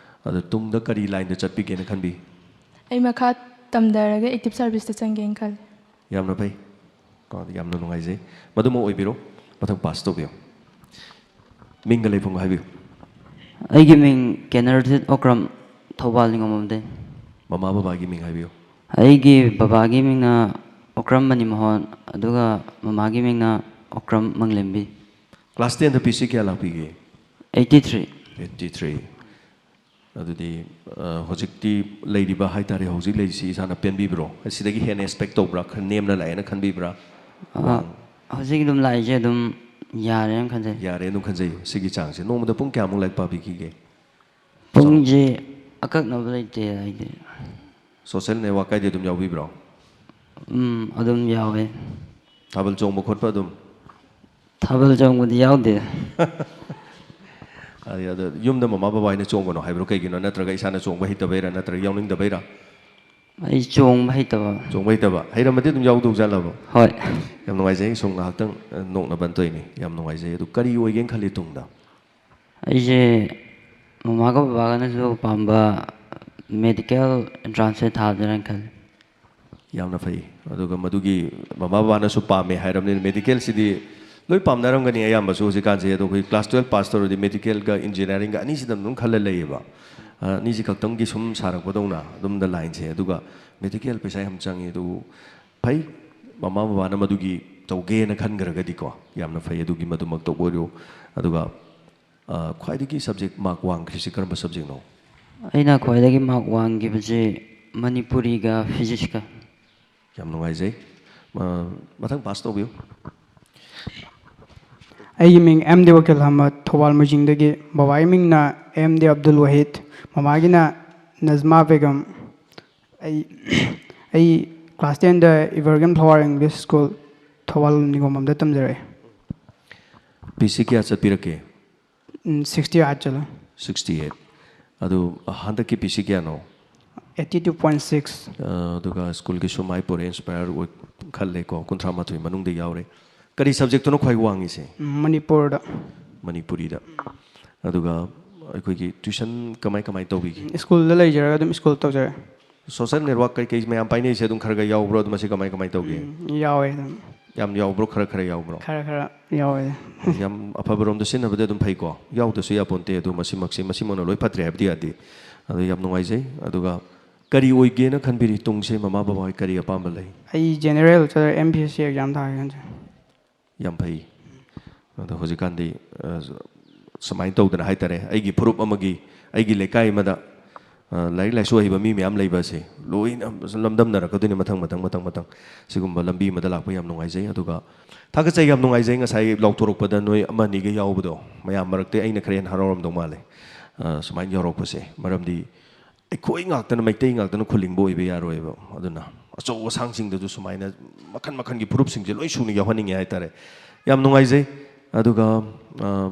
ꯑꯗꯣ ꯇꯨꯡꯗ ꯀꯔꯤ lineꯗ ꯆꯠꯄꯤꯒꯦꯅ ꯈꯟꯕꯤ? ꯑꯩ ꯃꯈꯥ ꯇꯝꯊꯔꯒ active serviceꯇ ꯆꯪꯒꯦꯅ ꯈꯜꯂꯤ꯫ ꯌꯥꯝꯅ ꯐꯩ꯫ ꯀꯣ, ꯌꯥꯝꯅ ꯅꯨꯡꯉꯥꯏꯖꯩ꯫ ꯃꯗꯨꯃ ꯑꯣꯏꯕꯤꯔꯣ꯫ ꯃꯊꯪ pass ꯇꯧꯕꯤꯌꯨ꯫ ꯃꯤꯡꯒ ꯂꯩꯐꯝꯒ ꯍꯥꯏꯕꯤꯌꯨ꯫ ꯑꯩꯒꯤ ꯃꯤꯡ ꯀꯦꯅꯔꯖꯤꯠ ꯑꯣꯀ꯭ꯔꯝ, ꯊꯧꯕꯥꯜ ꯅꯤꯉꯣꯝꯕꯝꯗꯩ꯫ ꯃꯃꯥ ꯕꯕꯥꯒꯤ ꯃꯤꯡ ꯍꯥꯏꯕꯤꯌꯨ꯫ ꯑꯩꯒꯤ ꯕꯕꯥꯒꯤ ꯃꯤꯡꯅ ꯑꯣꯀ꯭ꯔꯝ ꯃꯅꯤꯃꯣꯍꯟ, ꯑꯗꯨꯒ ꯃꯃꯥꯒꯤ ꯃꯤꯡꯅ ꯑꯣꯀ꯭ꯔꯝ ꯃꯪꯂꯦꯝꯕꯤ꯫ Class tenꯗ ꯄꯤꯁꯤ ꯀꯌꯥ ꯂꯥꯛꯄꯤꯒꯦ? Eighty three꯫ Eighty three꯫ ꯑꯗꯨꯗꯤ, ꯑ, ꯍꯧꯖꯤꯛꯇꯤ ꯂꯩꯔꯤꯕ ꯍꯥꯏꯇꯥꯔꯦ, ꯍꯧꯖꯤꯛ ꯂꯩꯔꯤꯁꯤ ꯏꯁꯥꯅ ꯄꯦꯟꯕꯤꯕ꯭ꯔꯣ? ꯑꯁꯤꯗꯒꯤ ꯍꯦꯟꯅ expect ꯇꯧꯕ꯭ꯔꯥ? ꯈꯔ ꯅꯦꯝꯅ ꯂꯥꯛꯑꯦꯅ ꯈꯟꯕꯤꯕ꯭ꯔꯥ? ꯑ, ꯋꯥꯡ-, ꯍꯧꯖꯤꯛ ꯑꯗꯨꯝ ꯂꯥꯛꯏꯁꯦ ꯑꯗꯨꯝ ꯌꯥꯔꯦꯅ ꯈꯟꯖꯩ꯫ ꯌꯥꯔꯦ ꯑꯗꯨꯝ ꯈꯟꯖꯩ꯫ ꯁꯤꯒꯤ ꯆꯥꯡꯁꯦ ꯅꯣꯡꯃꯗ ꯄꯨꯡ ꯀꯌꯥꯃꯨꯛ ꯂꯥꯏꯔꯤꯛ ꯄꯥꯕꯤꯈꯤꯒꯦ? ꯄꯨꯡꯁꯦ ꯑꯀꯛꯅꯕ ꯂꯩꯇꯦ ꯑꯩꯗꯤ꯫ Social network ꯀꯥꯏꯗꯤ ꯑꯗꯨꯝ ꯌꯥꯎꯕꯤꯕ꯭ꯔꯣ? ꯎꯝ, ꯑꯗꯨꯝ ꯌꯥꯎꯋꯦ꯫ ꯊꯥꯕꯜ ꯆꯣꯡꯕ ꯈꯣꯠꯄ ꯑꯗꯨꯝ? ꯊꯥꯕꯜ ꯆꯣꯡꯕꯗꯤ ꯌꯥꯎꯗꯦ꯫ ꯑꯗꯨ, ꯑꯗꯨ ꯌꯨꯝꯗ ꯃꯃꯥ ꯕꯕꯥ ꯍꯣꯏꯅ ꯆꯣꯡꯒꯅꯣ ꯍꯥꯏꯕ꯭ꯔꯣ? ꯀꯩꯒꯤꯅꯣ? ꯅꯠꯇ꯭ꯔꯒ ꯏꯁꯥꯅ ꯆꯣꯡꯕ ꯍꯩꯇꯕꯩꯔꯥ? ꯅꯠꯇ꯭ꯔꯒ ꯌꯥꯎꯅꯤꯡꯗꯕꯩꯔꯥ? ꯑꯩ ꯆꯣꯡꯕ ꯍꯩꯇꯕ꯫ ꯆꯣꯡꯕ ꯍꯩꯇꯕ? ꯍꯩꯔꯝꯃꯗꯤ ꯑꯗꯨꯝ ꯌꯥꯎꯗꯧ ꯖꯥꯠꯂꯕ? ꯍꯣꯏ꯫ ꯌꯥꯝ ꯅꯨꯡꯉꯥꯏꯖꯩ꯫ ꯁꯨꯝ ꯉꯥꯏꯍꯥꯛꯇꯪ, ꯑ, ꯅꯣꯛꯅꯕ ꯇꯧꯔꯤꯅꯤ꯫ ꯌꯥꯝ ꯅꯨꯡꯉꯥꯏꯖꯩ꯫ ꯑꯗꯨ ꯀꯔꯤ ꯑꯣꯏꯒꯦꯅ ꯈꯜꯂꯤ ꯇꯨꯡꯗ? ꯑꯩꯁꯦ ꯃꯃꯥꯒ ꯕꯕꯥꯒꯅꯁꯨ ꯄꯥꯝꯕ ꯃꯦꯗꯤꯀꯦꯜ ꯑꯦꯟꯇ꯭ꯔꯥꯟꯁꯁꯦ ꯊꯥꯗ꯭ꯔꯅ ꯈꯜꯂꯤ꯫ ꯌꯥꯝꯅ ꯐꯩ꯫ ꯑꯗꯨꯒ ꯃꯗꯨꯒꯤ ꯃꯃꯥ ꯕꯕꯥꯅꯁꯨ ꯄꯥꯝꯃꯦ ꯍꯥꯏꯔꯕꯅꯤꯅ, ꯃꯦꯗꯤꯀꯦꯜꯁꯤꯗꯤ ꯂꯣꯏ ꯄꯥꯝꯅꯔꯝꯒꯅꯤ ꯑꯌꯥꯝꯕꯁꯨ ꯍꯧꯖꯤꯛꯀꯥꯟꯁꯦ꯫ ꯑꯗꯣ ꯑꯩꯈꯣꯏ ꯀ꯭ꯂꯥꯁ ꯇꯨꯌꯦꯜꯞ ꯄꯥꯁ ꯇꯧꯔꯗꯤ ꯃꯦꯗꯤꯀꯦꯜꯒ ꯏꯟꯖꯤꯅꯤꯌꯥꯔꯤꯡꯒ ꯑꯅꯤꯁꯤꯗ ꯑꯗꯨꯝ ꯈꯜꯂ ꯂꯩꯌꯦꯕ꯫ ꯑ, ꯑꯅꯤꯁꯤ ꯈꯛꯇꯪꯒꯤ ꯁꯨꯝ ꯁꯥꯔꯛꯄꯗꯧꯅ ꯑꯗꯨꯝꯗ ꯂꯥꯏꯟꯁꯦ꯫ ꯑꯗꯨꯒ ꯃꯦꯗꯤꯀꯦꯜ ꯄꯩꯁꯥ ꯌꯥꯝ ꯆꯪꯉꯤ꯫ ꯑꯗꯨꯕꯨ ꯐꯩ, ꯃꯃꯥ ꯕꯕꯥꯅ ꯃꯗꯨꯒꯤ ꯇꯧꯒꯦꯅ ꯈꯟꯈ꯭ꯔꯒꯗꯤꯀꯣ, ꯌꯥꯝꯅ ꯐꯩ꯫ ꯑꯗꯨꯒꯤ ꯃꯗꯨꯃꯛ ꯇꯧꯕ ꯑꯣꯏꯔꯣ꯫ ꯑꯗꯨꯒ ꯑ, ꯈ꯭ꯋꯥꯏꯗꯒꯤ ꯁꯕꯖꯦꯛ ꯃꯥꯔꯛ ꯋꯥꯡꯈ꯭ꯔꯤꯁꯤ ꯀꯔꯝꯕ ꯁꯕꯖꯦꯛꯅꯣ? ꯑꯩꯅ ꯈ꯭ꯋꯥꯏꯗꯒꯤ ꯃꯥꯔꯛ ꯋꯥꯡꯈꯤꯕꯁꯤ ꯃꯅꯤꯄꯨꯔꯤꯒ ꯐꯤꯖꯤꯛꯁꯀ꯫ ꯌꯥꯝ ꯅꯨꯡꯉꯥꯏꯖꯩ꯫ ꯑ, ꯃꯊꯪ ꯄꯥꯁ ꯇꯧꯕꯤꯌꯨ꯫ ꯑꯩꯒꯤ ꯃꯤꯡ ꯑꯦꯝ ꯗꯤ ꯋꯥꯀꯤꯜ ꯑꯍꯃꯗ, ꯊꯧꯕꯥꯜ ꯃꯣꯏꯖꯤꯡꯗꯒꯤ꯫ ꯕꯕꯥꯒꯤ ꯃꯤꯡꯅ ꯑꯦꯝ ꯗꯤ ꯑꯕꯗꯨꯜ ꯋꯥꯍꯤꯗ, ꯃꯃꯥꯒꯤꯅ ꯅꯖꯃꯥ ꯕꯦꯒꯝ꯫ ꯑꯩ ꯑꯩ ꯀ꯭ꯂꯥꯁ ꯇꯦꯟꯗ evergreen flower English school, Thoubal ꯅꯤꯉꯣꯝꯕꯝꯗ ꯇꯝꯖꯔꯛꯑꯦ꯫ ꯄꯤ ꯁꯤ ꯀꯌꯥ ꯆꯠꯄꯤꯔꯛꯀꯦ? ꯁꯤꯛꯁꯇꯤ ꯑꯥꯏꯠ ꯆꯠꯂꯦ꯫ Sixty eight. ꯑꯗꯨ ꯍꯟꯗꯛꯀꯤ ꯄꯤ ꯁꯤ ꯀꯌꯥꯅꯣ? Eighty two point six. ꯑ, ꯑꯗꯨꯒ ꯁ꯭ꯀꯨꯜꯒꯤꯁꯨ ꯃꯥꯏ ꯄꯨꯔꯦ, ꯏꯟꯁꯄꯌꯔ ꯑꯣꯏ ꯈꯜꯂꯦꯀꯣ, ꯀꯨꯟꯊ꯭ꯔꯥ ꯃꯥꯊꯣꯏ ꯃꯅꯨꯡꯗ ꯌꯥꯎꯔꯦ꯫ ꯀꯔꯤ ꯁꯕꯖꯦꯛꯇꯨꯅ ꯈ꯭ꯋꯥꯏ ꯋꯥꯡꯉꯤꯁꯦ? ꯃꯅꯤꯄꯨꯔꯗ꯫ ꯃꯅꯤꯄꯨꯔꯤꯗ꯫ ꯑꯗꯨꯒ ꯑꯩꯈꯣꯏꯒꯤ ꯇ꯭ꯌꯨꯁꯟ ꯀꯃꯥꯏ ꯀꯃꯥꯏ ꯇꯧꯕꯤꯒꯦ? ꯁ꯭ꯀꯨꯜꯗ ꯂꯩꯖꯔꯒ ꯑꯗꯨꯝ ꯁ꯭ꯀꯨꯜ ꯇꯧꯖꯔꯦ꯫ ꯁꯣꯁꯦꯜ ꯅꯦꯠꯋꯥꯔꯛ ꯀꯩ ꯀꯩ ꯃꯌꯥꯝ ꯄꯥꯏꯅꯩꯁꯦ ꯑꯗꯨꯝ ꯈꯔ ꯈꯔ ꯌꯥꯎꯕ꯭ꯔꯣ? ꯑꯗꯨ ꯃꯁꯤ ꯀꯃꯥꯏ ꯀꯃꯥꯏ ꯇꯧꯒꯦ? ꯎꯝ, ꯌꯥꯎꯋꯦ ꯑꯗꯨꯝ꯫ ꯌꯥꯝ ꯌꯥꯎꯕ꯭ꯔꯣ? ꯈꯔ ꯈꯔ ꯌꯥꯎꯕ꯭ꯔꯣ? ꯈꯔ ꯈꯔ ꯌꯥꯎꯋꯦ꯫ ꯌꯥꯝ ꯑꯐꯕꯔꯣꯝꯗ ꯁꯤꯖꯤꯟꯅꯕꯗꯤ ꯑꯗꯨꯝ ꯐꯩꯀꯣ, ꯌꯥꯎꯗꯁꯨ ꯌꯥꯄꯣꯟꯇꯦ꯫ ꯑꯗꯨ ꯃꯁꯤꯃꯛꯁꯤ, ꯃꯁꯤꯃꯛꯅ ꯂꯣꯏ ꯐꯠꯇ꯭ꯔꯦ ꯍꯥꯏꯕꯗꯤ ꯌꯥꯗꯦ꯫ ꯑꯗꯨ ꯌꯥꯝ ꯅꯨꯡꯉꯥꯏꯖꯩ꯫ ꯑꯗꯨꯒ ꯀꯔꯤ ꯑꯣꯏꯒꯦꯅ ꯈꯟꯕꯤꯔꯤ ꯇꯨꯡꯁꯦ? ꯃꯃꯥ ꯕꯕꯥ ꯍꯣꯏ ꯀꯔꯤ ꯑꯄꯥꯝꯕ ꯂꯩ? ꯑꯩ ꯖꯦꯅꯦꯔꯦꯜ ꯆꯠꯂꯒ M P S C exam ꯊꯥꯒꯦ ꯈꯟꯖꯩ꯫ ꯌꯥꯝ ꯐꯩ꯫ ꯑꯗꯣ ꯍꯧꯖꯤꯛꯀꯥꯟꯗꯤ, ꯑ, ꯁꯨꯃꯥꯏꯅ ꯇꯧꯗꯅ ꯍꯥꯏꯇꯥꯔꯦ, ꯑꯩꯒꯤ ꯐꯨꯔꯨꯞ ꯑꯃꯒꯤ, ꯑꯩꯒꯤ ꯂꯩꯀꯥꯏ ꯑꯃꯗ, ꯑ, ꯂꯥꯏꯔꯤꯛ ꯂꯥꯏꯁꯨ ꯍꯩꯕ ꯃꯤ ꯃꯌꯥꯝ ꯂꯩꯕ ꯑꯁꯤ ꯂꯣꯏꯅ ꯂꯝꯗꯝꯅꯔꯛꯀꯗꯣꯏꯅꯤ ꯃꯊꯪ, ꯃꯊꯪ, ꯃꯊꯪ, ꯃꯊꯪ꯫ ꯁꯤꯒꯨꯝꯕ ꯂꯝꯕꯤ ꯑꯃꯗ ꯂꯥꯛꯄ ꯌꯥꯝ ꯅꯨꯡꯉꯥꯏꯖꯩ꯫ ꯑꯗꯨꯒ ꯊꯥꯒꯠꯆꯩ, ꯌꯥꯝ ꯅꯨꯡꯉꯥꯏꯖꯩ꯫ ꯉꯁꯥꯏ ꯂꯥꯎꯊꯣꯔꯛꯄꯗ ꯅꯣꯏ ꯑꯃ ꯑꯅꯤꯒ ꯌꯥꯎꯕꯗꯣ, ꯃꯌꯥꯝ ꯃꯔꯛꯇ ꯑꯩꯅ ꯈꯔ ꯍꯦꯟꯅ ꯍꯔꯥꯎꯔꯝꯗꯧ ꯃꯥꯜꯂꯦ꯫ ꯑ, ꯁꯨꯃꯥꯏꯅ ꯌꯥꯎꯔꯛꯄꯁꯦ, ꯃꯔꯝꯗꯤ ꯑꯩꯈꯣꯏ ꯉꯥꯛꯇꯅ, ꯃꯩꯇꯩ ꯉꯥꯛꯇꯅ ꯈꯨꯜꯂꯤꯡꯕ ꯑꯣꯏꯕ ꯌꯥꯔꯣꯏꯕ꯫ ꯑꯗꯨꯅ ꯑꯆꯧ ꯑꯁꯥꯡꯁꯤꯡꯗꯁꯨ ꯁꯨꯃꯥꯏꯅ ꯃꯈꯟ ꯃꯈꯟꯒꯤ ꯐꯨꯔꯨꯞꯁꯤꯡꯁꯦ ꯂꯣꯏ ꯁꯨꯅ ꯌꯥꯎꯍꯟꯅꯤꯡꯉꯦ ꯍꯥꯏꯇꯥꯔꯦ꯫ ꯌꯥꯝ ꯅꯨꯡꯉꯥꯏꯖꯩ꯫ ꯑꯗꯨꯒ, ꯑ,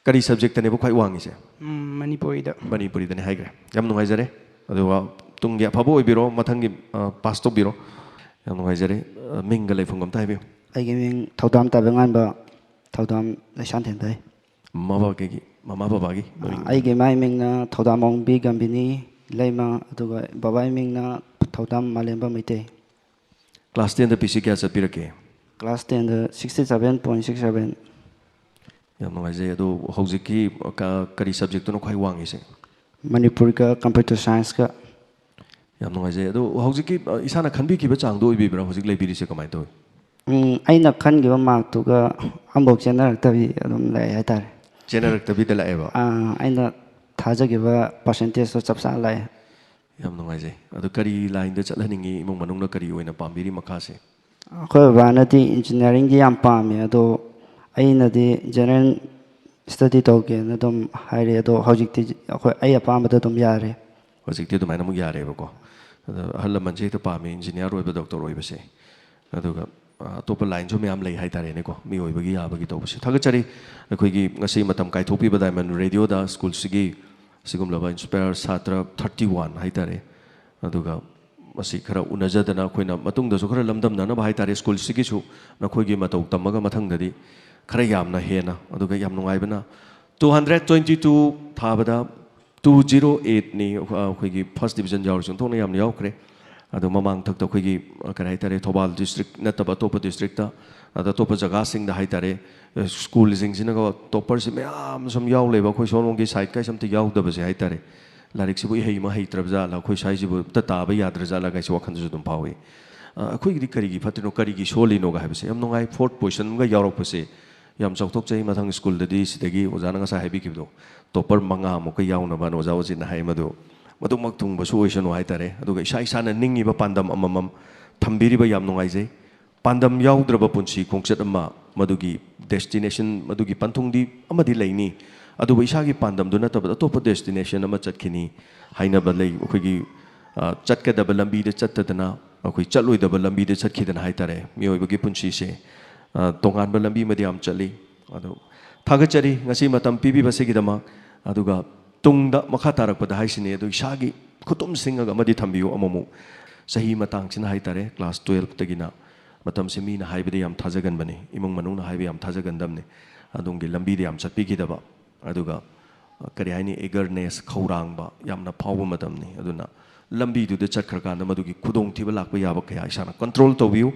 ꯀꯔꯤ ꯁꯕꯖꯦꯛꯇꯅꯦꯕ ꯈ꯭ꯋꯥꯏ ꯋꯥꯡꯉꯤꯁꯦ? ꯎꯝ, ꯃꯅꯤꯄꯨꯔꯤꯗ꯫ ꯃꯅꯤꯄꯨꯔꯤꯗꯅꯦ ꯍꯥꯏꯈ꯭ꯔꯦ꯫ ꯌꯥꯝ ꯅꯨꯡꯉꯥꯏꯖꯔꯦ꯫ ꯑꯗꯨꯒ ꯇꯨꯡꯒꯤ ꯑꯐꯕ ꯑꯣꯏꯕꯤꯔꯣ꯫ ꯃꯊꯪꯒꯤ, ꯑ, ꯄꯥꯁ ꯇꯧꯕꯤꯔꯣ꯫ ꯌꯥꯝ ꯅꯨꯡꯉꯥꯏꯖꯔꯦ꯫ ꯑ, ꯃꯤꯡꯒ ꯂꯩꯐꯝꯒ ꯑꯝꯇ ꯍꯥꯏꯕꯤꯌꯨ꯫ ꯑꯩꯒꯤ ꯃꯤꯡ ꯊꯧꯗꯥꯝ ꯇꯥꯏꯕꯪꯉꯥꯟꯕ, ꯊꯧꯗꯥꯝ ꯂꯩꯁꯥꯟꯊꯦꯝꯗꯩ꯫ ꯃꯃꯥ ꯕꯕꯥ ꯀꯩꯒꯤ? ꯃꯃꯥ ꯕꯕꯥꯒꯤ ꯃꯃꯤꯡ? ꯑꯩꯒꯤ ꯏꯃꯥꯒꯤ ꯃꯤꯡꯅ ꯊꯧꯗꯥꯝ ꯑꯣꯡꯕꯤ ꯒꯝꯕꯤꯅꯤ ꯂꯩꯃ, ꯑꯗꯨꯒ ꯕꯕꯥꯒꯤ ꯃꯤꯡꯅ ꯊꯧꯗꯥꯝ ꯃꯥꯂꯦꯝꯕ ꯃꯩꯇꯩ꯫ Class tenꯗ ꯄꯤ ꯁꯤ ꯀꯌꯥ ꯆꯠꯄꯤꯔꯛꯀꯦ? Class tenꯗ sixty seven point six seven꯫ ꯌꯥꯝ ꯅꯨꯡꯉꯥꯏꯖꯩ꯫ ꯑꯗꯣ ꯍꯧꯖꯤꯛꯀꯤ ꯀ- ꯀꯔꯤ subjectꯇꯅꯣ ꯈ꯭ꯋꯥꯏ ꯋꯥꯡꯉꯤꯁꯦ? ꯃꯅꯤꯄꯨꯔꯤꯒ computer scienceꯀ꯫ ꯌꯥꯝ ꯅꯨꯡꯉꯥꯏꯖꯩ꯫ ꯑꯗꯣ ꯍꯧꯖꯤꯛꯀꯤ ꯑ, ꯏꯁꯥꯅ ꯈꯟꯕꯤꯈꯤꯕ ꯆꯥꯡꯗꯣ ꯑꯣꯏꯕꯤꯕ꯭ꯔꯥ ꯍꯧꯖꯤꯛ ꯂꯩꯕꯤꯔꯤꯁꯦ? ꯀꯃꯥꯏꯅ ꯇꯧꯏ? ꯎꯝ, ꯑꯩꯅ ꯈꯟꯈꯤꯕ markꯇꯨꯒ ꯑꯃꯐꯥꯎ ꯆꯦꯟꯅꯔꯛꯇꯕꯤ ꯑꯗꯨꯝ ꯂꯩ ꯍꯥꯏꯇꯥꯔꯦ꯫ ꯆꯦꯟꯅꯔꯛꯇꯕꯤꯗ ꯂꯥꯛꯑꯦꯕ? ꯑꯥ, ꯑꯩꯅ ꯊꯥꯖꯈꯤꯕ percentageꯇꯣ ꯆꯞ ꯆꯥꯅ ꯂꯥꯛꯑꯦ꯫ ꯌꯥꯝ ꯅꯨꯡꯉꯥꯏꯖꯩ꯫ ꯑꯗꯣ ꯀꯔꯤ lineꯗ ꯆꯠꯍꯟꯅꯤꯡꯉꯤ? ꯏꯃꯨꯡ ꯃꯅꯨꯡꯅ ꯀꯔꯤ ꯑꯣꯏꯅ ꯄꯥꯝꯕꯤꯔꯤ ꯃꯈꯥꯁꯦ? ꯑꯩꯈꯣꯏ ꯕꯕꯥꯅꯗꯤ engineeringꯗꯤ ꯌꯥꯝ ꯄꯥꯝꯃꯦ, ꯑꯗꯣ ꯑꯩꯅꯗꯤ general study ꯇꯧꯒꯦꯅ ꯑꯗꯨꯝ ꯍꯥꯏꯔꯦ꯫ ꯑꯗꯣ ꯍꯧꯖꯤꯛꯇꯤ ꯑꯩꯈꯣꯏ, ꯑꯩ ꯑꯄꯥꯝꯕꯗ ꯑꯗꯨꯝ ꯌꯥꯔꯦ꯫ ꯍꯧꯖꯤꯛꯇꯤ ꯑꯗꯨꯃꯥꯏꯅ ꯑꯃꯨꯛ ꯌꯥꯔꯦꯕꯀꯣ꯫ ꯑꯗ ꯑꯍꯜ ꯂꯃꯟꯁꯦ ꯍꯦꯛꯇ ꯄꯥꯝꯃꯤ engineer ꯑꯣꯏꯕ, doctor ꯑꯣꯏꯕꯁꯦ꯫ ꯑꯗꯨꯒ ꯑ, ꯑꯇꯣꯞꯄ lineꯁꯨ ꯃꯌꯥꯝ ꯂꯩ ꯍꯥꯏꯇꯥꯔꯦꯅꯦꯀꯣ, ꯃꯤꯑꯣꯏꯕꯒꯤ ꯌꯥꯕꯒꯤ ꯇꯧꯕꯁꯦ꯫ ꯊꯥꯒꯠꯆꯔꯤ꯫ ꯑꯩꯈꯣꯏꯒꯤ ꯉꯁꯤ ꯃꯇꯝ ꯀꯥꯏꯊꯣꯛꯄꯤꯕ Diamond Radioꯗ schoolꯁꯤꯒꯤ ꯑꯁꯤꯒꯨꯝꯂꯕ inspire ꯁꯥꯇ꯭ꯔ thirty one ꯍꯥꯏꯇꯥꯔꯦ꯫ ꯑꯗꯨꯒ ꯃꯁꯤ ꯈꯔ ꯎꯅꯖꯗꯅ ꯑꯩꯈꯣꯏꯅ ꯃꯇꯨꯡꯗꯁꯨ ꯈꯔ ꯂꯝꯗꯝꯅꯅꯕ ꯍꯥꯏꯇꯥꯔꯦ, schoolꯁꯤꯒꯤꯁꯨ ꯅꯈꯣꯏꯒꯤ ꯃꯇꯧ ꯇꯝꯃꯒ ꯃꯊꯪꯗꯗꯤ ꯈꯔ ꯌꯥꯝꯅ ꯍꯦꯟꯅ, ꯑꯗꯨꯒ ꯌꯥꯝ ꯅꯨꯡꯉꯥꯏꯕꯅ two hundred twenty two ꯊꯥꯕꯗ two zero eight ꯅꯤ, ꯑꯩꯈꯣꯏꯒꯤ first division ꯌꯥꯎꯔꯤꯁꯦ ꯑꯣꯟꯊꯣꯛꯅ ꯌꯥꯝꯅ ꯌꯥꯎꯈ꯭ꯔꯦ꯫ ꯑꯗꯣ ꯃꯃꯥꯡ ꯊꯛꯇ ꯑꯩꯈꯣꯏꯒꯤ, ꯑ, ꯀꯔꯤ ꯍꯥꯏꯇꯥꯔꯦ, ꯊꯧꯕꯥꯜ district ꯅꯠꯇꯕ ꯑꯇꯣꯞꯄ districtꯇ, ꯑꯗ ꯑꯇꯣꯞꯄ ꯖꯒꯥꯁꯤꯡꯗ ꯍꯥꯏꯇꯥꯔꯦ, ꯑ, schoolꯁꯤꯡꯁꯤꯅꯒ topperꯁꯤ ꯃꯌꯥꯝ ꯁꯨꯝ ꯌꯥꯎ ꯂꯩꯕ, ꯑꯩꯈꯣꯏ ꯁꯣꯝꯂꯣꯝꯒꯤ side ꯀꯥꯏꯁꯦ ꯑꯝꯇ ꯌꯥꯎꯗꯕꯁꯦ ꯍꯥꯏꯇꯥꯔꯦ꯫ ꯂꯥꯏꯔꯤꯛꯁꯤꯕꯨ ꯏꯍꯩ ꯑꯃ ꯍꯩꯇ꯭ꯔꯕ ꯖꯥꯠꯂ, ꯑꯩꯈꯣꯏ ꯁ꯭ꯋꯥꯏꯁꯤꯕꯨ ꯑꯝꯇ ꯇꯥꯕ ꯌꯥꯗ꯭ꯔ ꯖꯥꯠꯂ ꯀꯥꯏꯁꯦ ꯋꯥꯈꯜꯗꯁꯨ ꯑꯗꯨꯝ ꯐꯥꯎꯏ꯫ ꯑ, ꯑꯩꯈꯣꯏꯒꯤꯗꯤ ꯀꯔꯤꯒꯤ ꯐꯠꯇ꯭ꯔꯤꯅꯣ, ꯀꯔꯤꯒꯤ ꯁꯣꯜꯂꯤꯅꯣꯒ ꯍꯥꯏꯕꯁꯦ ꯌꯥꯝ ꯅꯨꯡꯉꯥꯏ꯫ Fourth position ꯑꯃꯒ ꯌꯥꯎꯔꯛꯄꯁꯦ ꯌꯥꯝ ꯆꯥꯎꯊꯣꯛꯆꯩ꯫ ꯃꯊꯪ schoolꯗꯗꯤ ꯁꯤꯗꯒꯤ ꯑꯣꯖꯥꯅ ꯉꯁꯥꯏ ꯍꯥꯏꯕꯤꯈꯤꯕꯗꯣ, topper ꯃꯉꯥꯃꯨꯛꯀ ꯌꯥꯎꯅꯕꯅ ꯑꯣꯖꯥ ꯑꯣꯖꯤꯠꯅ ꯍꯥꯏ꯫ ꯃꯗꯨ, ꯃꯗꯨꯃꯛ ꯊꯨꯡꯕꯁꯨ ꯑꯣꯏꯁꯅꯨ ꯍꯥꯏꯇꯥꯔꯦ꯫ ꯑꯗꯨꯒ ꯏꯁꯥ ꯏꯁꯥꯅ ꯅꯤꯡꯉꯤꯕ ꯄꯥꯟꯗꯝ ꯑꯃꯃꯝ ꯊꯝꯕꯤꯔꯤꯕ ꯌꯥꯝ ꯅꯨꯡꯉꯥꯏꯖꯩ꯫ ꯄꯥꯟꯗꯝ ꯌꯥꯎꯗ꯭ꯔꯕ ꯄꯨꯟꯁꯤ ꯈꯣꯡꯆꯠ ꯑꯃ, ꯃꯗꯨꯒꯤ destination, ꯃꯗꯨꯒꯤ ꯄꯟꯊꯨꯡꯗꯤ ꯑꯃꯗꯤ ꯂꯩꯅꯤ꯫ ꯑꯗꯨꯕꯨ ꯏꯁꯥꯒꯤ ꯄꯥꯟꯗꯝꯗꯨ ꯅꯠꯇꯕꯗ ꯑꯇꯣꯞꯄ destination ꯑꯃ ꯆꯠꯈꯤꯅꯤ ꯍꯥꯏꯅꯕ ꯂꯩ꯫ ꯑꯩꯈꯣꯏꯒꯤ, ꯑ, ꯆꯠꯀꯗꯕ ꯂꯝꯕꯤꯗ ꯆꯠꯇꯗꯅ, ꯑꯩꯈꯣꯏ ꯆꯠꯂꯣꯏꯗꯕ ꯂꯝꯕꯤꯗ ꯆꯠꯈꯤꯗꯅ ꯍꯥꯏꯇꯥꯔꯦ꯫ ꯃꯤꯑꯣꯏꯕꯒꯤ ꯄꯨꯟꯁꯤꯁꯦ, ꯑ, ꯇꯣꯉꯥꯟꯕ ꯂꯝꯕꯤ ꯑꯃꯗꯤ ꯌꯥꯝ ꯆꯠꯂꯤ꯫ ꯑꯗꯣ ꯊꯥꯒꯠꯆꯔꯤ ꯉꯁꯤ ꯃꯇꯝ ꯄꯤꯕꯤꯕꯁꯤꯒꯤꯗꯃꯛ꯫ ꯑꯗꯨꯒ ꯇꯨꯡꯗ ꯃꯈꯥ ꯇꯥꯔꯛꯄꯗ ꯍꯥꯏꯁꯤꯅꯤ, ꯑꯗꯨ ꯏꯁꯥꯒꯤ ꯈꯨꯗꯨꯝ ꯁꯤꯡꯉꯒ ꯑꯃꯗꯤ ꯊꯝꯕꯤꯌꯨ꯫ ꯑꯃꯨꯛꯃꯨꯛ ꯆꯍꯤ ꯃꯇꯥꯡꯁꯤꯅ ꯍꯥꯏꯇꯥꯔꯦ, class twelveꯇꯒꯤꯅ ꯃꯇꯝꯁꯦ ꯃꯤꯅ ꯍꯥꯏꯕꯗ ꯌꯥꯝ ꯊꯥꯖꯒꯟꯕꯅꯤ, ꯏꯃꯨꯡ ꯃꯅꯨꯡꯅ ꯍꯥꯏꯕ ꯌꯥꯝ ꯊꯥꯖꯒꯟꯗꯕꯅꯤ꯫ ꯑꯗꯣꯝꯒꯤ ꯂꯝꯕꯤꯗ ꯌꯥꯝ ꯆꯠꯄꯤꯈꯤꯗꯕ, ꯑꯗꯨꯒ, ꯑ, ꯀꯔꯤ ꯍꯥꯏꯅꯤ, eagerness, ꯈꯧꯔꯥꯡꯕ ꯌꯥꯝꯅ ꯐꯥꯎꯕ ꯃꯇꯝꯅꯤ꯫ ꯑꯗꯨꯅ ꯂꯝꯕꯤꯗꯨꯗ ꯆꯠꯈ꯭ꯔꯀꯥꯟꯗ ꯃꯗꯨꯒꯤ ꯈꯨꯗꯣꯡꯊꯤꯕ ꯂꯥꯛꯄ ꯌꯥꯕ ꯀꯌꯥ ꯏꯁꯥꯅ control ꯇꯧꯕꯤꯌꯨ꯫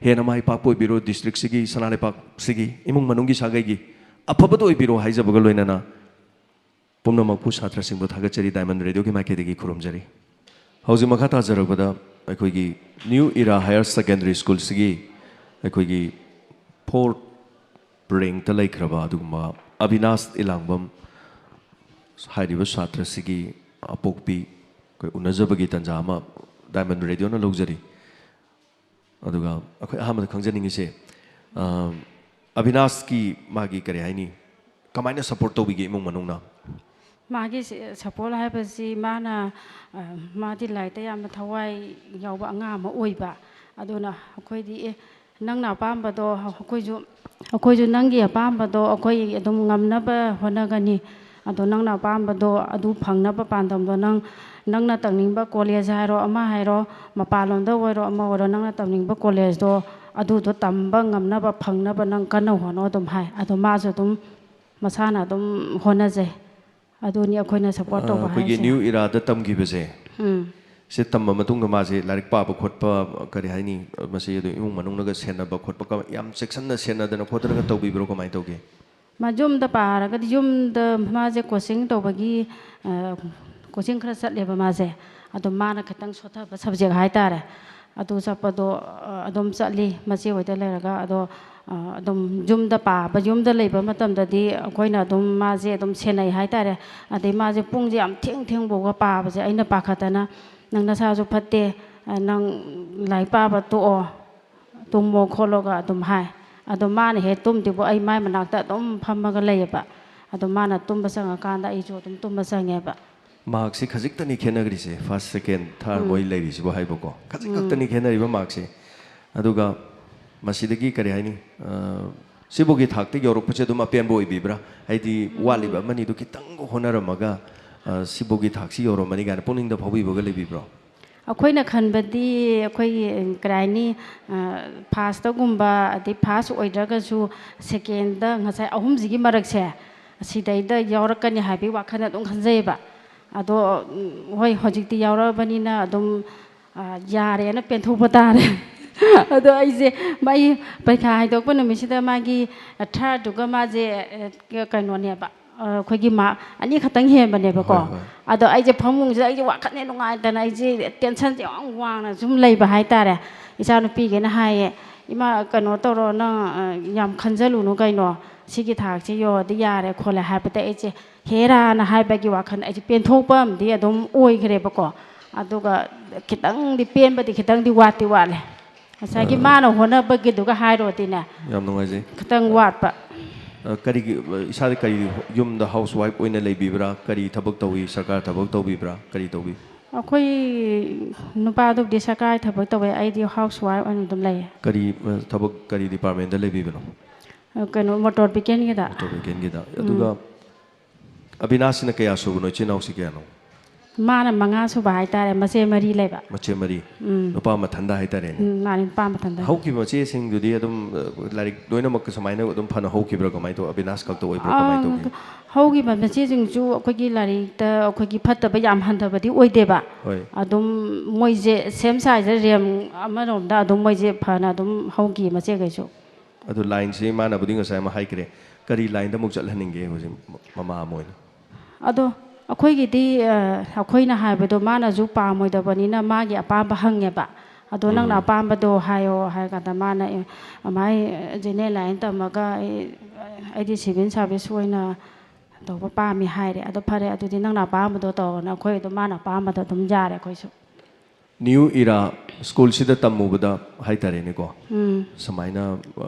ꯍꯦꯟꯅ ꯃꯥꯏ ꯄꯥꯛꯄ ꯑꯣꯏꯕꯤꯔꯣ, districtꯁꯤꯒꯤ, ꯁꯅꯥ ꯂꯩꯕꯥꯛꯁꯤꯒꯤ, ꯏꯃꯨꯡ ꯃꯅꯨꯡꯒꯤ ꯁꯥꯒꯩꯒꯤ ꯑꯐꯕꯗ ꯑꯣꯏꯕꯤꯔꯣ ꯍꯥꯏꯖꯕꯒ ꯂꯣꯏꯅꯅ ꯄꯨꯝꯅꯃꯛꯄꯨ ꯁꯥꯇ꯭ꯔꯁꯤꯡꯕꯨ ꯊꯥꯒꯠꯆꯔꯤ, Diamond Radioꯒꯤ ꯃꯥꯏꯀꯩꯗꯒꯤ ꯈꯨꯔꯨꯝꯖꯔꯤ꯫ ꯍꯧꯖꯤꯛ ꯃꯈꯥ ꯇꯥꯖꯔꯛꯄꯗ ꯑꯩꯈꯣꯏꯒꯤ New Era Higher Secondary Schoolꯁꯤꯒꯤ ꯑꯩꯈꯣꯏꯒꯤ fourth rankꯇ ꯂꯩꯈ꯭ꯔꯕ ꯑꯗꯨꯒꯨꯝꯕ ꯑꯕꯤꯅꯥꯁ ꯏꯂꯥꯡꯕꯝ ꯍꯥꯏꯔꯤꯕ ꯁꯥꯇ꯭ꯔꯁꯤꯒꯤ ꯑꯄꯣꯛꯄꯤ ꯑꯩꯈꯣꯏ ꯎꯅꯖꯕꯒꯤ ꯇꯥꯟꯖꯥ ꯑꯃ Diamond Radioꯅ ꯂꯧꯖꯔꯤ꯫ ꯑꯗꯨꯒ ꯑꯩꯈꯣꯏ ꯑꯍꯥꯟꯕꯗ ꯈꯪꯖꯅꯤꯡꯉꯤꯁꯦ, ꯑ, ꯑꯕꯤꯅꯥꯁꯀꯤ ꯃꯥꯒꯤ ꯀꯔꯤ ꯍꯥꯏꯅꯤ, ꯀꯃꯥꯏꯅ support ꯇꯧꯕꯤꯒꯦ ꯏꯃꯨꯡ ꯃꯅꯨꯡꯅ? ꯃꯥꯒꯤ ꯁꯤ-, support ꯍꯥꯏꯕꯁꯤ ꯃꯥꯅ, ꯑ, ꯃꯥꯗꯤ ꯂꯥꯏꯔꯤꯛꯇ ꯌꯥꯝꯅ ꯊꯋꯥꯏ ꯌꯥꯎꯕ ꯑꯉꯥꯡ ꯑꯃ ꯑꯣꯏꯕ꯫ ꯑꯗꯨꯅ ꯑꯩꯈꯣꯏꯗꯤ, "ꯑꯦ, ꯅꯪꯅ ꯑꯄꯥꯝꯕꯗꯣ ꯑꯩꯈꯣꯏꯁꯨ, ꯑꯩꯈꯣꯏꯁꯨ ꯅꯪꯒꯤ ꯑꯄꯥꯝꯕꯗꯣ ꯑꯩꯈꯣꯏ ꯑꯗꯨꯝ ꯉꯝꯅꯕ ꯍꯣꯠꯅꯒꯅꯤ꯫ ꯑꯗꯣ ꯅꯪꯅ ꯑꯄꯥꯝꯕꯗꯣ ꯑꯗꯨ ꯐꯪꯅꯕ ꯄꯥꯟꯗꯝꯗꯣ ꯅꯪ, ꯅꯪꯅ ꯇꯝꯅꯤꯡꯕ college ꯍꯥꯏꯔꯣ, ꯑꯃ ꯍꯥꯏꯔꯣ, ꯃꯄꯥꯟꯂꯣꯝꯗ ꯑꯣꯏꯔꯣ, ꯑꯃ ꯑꯣꯏꯔꯣ, ꯅꯪꯅ ꯇꯝꯅꯤꯡꯕ collegeꯗꯣ ꯑꯗꯨꯗꯣ ꯇꯝꯕ ꯉꯝꯅꯕ, ꯐꯪꯅꯕ ꯅꯪ ꯀꯟꯅ ꯍꯣꯠꯅꯧ" ꯑꯗꯨꯝ ꯍꯥꯏ꯫ ꯑꯗꯣ ꯃꯥꯁꯨ ꯑꯗꯨꯝ ꯃꯁꯥꯅ ꯑꯗꯨꯝ ꯍꯣꯠꯅꯖꯩ꯫ ꯑꯗꯨꯅꯤ ꯑꯩꯈꯣꯏꯅ support ꯇꯧꯕ ꯑꯩꯈꯣꯏꯒꯤ ꯍꯥꯏꯁꯦ꯫ New Eraꯗ ꯇꯝꯈꯤꯕꯁꯦ, ꯎꯝ꯫ ꯁꯤ ꯇꯝꯕ ꯃꯇꯨꯡꯗ ꯃꯥꯁꯦ ꯂꯥꯏꯔꯤꯛ ꯄꯥꯕ ꯈꯣꯠꯄ, ꯀꯔꯤ ꯍꯥꯏꯅꯤ, ꯃꯁꯤ ꯑꯗꯨ ꯏꯃꯨꯡ ꯃꯅꯨꯡꯅꯒ ꯁꯦꯟꯅꯕ ꯈꯣꯠꯄ ꯀ-, ꯌꯥꯝ ꯆꯦꯛꯁꯤꯟꯅ ꯁꯦꯟꯅꯗꯅ ꯈꯣꯠꯇꯅꯒ ꯇꯧꯕꯤꯕ꯭ꯔꯣ? ꯀꯃꯥꯏꯅ ꯇꯧꯒꯦ? ꯃꯥ ꯌꯨꯝꯗ ꯄꯥꯔꯒꯗꯤ, ꯌꯨꯝꯗ ꯃꯥꯁꯦ coaching ꯇꯧꯕꯒꯤ, ꯑ, coaching ꯈꯔ ꯆꯠꯂꯦꯕ ꯃꯥꯁꯦ꯫ ꯑꯗꯣ ꯃꯥꯅ ꯈꯤꯇꯪ ꯁꯣꯠꯊꯕ subject ꯍꯥꯏꯇꯥꯔꯦ꯫ ꯑꯗꯨ ꯆꯠꯄꯗꯣ, ꯑ, ꯑꯗꯨꯝ ꯆꯠꯂꯤ꯫ ꯃꯆꯦ ꯍꯣꯏꯗ ꯂꯩꯔꯒ ꯑꯗꯣ, ꯑ, ꯑꯗꯨꯝ ꯌꯨꯝꯗ ꯄꯥꯕ, ꯌꯨꯝꯗ ꯂꯩꯕ ꯃꯇꯝꯗꯗꯤ ꯑꯩꯈꯣꯏꯅ ꯑꯗꯨꯝ ꯃꯥꯁꯦ ꯑꯗꯨꯝ ꯁꯦꯟꯅꯩ ꯍꯥꯏꯇꯥꯔꯦ꯫ ꯑꯗꯩ ꯃꯥꯁꯦ ꯄꯨꯡꯁꯦ ꯌꯥꯝ ꯊꯦꯡ ꯊꯦꯡꯐꯥꯎꯕ ꯄꯥꯕꯁꯦ ꯑꯩꯅ ꯄꯥꯈꯠꯇꯅ, "ꯅꯪ ꯅꯁꯥꯁꯨ ꯐꯠꯇꯦ, ꯑ, ꯅꯪ ꯂꯥꯏꯔꯤꯛ ꯄꯥꯕ ꯇꯣꯛꯑꯣ, ꯇꯨꯝꯃꯣ ꯈꯣꯠꯂꯣꯒ" ꯑꯗꯨꯝ ꯍꯥꯏ꯫ ꯑꯗꯣ ꯃꯥꯅ ꯍꯦꯛ ꯇꯨꯝꯗ꯭ꯔꯤꯕꯧ ꯑꯩ ꯃꯥꯏ ꯃꯅꯥꯛꯇ ꯑꯗꯨꯝ ꯐꯝꯃꯒ ꯂꯩꯌꯦꯕ꯫ ꯑꯗꯣ ꯃꯥꯅ ꯇꯨꯝꯕ ꯆꯪꯉꯀꯥꯟꯗ ꯑꯩꯁꯨ ꯑꯗꯨꯝ ꯇꯨꯝꯕ ꯆꯪꯉꯦꯕ꯫ Markꯁꯤ ꯈꯖꯤꯛꯇꯅꯤ ꯈꯦꯠꯅꯈ꯭ꯔꯤꯁꯦ, first, second, third ꯎꯝ꯫ ꯃꯣꯏ ꯂꯩꯔꯤꯁꯤꯕꯨ ꯍꯥꯏꯕꯀꯣ꯫ ꯈꯖꯤꯛ ꯎꯝ꯫ ꯈꯛꯇꯅꯤ ꯈꯦꯠꯅꯔꯤꯕ markꯁꯦ꯫ ꯑꯗꯨꯒ ꯃꯁꯤꯗꯒꯤ ꯀꯔꯤ ꯍꯥꯏꯅꯤ, ꯑ, ꯁꯤꯐꯥꯎꯒꯤ ꯊꯥꯛꯇ ꯌꯧꯔꯛꯄꯁꯦ ꯑꯗꯨꯝ ꯑꯄꯦꯟꯕ ꯑꯣꯏꯕꯤꯕ꯭ꯔꯥ? ꯍꯥꯏꯗꯤ ꯎꯝ꯫ ꯋꯥꯠꯂꯤꯕ ꯑꯃꯅꯤꯗꯨ ꯈꯤꯇꯪꯒ ꯍꯣꯠꯅꯔꯝꯃꯒ, ꯑ, ꯁꯤꯐꯥꯎꯒꯤ ꯊꯥꯛꯁꯤ ꯌꯧꯔꯝꯃꯅꯤ ꯀꯥꯏꯅ ꯄꯨꯛꯅꯤꯡꯗ ꯐꯥꯎꯕꯤꯕꯒ ꯂꯩꯕꯤꯕ꯭ꯔꯣ? ꯑꯩꯈꯣꯏꯅ ꯈꯟꯕꯗꯤ ꯑꯩꯈꯣꯏꯒꯤ, ꯀꯔꯤ ꯍꯥꯏꯅꯤ, ꯑ, firstꯇꯒꯨꯝꯕ, ꯑꯗꯩ first ꯑꯣꯏꯗ꯭ꯔꯒꯁꯨ secondꯗ, ꯉꯁꯥꯏ ꯑꯍꯨꯝꯁꯤꯒꯤ ꯃꯔꯛꯁꯦ, ꯑꯁꯤꯗꯩꯗ ꯌꯥꯎꯔꯛꯀꯅꯤ ꯍꯥꯏꯕꯒꯤ ꯋꯥꯈꯜ ꯑꯗꯨꯝ ꯈꯟꯖꯩꯌꯦꯕ꯫ ꯑꯗꯣ ꯎꯝ, ꯍꯣꯏ, ꯍꯧꯖꯤꯛꯇꯤ ꯌꯥꯎꯔꯛꯑꯕꯅꯤꯅ ꯑꯗꯨꯝ ꯑ, ꯌꯥꯔꯦꯅ ꯄꯦꯟꯊꯣꯛꯄ ꯇꯥꯔꯦ꯫ ꯑꯗꯣ ꯑꯩꯁꯦ ꯃꯥꯒꯤ ꯄꯔꯤꯈꯥ ꯍꯥꯏꯗꯣꯛꯄ ꯅꯨꯃꯤꯠꯁꯤꯗ ꯃꯥꯒꯤ ꯊꯥꯔꯗꯨꯒ ꯃꯥꯁꯦ ꯑ, ꯀꯩꯅꯣꯅꯦꯕ, ꯑ, ꯑꯩꯈꯣꯏꯒꯤ ꯃꯥꯔꯛ ꯑꯅꯤꯈꯛꯇꯪ ꯍꯦꯟꯕꯅꯦꯕꯀꯣ꯫ ꯍꯣꯏ, ꯍꯣꯏ꯫ ꯑꯗꯣ ꯑꯩꯁꯦ ꯐꯃꯨꯡꯁꯤꯗ ꯑꯩꯁꯦ ꯋꯥꯈꯜꯁꯦ ꯅꯨꯡꯉꯥꯏꯇꯅ ꯑꯩꯁꯦ ꯇꯦꯟꯁꯟꯁꯦ ꯌꯥꯝ ꯋꯥꯡꯅ ꯁꯨꯝ ꯂꯩꯕ ꯍꯥꯏꯇꯥꯔꯦ꯫ ꯏꯆꯥꯅꯨꯄꯤꯈꯩꯅ ꯍꯥꯏꯌꯦ, "ꯏꯃꯥ, ꯀꯩꯅꯣ ꯇꯧꯔꯣ, ꯅꯪ ꯑ, ꯌꯥꯝ ꯈꯟꯖꯜꯂꯨꯅꯨ ꯀꯩꯅꯣ, ꯁꯤꯒꯤ ꯊꯥꯛꯁꯤ ꯌꯧꯔꯗꯤ ꯌꯥꯔꯦ ꯈꯣꯠꯂꯦ" ꯍꯥꯏꯕꯗ ꯑꯩꯁꯦ ꯍꯦꯔꯥꯅ ꯍꯥꯏꯕꯒꯤ ꯋꯥꯈꯜ ꯑꯩꯁꯦ ꯄꯦꯟꯊꯣꯛꯄ ꯑꯃꯗꯤ ꯑꯗꯨꯝ ꯑꯣꯏꯈ꯭ꯔꯦꯕꯀꯣ꯫ ꯑꯗꯨꯒ ꯈꯤꯇꯪꯗꯤ ꯄꯦꯟꯕꯗꯤ ꯈꯤꯇꯪꯗꯤ ꯋꯥꯠꯇꯤ ꯋꯥꯠꯂꯦ꯫ ꯉꯁꯥꯏꯒꯤ ꯑ, ꯃꯥꯅ ꯍꯣꯠꯅꯕꯒꯤꯗꯨꯒ ꯍꯥꯏꯔꯨꯔꯗꯤꯅꯦ, ꯌꯥꯝ ꯅꯨꯡꯉꯥꯏꯖꯩ꯫ ꯈꯤꯇꯪ ꯋꯥꯠꯄ꯫ ꯑ, ꯀꯔꯤꯒꯤ, ꯑ, ꯏꯁꯥꯗꯤ ꯀꯔꯤ, ꯌꯨꯝꯗ ꯍꯥꯎꯁ ꯋꯥꯏꯐ ꯑꯣꯏꯅ ꯂꯩꯕꯤꯕ꯭ꯔꯥ? ꯀꯔꯤ ꯊꯕꯛ ꯇꯧꯏ? ꯁꯔꯀꯥꯔ ꯊꯕꯛ ꯇꯧꯕꯤꯕ꯭ꯔꯥ? ꯀꯔꯤ ꯇꯧꯕꯤ? ꯑꯩꯈꯣꯏ ꯅꯨꯄꯥꯗꯨꯕꯨꯗꯤ ꯁꯔꯀꯥꯔ ꯊꯕꯛ ꯇꯧꯋꯦ, ꯑꯩꯗꯤ ꯍꯥꯎꯁ ꯋꯥꯏꯐ ꯑꯣꯏꯅ ꯑꯗꯨꯝ ꯂꯩꯌꯦ꯫ ꯀꯔꯤ, ꯑ, ꯊꯕꯛ, ꯀꯔꯤ ꯗꯤꯄꯥꯔꯠꯃꯦꯟꯗ ꯂꯩꯕꯤꯕꯅꯣ? ꯑ, ꯀꯩꯅꯣ, ꯃꯣꯇꯣꯔ ꯚꯤꯀꯦꯟꯒꯤꯗ꯫ ꯃꯣꯇꯣꯔ ꯚꯤꯀꯦꯟꯒꯤꯗ꯫ ꯎꯝ꯫ ꯑꯗꯨꯒ ꯑꯕꯤꯅꯥꯁꯁꯤꯅ ꯀꯌꯥ ꯁꯨꯕꯅꯣ? ꯏꯆꯤꯟ ꯏꯅꯥꯎꯁꯤ ꯀꯌꯥꯅꯣ? ꯃꯥꯅ ꯃꯉꯥ ꯁꯨꯕ ꯍꯥꯏꯇꯥꯔꯦ, ꯃꯆꯦ ꯃꯔꯤ ꯂꯩꯕ꯫ ꯃꯆꯦ ꯃꯔꯤ꯫ ꯎꯝ꯫ ꯅꯨꯄꯥ ꯃꯊꯟꯗ ꯍꯥꯏꯇꯥꯔꯦꯅꯦ꯫ ꯎꯝ, ꯃꯥꯅꯤ, ꯅꯨꯄꯥ ꯃꯊꯟꯗ꯫ ꯍꯧꯈꯤꯕ ꯃꯆꯦꯁꯤꯡꯗꯨꯗꯤ ꯑꯗꯨꯝ, ꯑ, ꯂꯥꯏꯔꯤꯛ ꯂꯣꯏꯅꯃꯛ ꯁꯨꯃꯥꯏꯅ ꯑꯗꯨꯝ ꯐꯅ ꯍꯧꯈꯤꯕ꯭ꯔꯥ? ꯀꯃꯥꯏꯅ ꯇꯧ-, ꯑꯕꯤꯅꯥꯁ ꯈꯛꯇ ꯑꯣꯏꯕ꯭ꯔꯥ? ꯀꯃꯥꯏꯅ ꯑꯥ, ꯇꯧꯒꯦ? ꯍꯧꯈꯤꯕ ꯃꯆꯦꯁꯤꯡꯁꯨ ꯑꯩꯈꯣꯏꯒꯤ ꯂꯥꯏꯔꯤꯛꯇ ꯑꯩꯈꯣꯏꯒꯤ ꯐꯠꯇꯕ ꯌꯥꯝ ꯍꯟꯊꯕꯗꯤ ꯑꯣꯏꯗꯦꯕ꯫ ꯍꯣꯏ꯫ ꯑꯗꯨꯝ ꯃꯣꯏꯁꯦ ꯁꯦꯝ ꯁꯥꯏꯖꯇ ꯔꯦꯝ ꯑꯃꯔꯣꯝꯗ ꯑꯗꯨꯝ ꯃꯣꯏꯁꯦ ꯐꯅ ꯑꯗꯨꯝ ꯍꯧꯈꯤ ꯃꯆꯦꯈꯩꯁꯨ꯫ ꯑꯗꯨ ꯂꯥꯏꯟꯁꯤ ꯏꯃꯥꯟꯅꯕꯗꯤ ꯉꯁꯥꯏ ꯑꯃ ꯍꯥꯏꯈ꯭ꯔꯦ꯫ ꯀꯔꯤ ꯂꯥꯏꯟꯗ ꯑꯃꯨꯛ ꯆꯠꯍꯟꯅꯤꯡꯒꯦ ꯍꯧꯖꯤꯛ ꯃꯃꯥ ꯑꯃ ꯑꯣꯏꯅ? ꯑꯗꯣ ꯑꯩꯈꯣꯏꯒꯤꯗꯤ, ꯑ, ꯑꯩꯈꯣꯏꯅ ꯍꯥꯏꯕꯗꯣ ꯃꯥꯅꯁꯨ ꯄꯥꯝꯃꯣꯏꯗꯕꯅꯤꯅ ꯃꯥꯒꯤ ꯑꯄꯥꯝꯕ ꯍꯪꯉꯦꯕ꯫ ꯑꯗꯣ ꯅꯪꯅ ꯎꯝ꯫ ꯑꯄꯥꯝꯕꯗꯣ ꯍꯥꯏꯌꯣ ꯍꯥꯏꯔ ꯀꯥꯟꯗ ꯃꯥꯅ, "ꯑꯦ, ꯑꯃꯥꯏ ꯖꯦꯅꯦꯔꯦꯜ ꯂꯥꯏꯟ ꯇꯝꯃꯒ ꯑꯩ, ꯑꯩꯗꯤ ꯁꯤꯚꯤꯜ ꯁꯥꯔꯚꯤꯁ ꯑꯣꯏꯅ ꯇꯧꯕ ꯄꯥꯝꯃꯤ" ꯍꯥꯏꯔꯦ꯫ "ꯑꯗꯣ ꯐꯔꯦ, ꯑꯗꯨꯗꯤ ꯅꯪꯅ ꯑꯄꯥꯝꯕꯗꯣ ꯇꯧꯔꯣꯅ" ꯑꯩꯈꯣꯏ ꯑꯗꯨꯝ ꯃꯥꯅ ꯑꯄꯥꯝꯕꯗꯣ ꯑꯗꯨꯝ ꯌꯥꯔꯦ ꯑꯩꯈꯣꯏꯁꯨ꯫ ꯅ꯭ꯌꯨ ꯏꯔꯥ ꯁ꯭ꯀꯨꯜꯁꯤꯗ ꯇꯝꯃꯨꯕꯗ ꯍꯥꯏꯇꯥꯔꯦꯅꯦꯀꯣ, ꯎꯝ꯫ ꯁꯨꯃꯥꯏꯅ,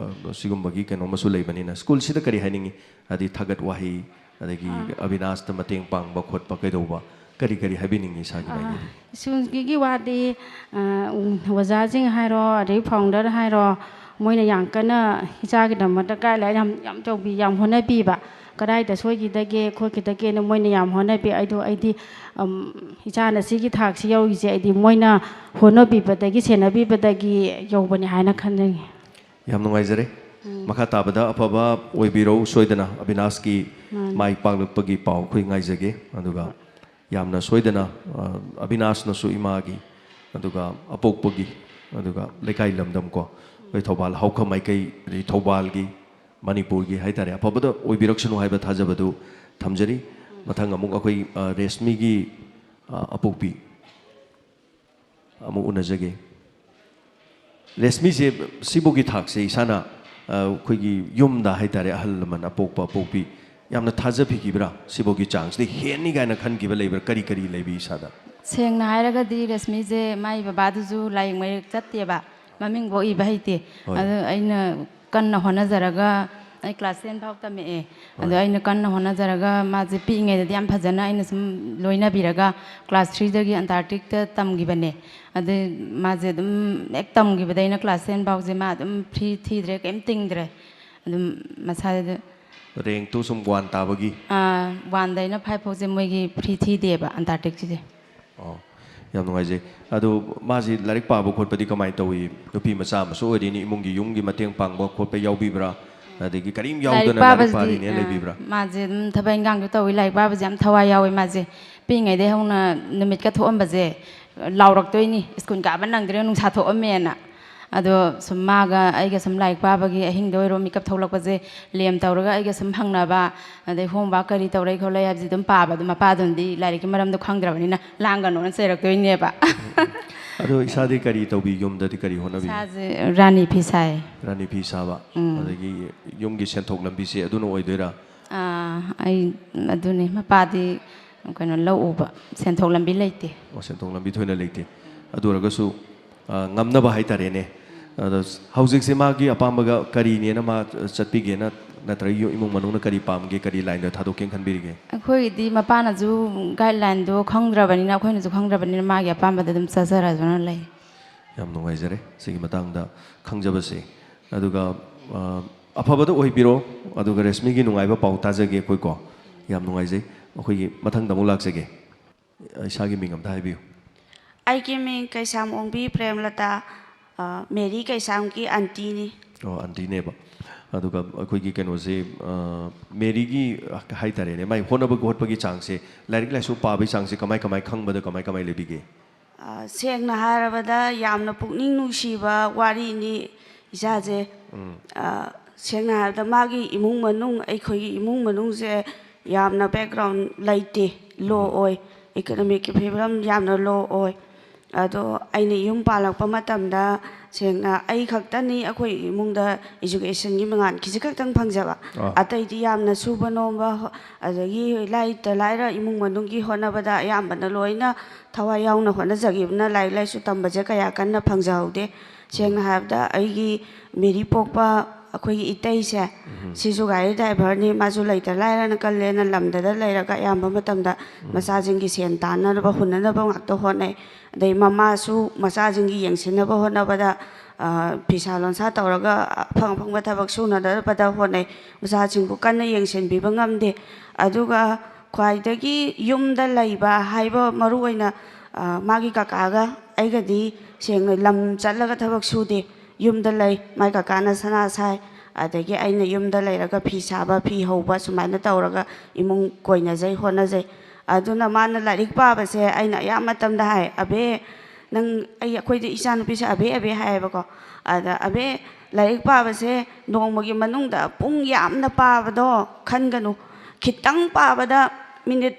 ꯑ, ꯁꯤꯒꯨꯝꯕꯒꯤ ꯀꯩꯅꯣ ꯑꯃꯁꯨ ꯂꯩꯕꯅꯤꯅ, ꯁ꯭ꯀꯨꯜꯁꯤꯗ ꯀꯔꯤ ꯍꯥꯏꯅꯤꯡꯉꯤ? ꯍꯥꯏꯗꯤ ꯊꯥꯒꯠ ꯋꯥꯍꯩ, ꯑꯗꯒꯤ ꯑꯥ꯫ ꯑꯕꯤꯅꯥꯁꯇ ꯃꯇꯦꯡ ꯄꯥꯡꯕ ꯈꯣꯠꯄ ꯀꯩꯗꯧꯕ, ꯀꯔꯤ ꯀꯔꯤ ꯍꯥꯏꯕꯤꯅꯤꯡꯉꯤ ꯏꯁꯥꯒꯤ ꯑꯥ, ꯃꯥꯏꯀꯩꯗꯒꯤ? ꯁ꯭ꯀꯨꯜꯒꯤ ꯋꯥꯗꯤ, ꯑ, ꯎꯝ, ꯑꯣꯖꯥꯁꯤꯡ ꯍꯥꯏꯔꯣ, ꯑꯗꯩ ꯐꯥꯎꯟꯗꯔ ꯍꯥꯏꯔꯣ, ꯃꯣꯏꯅ ꯌꯥꯝ ꯀꯟꯅ ꯏꯆꯥꯒꯤꯗꯃꯛꯇ ꯀꯥꯏ ꯂꯥꯏ ꯌꯥꯝ, ꯌꯥꯝ ꯇꯧꯕꯤ, ꯌꯥꯝ ꯍꯣꯠꯅꯕꯤꯕ꯫ ꯀꯗꯥꯏꯗ ꯁꯣꯏꯈꯤꯗꯒꯦ ꯈꯣꯠꯈꯤꯗꯒꯦꯅ ꯃꯣꯏꯅ ꯌꯥꯝ ꯍꯣꯠꯅꯕꯤ꯫ ꯑꯩꯗꯣ, ꯑꯩꯗꯤ, ꯎꯝ, ꯏꯆꯥꯅ ꯁꯤꯒꯤ ꯊꯥꯛꯁꯤ ꯌꯧꯔꯤꯁꯦ ꯑꯩꯗꯤ ꯃꯣꯏꯅ ꯍꯣꯠꯅꯕꯤꯕꯗꯒꯤ, ꯁꯦꯟꯅꯕꯤꯕꯗꯒꯤ ꯌꯧꯕꯅꯤ ꯍꯥꯏꯅ ꯈꯟꯖꯩ꯫ ꯌꯥꯝ ꯅꯨꯡꯉꯥꯏꯖꯔꯦ꯫ ꯃꯈꯥ ꯇꯥꯕꯗ ꯑꯐꯕ ꯑꯣꯏꯕꯤꯔꯣ, ꯁꯣꯏꯗꯅ ꯑꯕꯤꯅꯥꯁꯀꯤ ꯃꯥꯅꯤ꯫ ꯃꯥꯏ ꯄꯥꯛꯂꯛꯄꯒꯤ ꯄꯥꯎ ꯑꯩꯈꯣꯏ ꯉꯥꯏꯖꯒꯦ꯫ ꯑꯗꯨꯒ ꯌꯥꯝꯅ ꯁꯣꯏꯗꯅ, ꯑ, ꯑꯕꯤꯅꯥꯁꯅꯁꯨ ꯏꯃꯥꯒꯤ, ꯑꯗꯨꯒ ꯑꯄꯣꯛꯄꯒꯤ, ꯑꯗꯨꯒ ꯂꯩꯀꯥꯏ ꯂꯝꯗꯝ ꯀꯣ, ꯑꯩꯈꯣꯏ ꯊꯧꯕꯥꯜ ꯍꯧꯈ ꯃꯥꯏꯀꯩ, ꯑꯗꯩ ꯊꯧꯕꯥꯜꯒꯤ, ꯃꯅꯤꯄꯨꯔꯒꯤ ꯍꯥꯏꯇꯥꯔꯦ, ꯑꯐꯕꯗ ꯑꯣꯏꯕꯤꯔꯛꯁꯅꯨ ꯍꯥꯏꯕ ꯊꯥꯖꯕꯗꯨ ꯊꯝꯖꯔꯤ꯫ ꯃꯊꯪ ꯑꯃꯨꯛ ꯑꯩꯈꯣꯏ, ꯑ, ꯔꯦꯁꯃꯤꯒꯤ, ꯑ, ꯑꯄꯣꯛꯄꯤ ꯑꯃꯨꯛ ꯎꯅꯖꯒꯦ꯫ ꯔꯦꯁꯃꯤꯁꯦ ꯁꯤꯐꯧꯒꯤ ꯊꯥꯛꯁꯦ ꯏꯁꯥꯅ, ꯑ, ꯑꯩꯈꯣꯏꯒꯤ ꯌꯨꯝꯗ ꯍꯥꯏꯇꯥꯔꯦ, ꯑꯍꯜ ꯂꯃꯟ ꯑꯄꯣꯛꯄ ꯑꯄꯣꯛꯄꯤ ꯌꯥꯝꯅ ꯊꯥꯖꯕꯤꯈꯤꯕ꯭ꯔꯥ? ꯁꯤꯐꯧꯒꯤ ꯆꯥꯡꯁꯤꯗꯤ ꯍꯦꯟꯅꯤ ꯀꯥꯏꯅ ꯈꯟꯈꯤꯕ ꯂꯩꯕ꯭ꯔꯥ? ꯀꯔꯤ ꯀꯔꯤ ꯂꯩꯕꯤ ꯏꯁꯥꯗ? ꯁꯦꯡꯅ ꯍꯥꯏꯔꯒꯗꯤ ꯔꯦꯁꯃꯤꯁꯦ ꯃꯥꯏ ꯕꯕꯥꯗꯨꯁꯨ ꯂꯥꯏꯌꯦꯡ ꯃꯔꯤꯛ ꯆꯠꯇꯦꯕ, ꯃꯃꯤꯡꯐꯥꯎ ꯏꯕ ꯍꯩꯇꯦ꯫ ꯍꯣꯏ꯫ ꯑꯗꯨ ꯑꯩꯅ ꯀꯟꯅ ꯍꯣꯠꯅꯖꯔꯒ, ꯑꯩ ꯀ꯭ꯂꯥꯁ ꯇꯦꯟ ꯐꯥꯎ ꯇꯝꯃꯛꯑꯦ꯫ ꯑꯗꯣ ꯍꯣꯏ꯫ ꯑꯩꯅ ꯀꯟꯅ ꯍꯣꯠꯅꯖꯔꯒ ꯃꯥꯁꯦ ꯄꯤꯛꯏꯉꯩꯗꯗꯤ ꯌꯥꯝ ꯐꯖꯅ ꯑꯩꯅ ꯁꯨꯝ ꯂꯣꯏꯅꯕꯤꯔꯒ ꯀ꯭ꯂꯥꯁ ꯊ꯭ꯔꯤꯗꯒꯤ ꯑꯟꯇꯥꯔꯀꯇꯤꯛꯇ ꯇꯝꯈꯤꯕꯅꯦ꯫ ꯑꯗꯨ ꯃꯥꯁꯦ ꯑꯗꯨꯝ ꯍꯦꯛ ꯇꯝꯈꯤꯕꯗꯩꯅ ꯀ꯭ꯂꯥꯁ ꯇꯦꯟ ꯐꯥꯎꯁꯦ ꯃꯥ ꯑꯗꯨꯝ ꯐ꯭ꯔꯤ ꯊꯤꯗ꯭ꯔꯦ, ꯀꯩꯝ ꯇꯤꯡꯗ꯭ꯔꯦ꯫ ꯑꯗꯨꯝ ꯃꯁꯥꯗ ꯔꯦꯡꯛꯇꯨ ꯁꯨꯝ ꯋꯥꯟ ꯇꯥꯕꯒꯤ? ꯑꯥ, ꯋꯥꯟꯗꯩꯅ ꯐꯥꯏꯚ ꯐꯥꯎꯁꯦ ꯃꯣꯏꯒꯤ ꯐ꯭ꯔꯤ ꯊꯤꯗꯦꯕ ꯑꯟꯇꯥꯔꯀꯇꯤꯛꯁꯤꯗꯤ꯫ ꯑꯣ, ꯌꯥꯝ ꯅꯨꯡꯉꯥꯏꯖꯩ꯫ ꯑꯗꯣ ꯃꯥꯁꯤ ꯂꯥꯏꯔꯤꯛ ꯄꯥꯕ ꯈꯣꯠꯄꯗꯤ ꯀꯃꯥꯏꯅ ꯇꯧꯏ? ꯅꯨꯄꯤ ꯃꯆꯥ ꯑꯃꯁꯨ ꯑꯣꯏꯔꯤꯅꯤ, ꯏꯃꯨꯡꯒꯤ ꯌꯨꯝꯒꯤ ꯃꯇꯦꯡ ꯄꯥꯡꯕ ꯈꯣꯠꯄ ꯌꯥꯎꯕꯤꯕ꯭ꯔꯥ? ꯑꯗꯒꯤ ꯀꯔꯤꯝ ꯂꯥꯏꯔꯤꯛ ꯌꯥꯎꯗꯅ ꯂꯥꯏꯔꯤꯛ ꯄꯥꯕꯁꯤꯗꯤ, ꯄꯥꯔꯤꯅꯦ ꯑꯥ, ꯂꯩꯕꯤꯕ꯭ꯔꯥ? ꯃꯥꯁꯦ ꯑꯗꯨꯝ ꯊꯕꯛ ꯏꯟꯈꯥꯡꯁꯨ ꯇꯧꯏ, ꯂꯥꯏꯔꯤꯛ ꯄꯥꯕꯁꯦ ꯌꯥꯝ ꯊꯋꯥꯏ ꯌꯥꯎꯋꯤ ꯃꯥꯁꯦ꯫ ꯄꯤꯛꯏꯉꯩꯗꯩ ꯍꯧꯅ ꯅꯨꯃꯤꯠꯀ ꯊꯣꯛꯑꯝꯕꯁꯦ ꯂꯥꯎꯔꯛꯇꯣꯏꯅꯤ, "ꯁ꯭ꯀꯨꯜ ꯀꯥꯕ ꯅꯪꯗ꯭ꯔꯦ, ꯅꯨꯡꯁꯥ ꯊꯣꯛꯑꯝꯃꯦꯅ"꯫ ꯑꯗꯣ ꯁꯨꯝ ꯃꯥꯒ ꯑꯩꯒ ꯁꯨꯝ ꯂꯥꯏꯔꯤꯛ ꯄꯥꯕꯒꯤ ꯑꯍꯤꯡꯗ ꯑꯣꯏꯔꯣ ꯃꯤꯀꯞ ꯊꯣꯛꯂꯛꯄꯁꯦ ꯂꯦꯝ ꯇꯧꯔꯒ ꯑꯩꯒ ꯁꯨꯝ ꯍꯪꯅꯕ, ꯑꯗꯩ homework ꯀꯔꯤ ꯇꯧꯔꯛꯏ ꯈꯣꯠꯂꯛꯏ ꯍꯥꯏꯕꯁꯦ ꯑꯗꯨꯝ ꯄꯥꯕ꯫ ꯑꯗꯨ ꯃꯄꯥꯗꯨꯅꯗꯤ ꯂꯥꯏꯔꯤꯛꯀꯤ ꯃꯔꯝꯗꯣ ꯈꯪꯗ꯭ꯔꯕꯅꯤꯅ "ꯂꯥꯡꯒꯅꯣꯅ" ꯆꯩꯔꯛꯇꯣꯏꯅꯦꯕ꯫ ꯑꯗꯣ ꯏꯁꯥꯗꯤ ꯀꯔꯤ ꯇꯧꯕꯤ? ꯌꯨꯝꯗꯗꯤ ꯀꯔꯤ ꯍꯣꯠꯅꯕꯤ? ꯏꯁꯥꯁꯦ ꯔꯥꯅꯤ ꯐꯤ ꯁꯥꯏ꯫ ꯔꯥꯅꯤ ꯐꯤ ꯁꯥꯕ? ꯎꯝ꯫ ꯑꯗꯒꯤ ꯌꯨꯝꯒꯤ ꯁꯦꯟꯊꯣꯛ ꯂꯝꯕꯤꯁꯦ ꯑꯗꯨꯅ ꯑꯣꯏꯗꯣꯏꯔꯥ? ꯑꯥ, ꯑꯩ ꯑꯗꯨꯅꯤ, ꯃꯄꯥꯗꯤ ꯀꯩꯅꯣ, ꯂꯧ ꯎꯕ, ꯁꯦꯟꯊꯣꯛ ꯂꯝꯕꯤ ꯂꯩꯇꯦ꯫ ꯑꯣ, ꯁꯦꯟꯊꯣꯛ ꯂꯝꯕꯤ ꯊꯣꯏꯅ ꯂꯩꯇꯦ꯫ ꯑꯗꯨ ꯑꯣꯏꯔꯒꯁꯨ, ꯑ, ꯉꯝꯅꯕ ꯍꯥꯏꯇꯥꯔꯦꯅꯦ꯫ ꯑꯗꯣ ꯍꯧꯖꯤꯛꯁꯦ ꯃꯥꯒꯤ ꯑꯄꯥꯝꯕꯒ ꯀꯔꯤꯅꯦꯅ ꯃꯥ ꯆꯠꯄꯤꯒꯦꯅ, ꯅꯠꯇ꯭ꯔꯒ ꯌꯨ-, ꯏꯃꯨꯡ ꯃꯅꯨꯡꯅ ꯀꯔꯤ ꯄꯥꯝꯒꯦ, ꯀꯔꯤ ꯂꯥꯏꯟꯗ ꯊꯥꯗꯣꯛꯀꯦꯅ ꯈꯟꯕꯤꯔꯤꯒꯦ? ꯑꯩꯈꯣꯏꯒꯤꯗꯤ ꯃꯄꯥꯅꯁꯨ ꯒꯥꯏꯗꯂꯥꯏꯟꯗꯣ ꯈꯪꯗ꯭ꯔꯕꯅꯤꯅ, ꯑꯩꯈꯣꯏꯅꯁꯨ ꯈꯪꯗ꯭ꯔꯕꯅꯤꯅ, ꯃꯥꯒꯤ ꯑꯄꯥꯝꯕꯗ ꯑꯗꯨꯝ ꯆꯠꯆꯔꯁꯅꯨ ꯂꯩ꯫ ꯌꯥꯝ ꯅꯨꯡꯉꯥꯏꯖꯔꯦ ꯁꯤꯒꯤ ꯃꯇꯥꯡꯗ ꯈꯪꯖꯕꯁꯦ꯫ ꯑꯗꯨꯒ, ꯑ, ꯑꯐꯕꯗ ꯑꯣꯏꯕꯤꯔꯣ꯫ ꯑꯗꯨꯒ ꯔꯦꯁꯃꯤꯒꯤ ꯅꯨꯡꯉꯥꯏꯕ ꯄꯥꯎ ꯇꯥꯖꯒꯦ ꯑꯩꯈꯣꯏꯀꯣ꯫ ꯌꯥꯝ ꯅꯨꯡꯉꯥꯏꯖꯩ꯫ ꯑꯩꯈꯣꯏꯒꯤ ꯃꯊꯪꯗ ꯑꯃꯨꯛ ꯂꯥꯛꯆꯒꯦ꯫ ꯏꯁꯥꯒꯤ ꯃꯤꯡ ꯑꯝꯇ ꯍꯥꯏꯕꯤꯌꯨ꯫ ꯑꯩꯒꯤ ꯃꯤꯡ ꯀꯩꯁꯥꯝ ꯑꯣꯡꯕꯤ ꯄ꯭ꯔꯦꯝꯂꯇꯥ, ꯑ, ꯃꯦꯔꯤ ꯀꯩꯁꯥꯝꯒꯤ ꯑꯟꯇꯤꯅꯤ꯫ ꯑꯣ, ꯑꯟꯇꯤꯅꯦꯕ꯫ ꯑꯗꯨꯒ ꯑꯩꯈꯣꯏꯒꯤ ꯀꯩꯅꯣꯁꯦ, ꯑ, ꯃꯦꯔꯤꯒꯤ ꯍꯥꯏꯇꯥꯔꯦꯅꯦ, ꯃꯥꯏ ꯍꯣꯠꯅꯕ ꯈꯣꯠꯄꯒꯤ ꯆꯥꯡꯁꯦ, ꯂꯥꯏꯔꯤꯛ ꯂꯥꯏꯁꯨ ꯄꯥꯕꯒꯤ ꯆꯥꯡꯁꯦ ꯀꯃꯥꯏ ꯀꯃꯥꯏ ꯈꯪꯕꯗ ꯀꯃꯥꯏ ꯀꯃꯥꯏ ꯂꯩꯕꯤꯒꯦ? ꯑ, ꯁꯦꯡꯅ ꯍꯥꯏꯔꯕꯗ ꯌꯥꯝꯅ ꯄꯨꯛꯅꯤꯡ ꯅꯨꯡꯁꯤꯕ ꯋꯥꯔꯤꯅꯤ ꯏꯆꯥꯁꯦ꯫ ꯎꯝ꯫ ꯑ, ꯁꯦꯡꯅ ꯍꯥꯏꯔꯕꯗ ꯃꯥꯒꯤ ꯏꯃꯨꯡ ꯃꯅꯨꯡ, ꯑꯩꯈꯣꯏꯒꯤ ꯏꯃꯨꯡ ꯃꯅꯨꯡꯁꯦ ꯌꯥꯝꯅ background ꯂꯩꯇꯦ, low ꯎꯝ꯫ ꯑꯣꯏ꯫ Economicꯀꯤ ꯐꯤꯕꯝ ꯌꯥꯝꯅ low ꯑꯣꯏ꯫ ꯑꯗꯣ ꯑꯩꯅ ꯌꯨꯝ ꯄꯥꯜꯂꯛꯄ ꯃꯇꯝꯗ ꯁꯦꯡꯅ ꯑꯩ ꯈꯛꯇꯅꯤ ꯑꯩꯈꯣꯏ ꯏꯃꯨꯡꯗ educationꯒꯤ ꯃꯉꯥꯜ ꯈꯤꯖꯤꯛ ꯈꯛꯇꯪ ꯐꯪꯖꯕ꯫ ꯑꯥ꯫ ꯑꯇꯩꯗꯤ ꯌꯥꯝꯅ ꯁꯨꯕ ꯅꯣꯝꯕ, ꯍꯣ-, ꯑꯗꯒꯤ ꯂꯥꯏꯇ ꯂꯥꯏꯔ ꯏꯃꯨꯡ ꯃꯅꯨꯡꯒꯤ ꯍꯣꯠꯅꯕꯗ ꯑꯌꯥꯝꯕꯅ ꯂꯣꯏꯅ ꯊꯋꯥꯏ ꯌꯥꯎꯅ ꯍꯣꯠꯅꯖꯈꯤꯕꯅ ꯂꯥꯏꯔꯤꯛ ꯂꯥꯏꯁꯨ ꯇꯝꯕꯁꯦ ꯀꯌꯥ ꯀꯟꯅ ꯐꯪꯖꯍꯧꯗꯦ꯫ ꯁꯦꯡꯅ ꯎꯝ꯫ ꯍꯥꯏꯔꯕꯗ ꯑꯩꯒꯤ ꯃꯦꯔꯤ ꯄꯣꯛꯄ ꯑꯩꯈꯣꯏꯒꯤ ꯏꯇꯩꯁꯦ, ꯎꯝ꯫ ꯁꯤꯁꯨ ꯒꯥꯔꯤ driverꯅꯤ, ꯃꯥꯁꯨ ꯂꯩꯇ ꯂꯥꯏꯔꯅ ꯀꯜꯂꯦꯅ ꯂꯝꯗꯗ ꯂꯩꯔꯒ ꯑꯌꯥꯝꯕ ꯃꯇꯝꯗ ꯎꯝ꯫ ꯃꯆꯥꯁꯤꯡꯒꯤ ꯁꯦꯟ ꯇꯥꯟꯅꯅꯕ ꯍꯨꯟꯅꯅꯕ ꯉꯥꯛꯇ ꯍꯣꯠꯅꯩ꯫ ꯑꯗꯩ ꯃꯃꯥꯁꯨ ꯃꯆꯥꯁꯤꯡꯒꯤ ꯌꯦꯡꯁꯤꯟꯅꯕ ꯍꯣꯠꯅꯕꯗ, ꯑ, ꯐꯤꯁꯥ ꯂꯣꯟꯁꯥ ꯇꯧꯔꯒ ꯑꯐꯪ ꯑꯐꯪꯕ ꯊꯕꯛ ꯁꯨꯅꯗꯕꯗ ꯍꯣꯠꯅꯩ꯫ ꯃꯆꯥꯁꯤꯡꯕꯨ ꯀꯟꯅ ꯌꯦꯡꯁꯤꯟꯕꯤꯕ ꯉꯝꯗꯦ꯫ ꯑꯗꯨꯒ ꯈ꯭ꯋꯥꯏꯗꯒꯤ ꯌꯨꯝꯗ ꯂꯩꯕ ꯍꯥꯏꯕ ꯃꯔꯨ ꯑꯣꯏꯅ, ꯑ, ꯃꯥꯒꯤ ꯀꯀꯥꯒ ꯑꯩꯒꯗꯤ ꯁꯦꯡꯅ ꯂꯝ ꯆꯠꯂꯒ ꯊꯕꯛ ꯁꯨꯗꯦ꯫ ꯌꯨꯝꯗ ꯂꯩ꯫ ꯃꯥꯏ ꯀꯀꯥꯅ ꯁꯅꯥ ꯁꯥꯏ꯫ ꯑꯗꯒꯤ ꯑꯩꯅ ꯌꯨꯝꯗ ꯂꯩꯔꯒ ꯐꯤ ꯁꯥꯕ, ꯐꯤ ꯍꯧꯕ ꯁꯨꯃꯥꯏꯅ ꯇꯧꯔꯒ ꯏꯃꯨꯡ ꯀꯣꯏꯅꯖꯩ, ꯍꯣꯠꯅꯖꯩ꯫ ꯑꯗꯨꯅ ꯃꯥꯅ ꯂꯥꯏꯔꯤꯛ ꯄꯥꯕꯁꯦ ꯑꯩꯅ ꯑꯌꯥꯝꯕ ꯃꯇꯝꯗ ꯍꯥꯏ, "ꯑꯕꯦ, ꯅꯪ", ꯑꯩ, ꯑꯩꯈꯣꯏꯗꯤ ꯏꯆꯥꯅꯨꯄꯤꯁꯦ "ꯑꯕꯦ, ꯑꯕꯦ" ꯍꯥꯏꯌꯦꯕꯀꯣ꯫ ꯑꯗ, "ꯑꯕꯦ, ꯂꯥꯏꯔꯤꯛ ꯄꯥꯕꯁꯦ ꯅꯣꯡꯃꯒꯤ ꯃꯅꯨꯡꯗ ꯄꯨꯡ ꯌꯥꯝꯅ ꯄꯥꯕꯗꯣ ꯈꯟꯒꯅꯨ꯫ ꯈꯤꯇꯪ ꯄꯥꯕꯗ ꯃꯤꯅꯤꯠ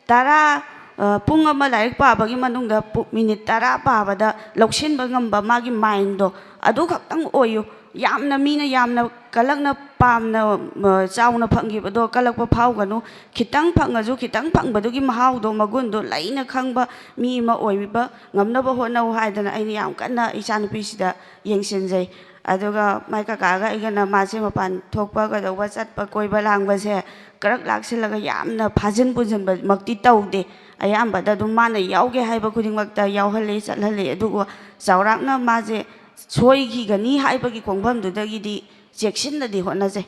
ꯇꯔꯥ, ꯑ, ꯄꯨꯡ ꯑꯃ ꯂꯥꯏꯔꯤꯛ ꯄꯥꯕꯒꯤ ꯃꯅꯨꯡꯗ ꯄꯨ-, ꯃꯤꯅꯤꯠ ꯇꯔꯥ ꯄꯥꯕꯗ ꯂꯧꯁꯤꯟꯕ ꯉꯝꯕ ꯃꯥꯒꯤ mindꯗꯣ ꯑꯗꯨ ꯈꯛꯇꯪ ꯑꯣꯏꯌꯨ꯫ ꯌꯥꯝꯅ ꯃꯤꯅ ꯌꯥꯝꯅ ꯀꯜꯂꯛꯅ ꯄꯥꯝꯅ, ꯑ, ꯆꯥꯎꯅ ꯐꯪꯈꯤꯕꯗꯣ ꯀꯜꯂꯛꯄ ꯐꯥꯎꯒꯅꯨ꯫ ꯈꯤꯇꯪ ꯐꯪꯉꯁꯨ ꯈꯤꯇꯪ ꯐꯪꯕꯗꯨꯒꯤ ꯃꯍꯥꯎꯗꯣ, ꯃꯒꯨꯟꯗꯣ ꯂꯩꯅ ꯈꯪꯕ ꯃꯤ ꯑꯃ ꯑꯣꯏꯕ ꯉꯝꯅꯕ ꯍꯣꯠꯅꯧ" ꯍꯥꯏꯗꯅ ꯑꯩꯅ ꯌꯥꯝ ꯀꯟꯅ ꯏꯆꯥꯅꯨꯄꯤꯁꯤꯗ ꯌꯦꯡꯁꯤꯟꯖꯩ꯫ ꯑꯗꯨꯒ ꯃꯥꯏ ꯀꯀꯥꯒ ꯑꯩꯒꯅ ꯃꯥꯁꯦ ꯃꯄꯥꯟ ꯊꯣꯛꯄ, ꯀꯩꯗꯧꯕ, ꯆꯠꯄ, ꯀꯣꯏꯕ ꯂꯥꯡꯕꯁꯦ ꯀꯔꯛ ꯂꯥꯛꯁꯤꯜꯂꯒ ꯌꯥꯝꯅ ꯐꯥꯖꯤꯟ ꯄꯨꯟꯁꯤꯟꯕꯃꯛꯇꯤ ꯇꯧꯗꯦ꯫ ꯑꯌꯥꯝꯕꯗ ꯑꯗꯨꯝ ꯃꯥꯅ ꯌꯥꯎꯒꯦ ꯍꯥꯏꯕ ꯈꯨꯗꯤꯡꯃꯛꯇ ꯌꯥꯎꯍꯜꯂꯤ, ꯆꯠꯍꯜꯂꯤ꯫ ꯑꯗꯨꯕꯨ ꯆꯥꯎꯔꯥꯛꯅ ꯃꯥꯁꯦ ꯁꯣꯏꯈꯤꯒꯅꯤ ꯍꯥꯏꯕꯒꯤ ꯈꯣꯡꯐꯝꯗꯨꯗꯒꯤꯗꯤ ꯆꯦꯛꯁꯤꯟꯅꯗꯤ ꯍꯣꯠꯅꯖꯩ꯫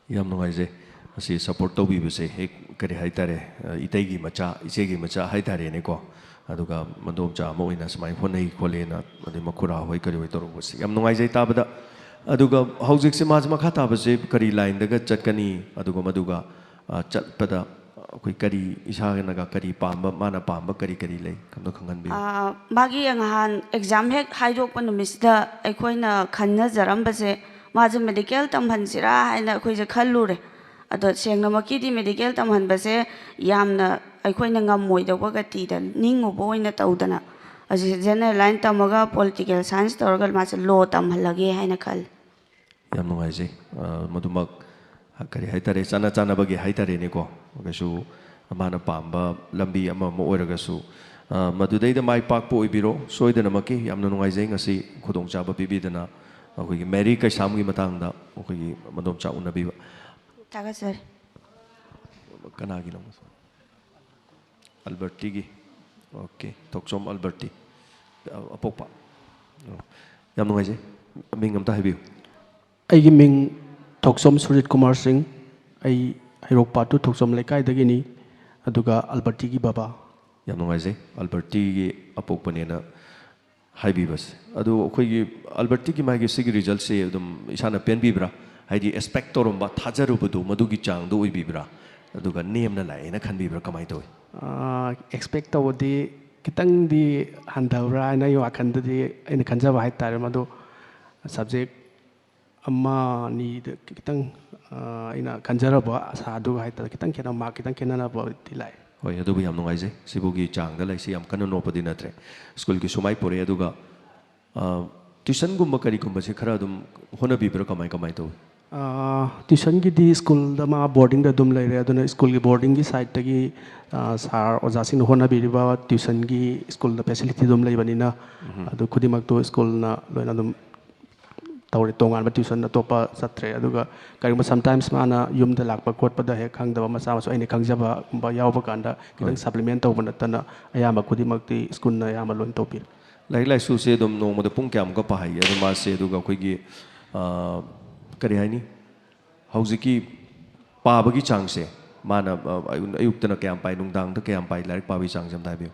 ꯌꯥꯝ ꯅꯨꯡꯉꯥꯏꯖꯩ꯫ ꯑꯁꯤ support ꯇꯧꯕꯤꯕꯁꯦ ꯍꯦꯛ, ꯀꯔꯤ ꯍꯥꯏꯇꯥꯔꯦ, ꯑ, ꯏꯇꯩꯒꯤ ꯃꯆꯥ, ꯏꯆꯦꯒꯤ ꯃꯆꯥ ꯍꯥꯏꯇꯥꯔꯦꯅꯦꯀꯣ꯫ ꯑꯗꯨꯒ ꯃꯗꯣꯝꯆꯥ ꯑꯃ ꯑꯣꯏꯅ ꯁꯨꯃꯥꯏꯅ ꯍꯣꯠꯅꯩ ꯈꯣꯠꯂꯦꯅ, ꯑꯗꯩ ꯃꯈꯨꯔꯥ ꯍꯣꯏ ꯀꯔꯤ ꯍꯣꯏ ꯇꯧꯔꯛꯄꯁꯦ ꯌꯥꯝ ꯅꯨꯡꯉꯥꯏꯖꯩ ꯇꯥꯕꯗ꯫ ꯑꯗꯨꯒ ꯍꯧꯖꯤꯛꯁꯦ ꯃꯥꯁꯦ ꯃꯈꯥ ꯇꯥꯕꯁꯦ ꯀꯔꯤ ꯂꯥꯏꯟꯗꯒ ꯆꯠꯀꯅꯤ? ꯑꯗꯨꯒ ꯃꯗꯨꯒ, ꯑ, ꯆꯠꯄꯗ ꯑꯩꯈꯣꯏ ꯀꯔꯤ, ꯏꯁꯥꯅꯒ ꯀꯔꯤ ꯄꯥꯝꯕ, ꯃꯥꯅ ꯄꯥꯝꯕ ꯀꯔꯤ ꯀꯔꯤ ꯂꯩ? ꯑꯝꯇ ꯈꯪꯍꯟꯕꯤꯌꯨ꯫ ꯑꯥ, ꯃꯥꯒꯤ ꯉꯍꯥꯟ ꯑꯦꯛꯖꯥꯝ ꯍꯦꯛ ꯍꯥꯏꯗꯣꯛꯄ ꯅꯨꯃꯤꯠꯁꯤꯗ ꯑꯩꯈꯣꯏꯅ ꯈꯟꯅꯖꯔꯝꯕꯁꯦ ꯃꯥꯁꯦ ꯃꯦꯗꯤꯀꯦꯜ ꯇꯝꯍꯟꯁꯤꯔꯥ ꯍꯥꯏꯅ ꯑꯩꯈꯣꯏꯁꯦ ꯈꯜꯂꯨꯔꯦ꯫ ꯑꯗꯣ ꯁꯦꯡꯅꯃꯛꯀꯤꯗꯤ ꯃꯦꯗꯤꯀꯦꯜ ꯇꯝꯍꯟꯕꯁꯦ ꯌꯥꯝꯅ ꯑꯩꯈꯣꯏꯅ ꯉꯝꯃꯣꯏꯗꯧꯕ ꯒꯇꯤꯗ ꯅꯤꯡꯉꯨꯕ ꯑꯣꯏꯅ ꯇꯧꯗꯅ, ꯍꯧꯖꯤꯛ ꯖꯦꯅꯔꯦꯜ ꯂꯥꯏꯟ ꯇꯝꯃꯒ ꯄꯣꯂꯤꯇꯤꯀꯦꯜ ꯁꯥꯏꯟꯁ ꯇꯧꯔꯒ ꯃꯥꯁꯦ ꯂꯣ ꯇꯝꯍꯜꯂꯒꯦ ꯍꯥꯏꯅ ꯈꯜꯂꯤ꯫ ꯌꯥꯝ ꯅꯨꯡꯉꯥꯏꯖꯩ꯫ ꯑ, ꯃꯗꯨꯃꯛ, ꯀꯔꯤ ꯍꯥꯏꯇꯥꯔꯦ, ꯆꯥꯅ ꯆꯥꯅꯕꯒꯤ ꯍꯥꯏꯇꯥꯔꯦꯅꯦꯀꯣ, ꯀꯩꯁꯨ ꯃꯥꯅ ꯄꯥꯝꯕ ꯂꯝꯕꯤ ꯑꯃ ꯑꯃ ꯑꯣꯏꯔꯒꯁꯨ, ꯑ, ꯃꯗꯨꯗꯩꯗ ꯃꯥꯏ ꯄꯥꯛꯄ ꯑꯣꯏꯕꯤꯔꯣ ꯁꯣꯏꯗꯅꯃꯛꯀꯤ꯫ ꯌꯥꯝꯅ ꯅꯨꯡꯉꯥꯏꯖꯩ ꯉꯁꯤ ꯈꯨꯗꯣꯡꯆꯥꯕ ꯄꯤꯕꯤꯗꯅ ꯑꯩꯈꯣꯏꯒꯤ ꯃꯦꯔꯤ ꯀꯩꯁꯥꯝꯒꯤ ꯃꯇꯥꯡꯗ ꯑꯩꯈꯣꯏꯒꯤ ꯃꯗꯣꯝꯆꯥ ꯎꯅꯕꯤꯕ꯫ ꯊꯥꯒꯠꯆꯔꯤ꯫ ꯀꯅꯥꯒꯤꯅꯣ? ꯑꯜꯕꯔꯇꯤꯒꯤ꯫ ꯑꯣꯀꯦ, ꯊꯣꯛꯆꯣꯝ ꯑꯜꯕꯔꯇꯤ꯫ ꯑ-, ꯑꯄꯣꯛꯄ꯫ ꯑꯣ, ꯌꯥꯝ ꯅꯨꯡꯉꯥꯏꯖꯩ꯫ ꯃꯤꯡ ꯑꯝꯇ ꯍꯥꯏꯕꯤꯌꯨ꯫ ꯑꯩꯒꯤ ꯃꯤꯡ ꯊꯣꯛꯆꯣꯝ ꯁꯨꯔꯖꯤꯠ ꯀꯨꯃꯥꯔ ꯁꯤꯡ꯫ ꯑꯩ ꯍꯩꯔꯣꯛ ꯄꯥꯠ ꯇꯨ ꯊꯣꯛꯆꯣꯝ ꯂꯩꯀꯥꯏꯗꯒꯤꯅꯤ, ꯑꯗꯨꯒ ꯑꯜꯕꯔꯇꯤꯒꯤ ꯕꯕꯥ꯫ ꯌꯥꯝ ꯅꯨꯡꯉꯥꯏꯖꯩ꯫ ꯑꯜꯕꯔꯇꯤꯒꯤ ꯑꯄꯣꯛꯄꯅꯦꯅ ꯍꯥꯏꯕꯤꯕꯁꯦ꯫ ꯑꯗꯣ ꯑꯩꯈꯣꯏꯒꯤ ꯑꯜꯕꯔꯇꯤꯒꯤ ꯃꯥꯒꯤ ꯁꯤꯒꯤ ꯔꯤꯖꯜꯠꯁꯦ ꯑꯗꯨꯝ ꯏꯁꯥꯅ ꯄꯦꯟꯕꯤꯕ꯭ꯔꯥ? ꯍꯥꯏꯗꯤ ꯑꯦꯛꯁꯄꯦꯛ ꯇꯧꯔꯝꯕ, ꯊꯥꯖꯔꯨꯕꯗꯣ ꯃꯗꯨꯒꯤ ꯆꯥꯡꯗꯣ ꯑꯣꯏꯕꯤꯕ꯭ꯔꯥ? ꯑꯗꯨꯒ ꯅꯦꯝꯅ ꯂꯥꯛꯑꯦꯅ ꯈꯟꯕꯤꯕ꯭ꯔꯥ? ꯀꯃꯥꯏꯅ ꯇꯧꯏ? ꯑꯦꯛꯁꯄꯦꯛ ꯇꯧꯕꯗꯤ ꯈꯤꯇꯪꯗꯤ ꯍꯟꯊꯕ꯭ꯔꯥ ꯍꯥꯏꯅ ꯑꯩ ꯋꯥꯈꯜꯗꯗꯤ ꯑꯩꯅ ꯈꯟꯖꯕ ꯍꯥꯏꯇꯥꯔꯦ꯫ ꯃꯗꯨ ꯁꯕꯖꯦꯛ ꯑꯃ ꯑꯅꯤꯗ ꯈꯤꯇꯪ, ꯑ, ꯑꯩꯅ ꯈꯟꯖꯔꯕ ꯑꯁꯥꯗꯨꯒ ꯍꯥꯏꯇꯥꯔꯦ, ꯈꯤꯇꯪ ꯈꯦꯠꯅ, ꯃꯥꯔꯛ ꯈꯤꯇꯪ ꯈꯦꯠꯅꯅꯕꯗꯤ ꯂꯥꯛꯑꯦ꯫ ꯍꯣꯏ, ꯑꯗꯨꯕꯨ ꯌꯥꯝ ꯅꯨꯡꯉꯥꯏꯖꯩ꯫ ꯁꯤꯕꯨꯒꯤ ꯆꯥꯡꯗ ꯂꯩꯁꯤ, ꯌꯥꯝ ꯀꯟꯅ ꯅꯣꯞꯄꯗꯤ ꯅꯠꯇ꯭ꯔꯦ꯫ ꯁ꯭ꯀꯨꯜꯒꯤꯁꯨ ꯃꯥꯏ ꯄꯨꯔꯛꯑꯦ꯫ ꯑꯗꯨꯒ, ꯑ, ꯇ꯭ꯌꯨꯁꯟꯒꯨꯝꯕ ꯀꯔꯤꯒꯨꯝꯕꯁꯦ ꯈꯔ ꯑꯗꯨꯝ ꯍꯣꯠꯅꯕꯤꯕ꯭ꯔꯥ? ꯀꯃꯥꯏ, ꯀꯃꯥꯏ ꯇꯧꯏ? ꯑ, ꯇ꯭ꯌꯨꯁꯟꯒꯤꯗꯤ ꯁ꯭ꯀꯨꯜꯗ ꯃꯥ ꯕꯣꯔꯗꯤꯡꯗ ꯑꯗꯨꯝ ꯂꯩꯔꯦ꯫ ꯑꯗꯨꯅ ꯁ꯭ꯀꯨꯜꯒꯤ ꯕꯣꯔꯗꯤꯡꯒꯤ ꯁꯥꯏꯠꯇꯒꯤ, ꯑ, ꯁꯥꯔ ꯑꯣꯖꯥꯁꯤꯡꯅ ꯍꯣꯠꯅꯕꯤꯔꯤꯕ ꯇ꯭ꯌꯨꯁꯟꯒꯤ ꯁ꯭ꯀꯨꯜꯗ ꯐꯦꯁꯤꯂꯤꯇꯤ ꯑꯗꯨꯝ ꯂꯩꯕꯅꯤꯅ, ꯎꯝ꯫ ꯑꯗꯨ ꯈꯨꯗꯤꯡꯃꯛꯇꯨ ꯁ꯭ꯀꯨꯜꯅ ꯂꯣꯏꯅ ꯑꯗꯨꯝ ꯇꯧꯔꯦ꯫ ꯇꯣꯉꯥꯟꯕ ꯇ꯭ꯌꯨꯁꯟ ꯑꯇꯣꯞꯄ ꯆꯠꯇ꯭ꯔꯦ꯫ ꯑꯗꯨꯒ ꯀꯔꯤꯒꯨꯝꯕ ꯁꯝꯇꯥꯏꯝꯁ ꯃꯥꯅ ꯌꯨꯝꯗ ꯂꯥꯛꯄ ꯈꯣꯠꯄꯗ ꯍꯦꯛ ꯈꯪꯗꯕ ꯃꯆꯥ ꯃꯁꯨ ꯑꯩꯅ ꯈꯪꯖꯕꯒꯨꯝꯕ ꯌꯥꯎꯕ ꯀꯥꯟꯗ ꯈꯤꯇꯪ ꯍꯣꯏ꯫ ꯁꯄ꯭ꯂꯤꯃꯦꯟ ꯇꯧꯕ ꯅꯠꯇꯅ ꯑꯌꯥꯝꯕ ꯈꯨꯗꯤꯡꯃꯛꯇꯤ ꯁ꯭ꯀꯨꯜꯅ ꯑꯌꯥꯝꯕ ꯂꯣꯏꯅ ꯇꯧꯕꯤꯔꯦ꯫ ꯂꯥꯏꯔꯤꯛ ꯂꯥꯏꯁꯨꯁꯦ ꯑꯗꯨꯝ ꯅꯣꯡꯃꯗ ꯄꯨꯡ ꯀꯌꯥꯃꯨꯛꯀ ꯄꯥꯍꯩꯒꯦ? ꯑꯗꯣ ꯃꯥꯁꯦ, ꯑꯗꯨꯒ ꯑꯩꯈꯣꯏꯒꯤ, ꯑ, ꯀꯔꯤ ꯍꯥꯏꯅꯤ, ꯍꯧꯖꯤꯛꯀꯤ ꯄꯥꯕꯒꯤ ꯆꯥꯡꯁꯦ ꯃꯥꯅ, ꯑ, ꯑꯌꯨꯛꯇꯅ ꯀꯌꯥꯝ ꯄꯥꯏ, ꯅꯨꯡꯗꯥꯡꯗ ꯀꯌꯥꯝ ꯄꯥꯏ, ꯂꯥꯏꯔꯤꯛ ꯄꯥꯕꯒꯤ ꯆꯥꯡꯁꯦ ꯑꯝꯇ ꯍꯥꯏꯕꯤꯌꯨ꯫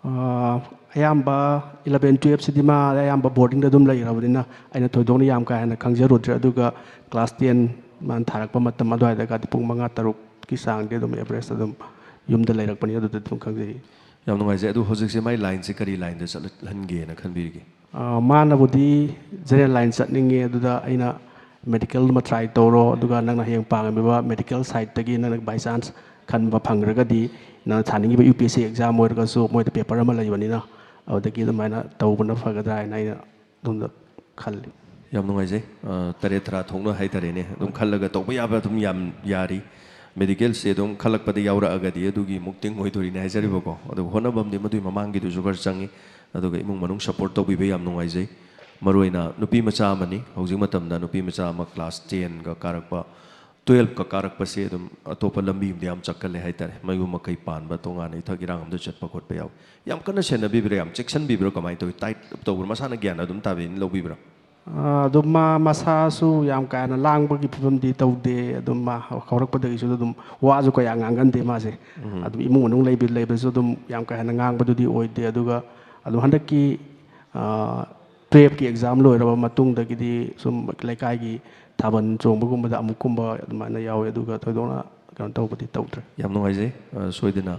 ꯑꯥ, ꯑꯌꯥꯝꯕ ꯏꯂꯚꯦꯟ ꯇꯨꯌꯦꯜꯞꯁꯤꯗꯤ ꯃꯥ ꯑꯌꯥꯝꯕ ꯕꯣꯔꯗꯤꯡꯗ ꯑꯗꯨꯝ ꯂꯩꯔꯕꯅꯤꯅ ꯑꯩꯅ ꯊꯣꯏꯗꯣꯛꯅ ꯌꯥꯝ ꯀꯥ ꯍꯦꯟꯅ ꯈꯪꯖꯔꯨꯗ꯭ꯔꯦ꯫ ꯑꯗꯨꯒ ꯀ꯭ꯂꯥꯁ ꯇꯦꯟ ꯃꯥꯅ ꯊꯥꯔꯛꯄ ꯃꯇꯝ ꯑꯗꯨꯋꯥꯏꯗꯒꯗꯤ ꯄꯨꯡ ꯃꯉꯥ ꯇꯔꯨꯛꯀꯤ ꯆꯥꯡꯗꯤ ꯑꯗꯨꯝ ꯑꯦꯚꯔꯦꯖ ꯑꯗꯨꯝ ꯌꯨꯝꯗ ꯂꯩꯔꯛꯄꯅꯤ꯫ ꯑꯗꯨꯗꯤ ꯑꯗꯨꯝ ꯈꯪꯖꯩ꯫ ꯌꯥꯝ ꯅꯨꯡꯉꯥꯏꯖꯩ꯫ ꯑꯗꯨ ꯍꯧꯖꯤꯛꯁꯦ ꯃꯥꯏ ꯂꯥꯏꯟꯁꯦ ꯀꯔꯤ ꯂꯥꯏꯟꯗ ꯆꯠꯍꯟꯒꯦꯅ ꯈꯟꯕꯤꯔꯤꯒꯦ? ꯑꯥ, ꯃꯥꯅꯕꯨꯗꯤ ꯖꯦꯅꯔꯦꯜ ꯂꯥꯏꯟ ꯆꯠꯅꯤꯡꯉꯦ꯫ ꯑꯗꯨꯗ ꯑꯩꯅ ꯃꯦꯗꯤꯀꯦꯜ ꯑꯃ ꯇ꯭ꯔꯥꯏ ꯇꯧꯔꯣ, ꯑꯗꯨꯒ ꯅꯪꯅ ꯍꯌꯦꯡ ꯄꯥꯝꯃꯤꯕ ꯃꯦꯗꯤꯀꯦꯜ ꯁꯥꯏꯠꯇꯒꯤ ꯅꯪꯅ ꯕꯥꯏ ꯆꯥꯟꯁ ꯈꯟꯕ ꯐꯪꯈ꯭ꯔꯒꯗꯤ ꯅꯪꯅ ꯊꯥꯅꯤꯡꯉꯤꯕ U P S C exam ꯑꯣꯏꯔꯒꯁꯨ ꯃꯣꯏꯗ ꯄꯦꯄꯔ ꯑꯃ ꯂꯩꯕꯅꯤꯅ ꯑꯗꯨꯗꯒꯤ ꯑꯗꯨꯃꯥꯏꯅ ꯇꯧꯕꯅ ꯐꯒꯗ꯭ꯔꯥ ꯍꯥꯏꯅ ꯑꯩꯅ ꯑꯗꯣꯝꯗ ꯈꯜꯂꯤ꯫ ꯌꯥꯝ ꯅꯨꯡꯉꯥꯏꯖꯩ꯫ ꯑ, ꯇꯔꯦꯠ ꯇꯔꯥ ꯊꯣꯛꯅ ꯍꯥꯏꯇꯥꯔꯦꯅꯦ, ꯑꯗꯨꯝ ꯈꯜꯂꯒ ꯇꯧꯕ ꯌꯥꯕ ꯑꯗꯨꯝ ꯌꯥꯝ ꯌꯥꯔꯤ꯫ ꯃꯦꯗꯤꯀꯦꯜꯁꯦ ꯑꯗꯨꯝ ꯈꯜꯂꯛꯄꯗ ꯌꯥꯎꯔꯛꯑꯒꯗꯤ ꯑꯗꯨꯒꯤ ꯃꯨꯛꯇꯤꯡ ꯑꯣꯏꯗꯣꯔꯤꯅꯦ ꯍꯥꯏꯖꯔꯤꯕꯀꯣ꯫ ꯑꯗꯨꯒ ꯍꯣꯠꯅꯕꯝꯗꯤ ꯃꯗꯨꯒꯤ ꯃꯃꯥꯡꯒꯤꯗꯨꯁꯨ ꯈꯔ ꯆꯪꯉꯤ꯫ ꯑꯗꯨꯒ ꯏꯃꯨꯡ ꯃꯅꯨꯡ ꯁꯞꯄꯣꯔꯠ ꯇꯧꯕꯤꯕ ꯌꯥꯝ ꯅꯨꯡꯉꯥꯏꯖꯩ꯫ ꯃꯔꯨꯑꯣꯏꯅ ꯅꯨꯄꯤ ꯃꯆꯥ ꯑꯃꯅꯤ, ꯍꯧꯖꯤꯛ ꯃꯇꯝꯗ ꯅꯨꯄꯤ ꯃꯆꯥ ꯑꯃ ꯀ꯭ꯂꯥꯁ ꯇꯦꯟꯒ ꯀꯥꯔꯛꯄ, ꯇꯨꯌꯦꯜꯞꯀ ꯀꯥꯔꯛꯄꯁꯦ ꯑꯗꯨꯝ ꯑꯇꯣꯞꯄ ꯂꯝꯕꯤ ꯑꯃꯗꯤ ꯌꯥꯝ ꯆꯠꯀꯜꯂꯦ ꯍꯥꯏꯇꯥꯔꯦ꯫ ꯃꯌꯨꯝ ꯃꯀꯩ ꯄꯥꯟꯕ, ꯇꯣꯉꯥꯟꯅ ꯏꯊꯛ ꯏꯔꯥꯡ ꯑꯃꯗ ꯆꯠꯄ ꯈꯣꯠꯄ ꯌꯥꯎꯋꯤ꯫ ꯌꯥꯝ ꯀꯟꯅ ꯁꯦꯟꯅꯕꯤꯕ꯭ꯔꯥ, ꯌꯥꯝ ꯆꯦꯛꯁꯤꯟꯕꯤꯕ꯭ꯔꯥ, ꯀꯃꯥꯏꯅ ꯇꯧꯋꯤ? ꯇꯥꯏꯠ ꯇꯧꯕ꯭ꯔꯥ, ꯃꯁꯥꯅ ꯒ꯭ꯌꯥꯟ ꯑꯗꯨꯝ ꯇꯥꯕꯤꯅ ꯂꯧꯕꯤꯕ꯭ꯔꯥ? ꯑꯥ, ꯑꯗꯨꯝ ꯃꯥ ꯃꯁꯥꯁꯨ ꯌꯥꯝ ꯀꯥ ꯍꯦꯟꯅ ꯂꯥꯡꯕꯒꯤ ꯐꯤꯕꯝꯗꯤ ꯇꯧꯗꯦ꯫ ꯑꯗꯨꯝ ꯃꯥ ꯍꯧꯔꯛꯄꯗꯒꯤꯁꯨ ꯑꯗꯨꯝ ꯋꯥꯁꯨ ꯀꯌꯥ ꯉꯥꯡꯒꯟꯗꯦ ꯃꯥꯁꯦ꯫ ꯑꯗꯨꯝ ꯏꯃꯨꯡ ꯃꯅꯨꯡ ꯂꯩꯕ-, ꯂꯩꯕꯁꯨ ꯑꯗꯨꯝ ꯌꯥꯝ ꯀꯥ ꯍꯦꯟꯅ ꯉꯥꯡꯕꯗꯨꯗꯤ ꯑꯣꯏꯗꯦ꯫ ꯑꯗꯨꯒ ꯑꯗꯨꯝ ꯍꯟꯗꯛꯀꯤ, ꯑꯥ, ꯇꯨꯌꯦꯜꯞꯀꯤ ꯑꯦꯛꯖꯥꯝ ꯂꯣꯏꯔꯕ ꯃꯇꯨꯡꯗꯒꯤꯗꯤ ꯁꯨꯝ ꯂꯩꯀꯥꯏꯒꯤ ꯊꯥꯕꯜ ꯆꯣꯡꯕꯒꯨꯝꯕꯗ ꯑꯃꯨꯛꯀꯨꯝꯕ ꯑꯗꯨꯃꯥꯏꯅ ꯌꯥꯎꯋꯦ꯫ ꯑꯗꯨꯒ ꯊꯣꯏꯗꯣꯛꯅ ꯀꯩꯅꯣ ꯇꯧꯕꯗꯤ ꯇꯧꯗ꯭ꯔꯦ꯫ ꯌꯥꯝ ꯅꯨꯡꯉꯥꯏꯖꯩ꯫ ꯑ, ꯁꯣꯏꯗꯅ,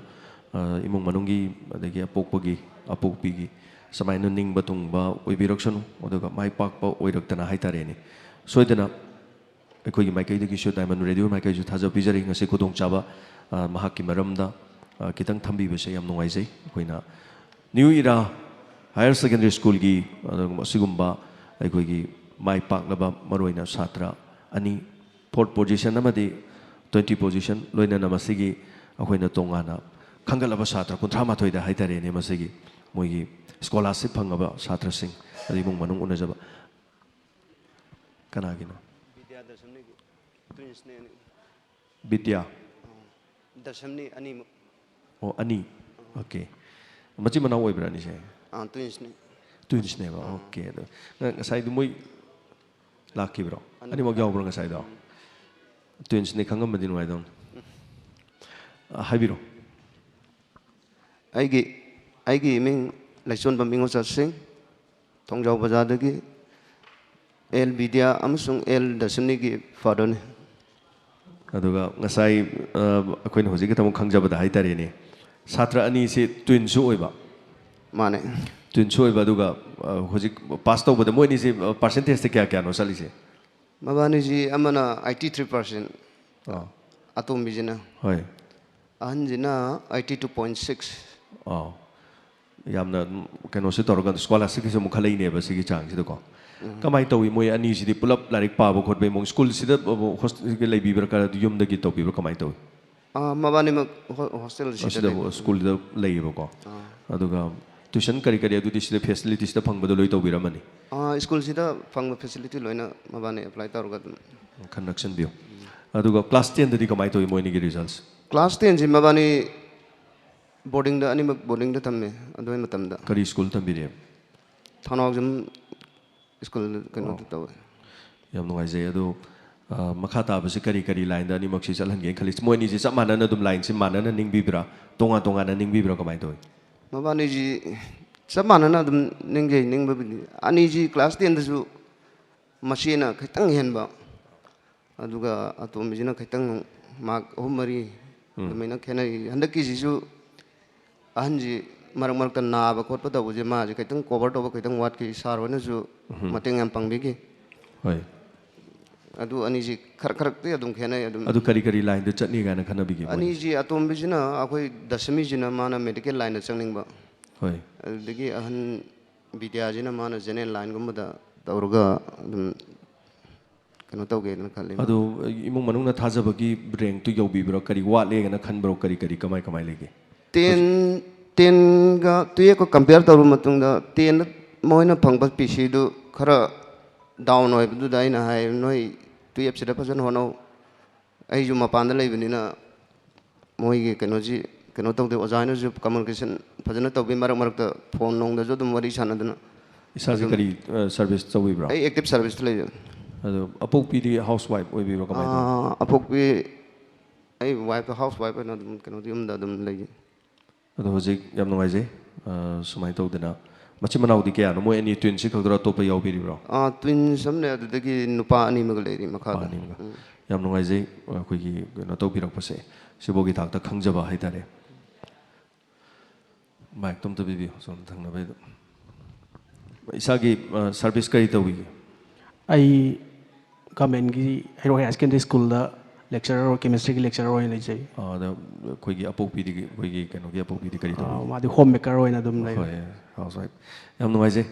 ꯑ, ꯏꯃꯨꯡ ꯃꯅꯨꯡꯒꯤ ꯑꯗꯒꯤ ꯑꯄꯣꯛꯄꯒꯤ, ꯑꯄꯣꯛꯄꯤꯒꯤ ꯁꯨꯃꯥꯏꯅ ꯅꯤꯡꯕ ꯊꯨꯡꯕ ꯑꯣꯏꯕꯤꯔꯛꯁꯅꯨ, ꯑꯗꯨꯒ ꯃꯥꯏ ꯄꯥꯛꯄ ꯑꯣꯏꯔꯛꯇꯅ ꯍꯥꯏꯇꯥꯔꯦꯅꯦ꯫ ꯁꯣꯏꯗꯅ ꯑꯩꯈꯣꯏꯒꯤ ꯃꯥꯏꯀꯩꯗꯒꯤꯁꯨ, ꯗꯥꯏꯃꯟ ꯔꯦꯗꯤꯑꯣ ꯃꯥꯏꯀꯩꯁꯨ ꯊꯥꯖꯕ ꯄꯤꯖꯔꯤ꯫ ꯉꯁꯤ ꯈꯨꯗꯣꯡꯆꯥꯕ, ꯑ, ꯃꯍꯥꯛꯀꯤ ꯃꯔꯝꯗ, ꯑ, ꯈꯤꯇꯪ ꯊꯝꯕꯤꯕꯁꯦ ꯌꯥꯝ ꯅꯨꯡꯉꯥꯏꯖꯩ꯫ ꯑꯩꯈꯣꯏꯅ ꯅ꯭ꯌꯨ ꯏꯔꯥ ꯍꯥꯌꯔ ꯁꯦꯀꯦꯟꯗꯔꯤ ꯁ꯭ꯀꯨꯜꯒꯤ, ꯑ, ꯑꯁꯤꯒꯨꯝꯕ ꯑꯩꯈꯣꯏꯒꯤ ꯃꯥꯏ ꯄꯥꯛꯂꯕ, ꯃꯔꯨꯑꯣꯏꯅ ꯁꯥꯇ꯭ꯔ ꯑꯅꯤ, ꯐꯣꯔꯠ ꯄꯣꯖꯤꯁꯟ ꯑꯃꯗꯤ ꯇ꯭ꯋꯦꯟꯇꯤ ꯄꯣꯖꯤꯁꯟ, ꯂꯣꯏꯅꯅ ꯃꯁꯤꯒꯤ ꯑꯩꯈꯣꯏꯅ ꯇꯣꯉꯥꯟꯅ ꯈꯟꯒꯠꯂꯕ ꯁꯥꯇ꯭ꯔ ꯀꯨꯟꯊ꯭ꯔꯥ ꯃꯥꯊꯣꯏꯗ ꯍꯥꯏꯇꯥꯔꯦꯅꯦ, ꯃꯁꯤꯒꯤ ꯃꯣꯏꯒꯤ ꯁ꯭ꯀꯣꯂꯥꯔꯁꯤꯞ ꯐꯪꯉꯕ ꯁꯥꯇ꯭ꯔꯁꯤꯡ ꯑꯗꯩ ꯏꯃꯨꯡ ꯃꯅꯨꯡ ꯎꯅꯖꯕ꯫ ꯀꯅꯥꯒꯤꯅꯣ? ꯕꯤꯗ꯭ꯌꯥꯗꯁꯝꯅꯤꯒꯤ ꯇ꯭ꯋꯤꯟꯁꯅꯦ꯫ ꯕꯤꯗ꯭ꯌꯥ꯫ ꯗꯁꯝꯅꯤ ꯑꯅꯤꯃꯛ꯫ ꯑꯣ, ꯑꯅꯤ꯫ ꯑꯣꯀꯦ꯫ ꯃꯆꯤꯟ ꯃꯅꯥꯎ ꯑꯣꯏꯕ꯭ꯔꯥ ꯑꯅꯤꯁꯦ? ꯑꯥ, ꯇ꯭ꯋꯤꯟꯁꯅꯤ꯫ ꯇ꯭ꯋꯤꯟꯁꯅꯦꯕ꯫ ꯑꯣꯀꯦ꯫ ꯑꯗꯣ ꯉ-, ꯉꯁꯥꯏꯗꯤ ꯃꯣꯏ ꯂꯥꯛꯈꯤꯕ꯭ꯔꯣ? ꯑꯅꯤꯃꯛ ꯌꯥꯎꯕ꯭ꯔꯣ ꯉꯁꯥꯏꯗꯣ? ꯇ꯭ꯋꯤꯟꯁꯅꯤ ꯈꯪꯉꯝꯃꯗꯤ ꯅꯨꯡꯉꯥꯏꯗꯧꯅꯤ꯫ ꯑ, ꯍꯥꯏꯕꯤꯔꯣ꯫ ꯑꯩꯒꯤ ꯑꯩꯒꯤ ꯏꯃꯤꯡ ꯂꯩꯆꯣꯟꯕꯝ ꯏꯉꯣꯆꯥ ꯁꯤꯡ, ꯊꯣꯡꯖꯥꯎ ꯕꯖꯥꯔꯗꯒꯤ ꯑꯦꯜ ꯕꯤꯗ꯭ꯌꯥ ꯑꯃꯁꯨꯡ ꯑꯦꯜ ꯗꯁꯃꯤꯒꯤ ꯐꯥꯗꯔꯅꯤ꯫ ꯑꯗꯨꯒ ꯉꯁꯥꯏ, ꯑ, ꯑꯩꯈꯣꯏꯅ ꯍꯧꯖꯤꯛ ꯈꯛꯇꯃꯛ ꯈꯪꯖꯕꯗ ꯍꯥꯏꯇꯥꯔꯦꯅꯦ, ꯁꯥꯇ꯭ꯔ ꯑꯅꯤꯁꯤ ꯇ꯭ꯋꯤꯟꯁꯨ ꯑꯣꯏꯕ꯫ ꯃꯥꯅꯦ꯫ ꯇ꯭ꯋꯤꯟꯁꯨ ꯑꯣꯏꯕ, ꯑꯗꯨꯒ, ꯑ, ꯍꯧꯖꯤꯛ ꯄꯥꯁ ꯇꯧꯕꯗ ꯃꯣꯏ ꯑꯅꯤꯁꯤ, ꯑ, ꯄꯥꯔꯁꯦꯟꯇꯦꯖꯇ ꯀꯌꯥ ꯀꯌꯥꯅꯣ ꯆꯠꯂꯤꯁꯦ? ꯃꯕꯥꯅꯤꯁꯤ ꯑꯃꯅ ꯑꯩꯠꯇꯤ ꯊ꯭ꯔꯤ ꯄꯥꯔꯁꯦꯟ, ꯑꯥ꯫ ꯑꯇꯣꯝꯕꯤꯁꯤꯅ꯫ ꯍꯣꯏ꯫ ꯑꯍꯟꯁꯤꯅ ꯑꯩꯠꯇꯤ ꯇꯨ ꯄꯣꯏꯟ ꯁꯤꯛꯁ꯫ ꯑꯥ꯫ ꯌꯥꯝꯅ, ꯎꯝ, ꯀꯩꯅꯣꯁꯨ ꯇꯧꯔꯒ ꯁ꯭ꯀꯣꯂꯥꯔꯁꯤꯞꯀꯤꯁꯨ ꯑꯃꯨꯛ ꯈꯜꯂꯛꯏꯅꯦꯕ ꯁꯤꯒꯤ ꯆꯥꯡꯁꯤꯗꯀꯣ꯫ ꯎꯝ꯫ ꯀꯃꯥꯏꯅ ꯇꯧꯏ ꯃꯣꯏ ꯑꯅꯤꯁꯤꯗꯤ ꯄꯨꯂꯞ ꯂꯥꯏꯔꯤꯛ ꯄꯥꯕ ꯈꯣꯠꯄꯒꯤ ꯃꯑꯣꯡ? ꯁ꯭ꯀꯨꯜꯁꯤꯗ, ꯑ, ꯍꯣꯁ-, ꯂꯩꯕꯤꯕ꯭ꯔꯥ, ꯀ-, ꯌꯨꯝꯗꯒꯤ ꯇꯧꯕꯤꯕ꯭ꯔꯥ, ꯀꯃꯥꯏꯅ ꯇꯧꯏ? ꯑꯥ, ꯃꯕꯥꯅꯤꯃꯛ ꯍꯣ-, ꯍꯣꯁꯇꯦꯜꯁꯤꯗ ꯁꯤꯗ ꯂꯩ꯫ ꯁ꯭ꯀꯨꯜꯗ ꯂꯩꯌꯦꯕꯀꯣ꯫ ꯑꯥ꯫ ꯑꯗꯨꯒ ꯇ꯭ꯌꯨꯁꯟ ꯀꯔꯤ ꯀꯔꯤ ꯑꯗꯨꯗꯤ ꯁꯤꯗ ꯐꯦꯁꯤꯂꯤꯇꯤꯁꯇ ꯐꯪꯕꯗꯣ ꯂꯣꯏ ꯇꯧꯕꯤꯔꯝꯃꯅꯤ? ꯑꯥ, ꯁ꯭ꯀꯨꯜꯁꯤꯗ ꯐꯪꯕ ꯐꯦꯁꯤꯂꯤꯇꯤ ꯂꯣꯏꯅ ꯃꯕꯥꯅꯤ ꯑꯦꯄ꯭ꯂꯥꯏ ꯇꯧꯔꯒ ꯑꯗꯨꯝ꯫ ꯈꯟ ꯅꯛꯁꯟꯕꯤꯌꯨ꯫ ꯑꯗꯨꯒ ꯀ꯭ꯂꯥꯁ ꯇꯦꯟꯗꯗꯤ ꯀꯃꯥꯏꯅ ꯇꯧꯏ ꯃꯣꯏ ꯑꯅꯤꯒꯤ ꯔꯤꯖꯜꯁ? ꯀ꯭ꯂꯥꯁ ꯇꯦꯟꯁꯤ ꯃꯕꯥꯅꯤ ꯕꯣꯔꯗꯤꯡꯗ, ꯑꯅꯤꯃꯛ ꯕꯣꯔꯗꯤꯡꯗ ꯊꯝꯃꯦ ꯑꯗꯨꯒꯤ ꯃꯇꯝꯗ꯫ ꯀꯔꯤ ꯁ꯭ꯀꯨꯜ ꯇꯝꯕꯤꯔꯦ? ꯊꯧꯅꯥꯎꯖꯝ ꯁ꯭ꯀꯨꯜ ꯀꯩꯅꯣꯗ ꯑꯣ꯫ ꯇꯧꯋꯦ꯫ ꯌꯥꯝ ꯅꯨꯡꯉꯥꯏꯖꯩ꯫ ꯑꯗꯣ, ꯑ, ꯃꯈꯥ ꯇꯥꯕꯁꯤ ꯀꯔꯤ ꯀꯔꯤ ꯂꯥꯏꯟꯗ ꯑꯅꯤꯃꯛꯁꯤ ꯆꯠꯍꯟꯒꯦꯅ ꯈꯜꯂꯤ? ꯃꯣꯏ ꯑꯅꯤꯁꯤ ꯆꯞ ꯃꯥꯟꯅꯅ ꯑꯗꯨꯝ ꯂꯥꯏꯟꯁꯤ ꯃꯥꯟꯅꯅ ꯅꯤꯡꯕꯤꯕ꯭ꯔꯥ? ꯇꯣꯉꯥꯟ ꯇꯣꯉꯥꯟꯅ ꯅꯤꯡꯕꯤꯕ꯭ꯔꯥ? ꯀꯃꯥꯏꯅ ꯇꯧꯏ? ꯃꯕꯥꯅꯤꯁꯤ ꯆꯞ ꯃꯥꯟꯅꯅ ꯑꯗꯨꯝ ꯅꯤꯡꯖꯩ, ꯅꯤꯡꯕꯕꯨꯗꯤ꯫ ꯑꯅꯤꯁꯤ ꯀ꯭ꯂꯥꯁ ꯇꯦꯟꯗꯁꯨ ꯃꯆꯦꯅ ꯈꯤꯇꯪ ꯍꯦꯟꯕ, ꯑꯗꯨꯒ ꯑꯇꯣꯝꯕꯤꯁꯤꯅ ꯈꯤꯇꯪ ꯃꯥꯔꯛ ꯑꯍꯨꯝ ꯃꯔꯤ ꯎꯝ꯫ ꯑꯗꯨꯃꯥꯏꯅ ꯈꯦꯠꯅꯩ꯫ ꯍꯟꯗꯛꯀꯤꯁꯤꯁꯨ ꯑꯍꯟꯁꯤ ꯃꯔꯛ ꯃꯔꯛꯇ ꯅꯥꯕ ꯈꯣꯠꯄ ꯇꯧꯕꯁꯦ ꯃꯥꯁꯦ ꯈꯤꯇꯪ ꯀꯣꯚꯔ ꯇꯧꯕ ꯈꯤꯇꯪ ꯋꯥꯠꯈꯤ, ꯁꯥꯔ ꯍꯣꯏꯅꯁꯨ ꯎꯝ꯫ ꯃꯇꯦꯡ ꯌꯥꯝ ꯄꯥꯡꯕꯤꯈꯤ꯫ ꯍꯣꯏ꯫ ꯑꯗꯨ ꯑꯅꯤꯁꯤ ꯈꯔ ꯈꯔꯛꯇꯤ ꯑꯗꯨꯝ ꯈꯦꯠꯅꯩ ꯑꯗꯨꯝ꯫ ꯑꯗꯨ ꯀꯔꯤ ꯀꯔꯤ ꯂꯥꯏꯟꯗ ꯆꯠꯅꯤ ꯀꯥꯏꯅ ꯈꯟꯅꯕꯤꯒꯦ ꯃꯣꯏꯅ? ꯑꯅꯤꯁꯤ ꯑꯇꯣꯝꯕꯤꯁꯤꯅ, ꯑꯩꯈꯣꯏ ꯗꯁꯃꯤꯁꯤꯅ ꯃꯥꯅ ꯃꯦꯗꯤꯀꯦꯜ ꯂꯥꯏꯟꯗ ꯆꯪꯅꯤꯡꯕ꯫ ꯍꯣꯏ꯫ ꯑꯗꯨꯗꯒꯤ ꯑꯍꯟ ꯕꯤꯗ꯭ꯌꯥꯁꯤꯅ ꯃꯥꯅ ꯖꯦꯅꯦꯔꯦꯜ ꯂꯥꯏꯟꯒꯨꯝꯕꯗ ꯇꯧꯔꯒ ꯑꯗꯨꯝ ꯀꯩꯅꯣ ꯇꯧꯒꯦꯅ ꯈꯜꯂꯤ꯫ ꯑꯗꯨ ꯏꯃꯨꯡ ꯃꯅꯨꯡꯅ ꯊꯥꯖꯕꯒꯤ ꯔꯦꯡꯛꯇꯨ ꯌꯧꯕꯤꯕ꯭ꯔꯣ? ꯀꯔꯤ ꯋꯥꯠꯂꯦꯅ ꯈꯟꯕ꯭ꯔꯣ? ꯀꯔꯤ ꯀꯔꯤ ꯀꯃꯥꯏ ꯀꯃꯥꯏ ꯂꯩꯒꯦ? ꯇꯦꯟ, ꯇꯦꯟꯒ ꯇꯨꯌꯦꯞꯀ ꯀꯝꯄꯤꯌꯔ ꯇꯧꯔꯕ ꯃꯇꯨꯡꯗ ꯇꯦꯟꯗ ꯃꯣꯏꯅ ꯐꯪꯕ ꯄꯤ ꯁꯤꯗꯨ ꯈꯔ ꯗꯥꯎꯟ ꯑꯣꯏꯕꯗꯨꯗ ꯑꯩꯅ ꯍꯥꯏ, "ꯅꯣꯏ ꯇꯨꯌꯦꯞꯁꯤꯗ ꯐꯖꯅ ꯍꯣꯠꯅꯧ꯫ ꯑꯩꯁꯨ ꯃꯄꯥꯟꯗ ꯂꯩꯕꯅꯤꯅ ꯃꯣꯏꯒꯤ ꯀꯩꯅꯣꯁꯤ ꯀꯩꯅꯣ ꯇꯧꯗꯦ꯫" ꯑꯣꯖꯥ ꯍꯣꯏꯅꯁꯨ ꯀꯝꯃꯨꯅꯤꯀꯦꯁꯟ ꯐꯖꯅ ꯇꯧꯕꯤ, ꯃꯔꯛ ꯃꯔꯛꯇ ꯐꯣꯟ ꯅꯣꯡꯗꯁꯨ ꯑꯗꯨꯝ ꯋꯥꯔꯤ ꯁꯥꯟꯅꯗꯅ ꯏꯁꯥꯁꯦ ꯑꯗꯨꯝ꯫ ꯀꯔꯤ, ꯑ, ꯁꯔꯚꯤꯁ ꯇꯧꯕꯤꯕ꯭ꯔꯣ? ꯑꯩ ꯑꯦꯛꯇꯤꯚ ꯁꯔꯚꯤꯁꯇ ꯂꯩꯖꯕꯅꯤ꯫ ꯑꯗꯣ ꯑꯄꯣꯛꯄꯤꯗꯤ ꯍꯥꯎꯁ ꯋꯥꯏꯐ ꯑꯣꯏꯕꯤꯕ꯭ꯔꯣ? ꯀꯃꯥꯏꯅ ꯇꯧꯕ? ꯑꯥ, ꯑꯄꯣꯛꯄꯤ ꯑꯩ ꯋꯥꯏꯐ ꯍꯥꯎꯁ ꯋꯥꯏꯐ ꯑꯣꯏꯅ ꯑꯗꯨꯝ ꯀꯩꯅꯣꯗꯤ ꯌꯨꯝꯗ ꯑꯗꯨꯝ ꯂꯩ꯫ ꯑꯗꯣ ꯍꯧꯖꯤꯛ ꯌꯥꯝ ꯅꯨꯡꯉꯥꯏꯖꯩ꯫ ꯑ, ꯁꯨꯃꯥꯏꯅ ꯇꯧꯗꯅ, ꯃꯆꯤꯟ ꯃꯅꯥꯎꯗꯤ ꯀꯌꯥꯅꯣ? ꯃꯣꯏ ꯑꯅꯤ, twins ꯁꯤ ꯈꯛꯇꯔꯣ, ꯑꯇꯣꯞꯄ ꯌꯥꯎꯕꯤꯔꯤꯕ꯭ꯔꯣ? ꯑꯥ, twins ꯑꯃꯅꯦ, ꯑꯗꯨꯗꯒꯤ ꯅꯨꯄꯥ ꯑꯅꯤ ꯑꯃꯒ ꯂꯩꯔꯤ ꯃꯈꯥꯗ꯫ ꯅꯨꯄꯥ ꯑꯅꯤ ꯑꯃꯒ꯫ ꯌꯥꯝ ꯅꯨꯡꯉꯥꯏꯖꯩ, ꯑꯩꯈꯣꯏꯒꯤ ꯀꯩꯅꯣ ꯇꯧꯕꯤꯔꯛꯄꯁꯦ, ꯁꯤꯐꯥꯎꯒꯤ ꯊꯥꯛꯇ ꯈꯪꯖꯕ ꯍꯥꯏꯇꯥꯔꯦ꯫ Mic ꯇꯣ ꯑꯝꯇ ꯄꯤꯕꯤꯌꯨ, ꯁꯣꯝ ꯊꯪꯅꯕꯩꯗꯣ꯫ ꯏꯁꯥꯒꯤ, ꯑ, service ꯀꯔꯤ ꯇꯧꯕꯤꯒꯦ? ꯑꯩ ꯒꯚꯔꯟꯃꯦꯟꯒꯤ ꯍꯩꯔꯣꯛ ꯍꯥꯌꯔ ꯁꯦꯀꯦꯟꯗꯔꯤ ꯁ꯭ꯀꯨꯜꯗ lecturer, chemistry ꯒꯤ lecturer ꯑꯣꯏꯅ ꯂꯩꯖꯩ꯫ ꯑ, ꯑꯗ ꯑꯩꯈꯣꯏꯒꯤ ꯑꯄꯣꯛꯄꯤꯗꯤ, ꯑꯩꯈꯣꯏꯒꯤ ꯀꯩꯅꯣꯒꯤ ꯑꯄꯣꯛꯄꯤꯗꯤ ꯀꯔꯤ ꯑ, ꯇꯧꯕꯤꯒꯦ? ꯃꯥꯗꯤ home maker ꯑꯣꯏꯅ ꯑꯗꯨꯝ ꯂꯩ꯫ ꯍꯣꯏ, housewife꯫ ꯌꯥꯝ ꯅꯨꯡꯉꯥꯏꯖꯩ꯫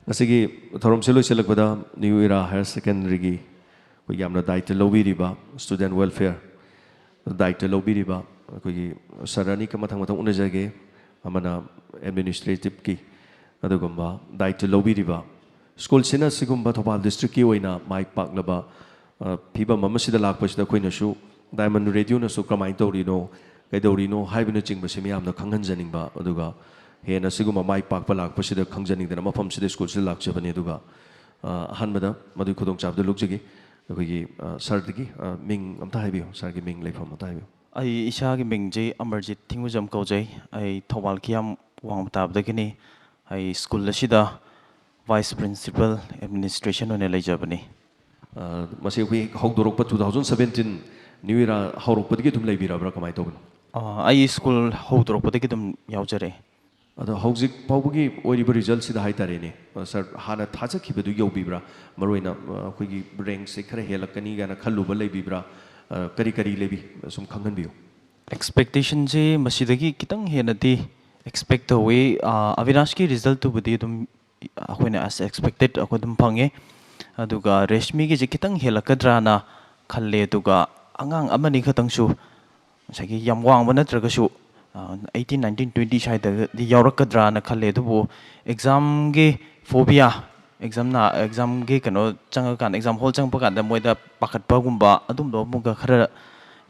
ꯉꯁꯤꯒꯤ ꯊꯧꯔꯝꯁꯤ ꯂꯣꯏꯁꯤꯜꯂꯛꯄꯗ New Era Higher Secondary ꯒꯤ ꯑꯩꯈꯣꯏꯒꯤ ꯌꯥꯝꯅ ꯗꯥꯏꯇ ꯂꯧꯕꯤꯔꯤꯕ, student welfare ꯗꯥꯏꯇ ꯂꯧꯕꯤꯔꯤꯕ ꯑꯩꯈꯣꯏꯒꯤ sir ꯑꯅꯤꯈꯛ ꯃꯊꯪ ꯃꯊꯪ ꯎꯅꯖꯒꯦ꯫ ꯑꯃꯅ administrative ꯀꯤ ꯑꯗꯨꯒꯨꯝꯕ ꯗꯥꯏꯇ ꯂꯧꯕꯤꯔꯤꯕ, ꯁ꯭ꯀꯨꯜꯁꯤꯅ ꯁꯤꯒꯨꯝꯕ ꯊꯧꯕꯥꯜ district ꯀꯤ ꯑꯣꯏꯅ ꯃꯥꯏ ꯄꯥꯛꯂꯕ, ꯑ, ꯐꯤꯕꯝ ꯑꯃꯁꯤꯗ ꯂꯥꯛꯄꯁꯤꯗ ꯑꯩꯈꯣꯏꯅꯁꯨ, Diamond Radio ꯅꯁꯨ ꯀꯃꯥꯏꯅ ꯇꯧꯔꯤꯅꯣ, ꯀꯩꯗꯧꯔꯤꯅꯣ ꯍꯥꯏꯕꯅꯆꯤꯡꯕꯁꯤ ꯃꯤꯌꯥꯝꯅ ꯈꯪꯍꯟꯖꯅꯤꯡꯕ, ꯑꯗꯨꯒ ꯍꯦꯟꯅ ꯁꯤꯒꯨꯝꯕ ꯃꯥꯏ ꯄꯥꯛꯄ ꯂꯥꯛꯄꯁꯤꯗ ꯈꯪꯖꯅꯤꯡꯗꯅ ꯃꯐꯝꯁꯤꯗ, ꯁ꯭ꯀꯨꯜꯁꯤꯗ ꯂꯥꯛꯆꯕꯅꯤ꯫ ꯑꯗꯨꯒ, ꯑ, ꯑꯍꯥꯟꯕꯗ ꯃꯗꯨꯒꯤ ꯈꯨꯗꯣꯡꯆꯥꯕꯗꯨ ꯂꯧꯖꯒꯦ꯫ ꯑꯩꯈꯣꯏꯒꯤ, ꯑ, sir ꯗꯒꯤ, ꯑ, ꯃꯤꯡ ꯑꯝꯇ ꯍꯥꯏꯕꯤꯌꯨ, sir ꯒꯤ ꯃꯤꯡ, ꯂꯩꯐꯝ ꯑꯝꯇ ꯍꯥꯏꯕꯤꯌꯨ꯫ ꯑꯩ ꯏꯁꯥꯒꯤ ꯃꯤꯡꯁꯤ ꯑꯃꯔꯖꯤꯠ ꯊꯤꯡꯉꯨꯖꯝ ꯀꯧꯖꯩ꯫ ꯑꯩ ꯊꯧꯕꯥꯜ ꯈꯤꯌꯥꯝ ꯋꯥꯡꯃ ꯇꯥꯕꯗꯒꯤꯅꯤ꯫ ꯑꯩ ꯁ꯭ꯀꯨꯜ ꯑꯁꯤꯗ vice principal administration ꯑꯣꯏꯅ ꯂꯩꯖꯕꯅꯤ꯫ ꯑ, ꯃꯁꯤ ꯑꯩꯈꯣꯏ ꯍꯧꯗꯣꯔꯛꯄ two thousand seventeen New Era ꯍꯧꯔꯛꯄꯗꯒꯤ ꯑꯗꯨꯝ ꯂꯩꯕꯤꯔꯕ꯭ꯔꯥ, ꯀꯃꯥꯏꯅ ꯇꯧꯕꯅꯣ? ꯑ, ꯑꯩ ꯁ꯭ꯀꯨꯜ ꯍꯧꯗꯣꯔꯛꯄꯗꯒꯤ ꯑꯗꯨꯝ ꯌꯥꯎꯖꯔꯛꯑꯦ꯫ ꯑꯗꯣ ꯍꯧꯖꯤꯛ ꯐꯥꯎꯕꯒꯤ ꯑꯣꯏꯔꯤꯕ result ꯁꯤꯗ ꯍꯥꯏꯇꯥꯔꯦꯅꯦ, ꯑ, sir, ꯍꯥꯟꯅ ꯊꯥꯖꯈꯤꯕꯗꯨ ꯌꯧꯕꯤꯕ꯭ꯔꯥ? ꯃꯔꯨꯑꯣꯏꯅ, ꯑ, ꯑꯩꯈꯣꯏꯒꯤ rank ꯁꯦ ꯈꯔ ꯍꯦꯜꯂꯛꯀꯅꯤ ꯀꯥꯏꯅ ꯈꯜꯂꯨꯕ ꯂꯩꯕꯤꯕ꯭ꯔꯥ? ꯑ, ꯀꯔꯤ ꯀꯔꯤ ꯂꯩꯕꯤ? ꯁꯨꯝ ꯈꯪꯍꯟꯕꯤꯌꯨ꯫ Expectation ꯁꯤ ꯃꯁꯤꯗꯒꯤ ꯈꯤꯇꯪ ꯍꯦꯟꯅꯗꯤ expect ꯇꯧꯏ꯫ ꯑ, ꯑꯕꯤꯅꯥꯁꯀꯤ result ꯇꯨꯕꯨꯗꯤ ꯑꯗꯨꯝ ꯑꯩꯈꯣꯏꯅ as expected ꯑꯩꯈꯣꯏ ꯑꯗꯨꯝ ꯐꯪꯉꯦ꯫ ꯑꯗꯨꯒ ꯔꯦꯁꯃꯤꯒꯤꯁꯦ ꯈꯤꯇꯪ ꯍꯦꯜꯂꯛꯀꯗ꯭ꯔꯥꯅ ꯈꯜꯂꯦ꯫ ꯑꯗꯨꯒ ꯑꯉꯥꯡ ꯑꯃꯅꯤ ꯈꯛꯇꯪꯁꯨ ꯉꯁꯥꯏꯒꯤ ꯌꯥꯝ ꯋꯥꯡꯕ ꯅꯠꯇ꯭ꯔꯒꯁꯨ, ꯑ, eighteen, nineteen, twenty ꯁ꯭ꯋꯥꯏꯗꯗꯤ ꯌꯥꯎꯔꯛꯀꯗ꯭ꯔꯥꯅ ꯈꯜꯂꯦ꯫ ꯑꯗꯨꯕꯨ exam ꯒꯤ phobia, exam ꯅ, exam ꯒꯤ ꯀꯩꯅꯣ ꯆꯪꯉꯀꯥꯟꯗ, exam hall ꯆꯪꯉꯛꯄ ꯀꯥꯟꯗ ꯃꯣꯏꯗ ꯄꯥꯈꯠꯄꯒꯨꯝꯕ ꯑꯗꯨꯝꯕ ꯑꯃꯨꯛꯀ ꯈꯔ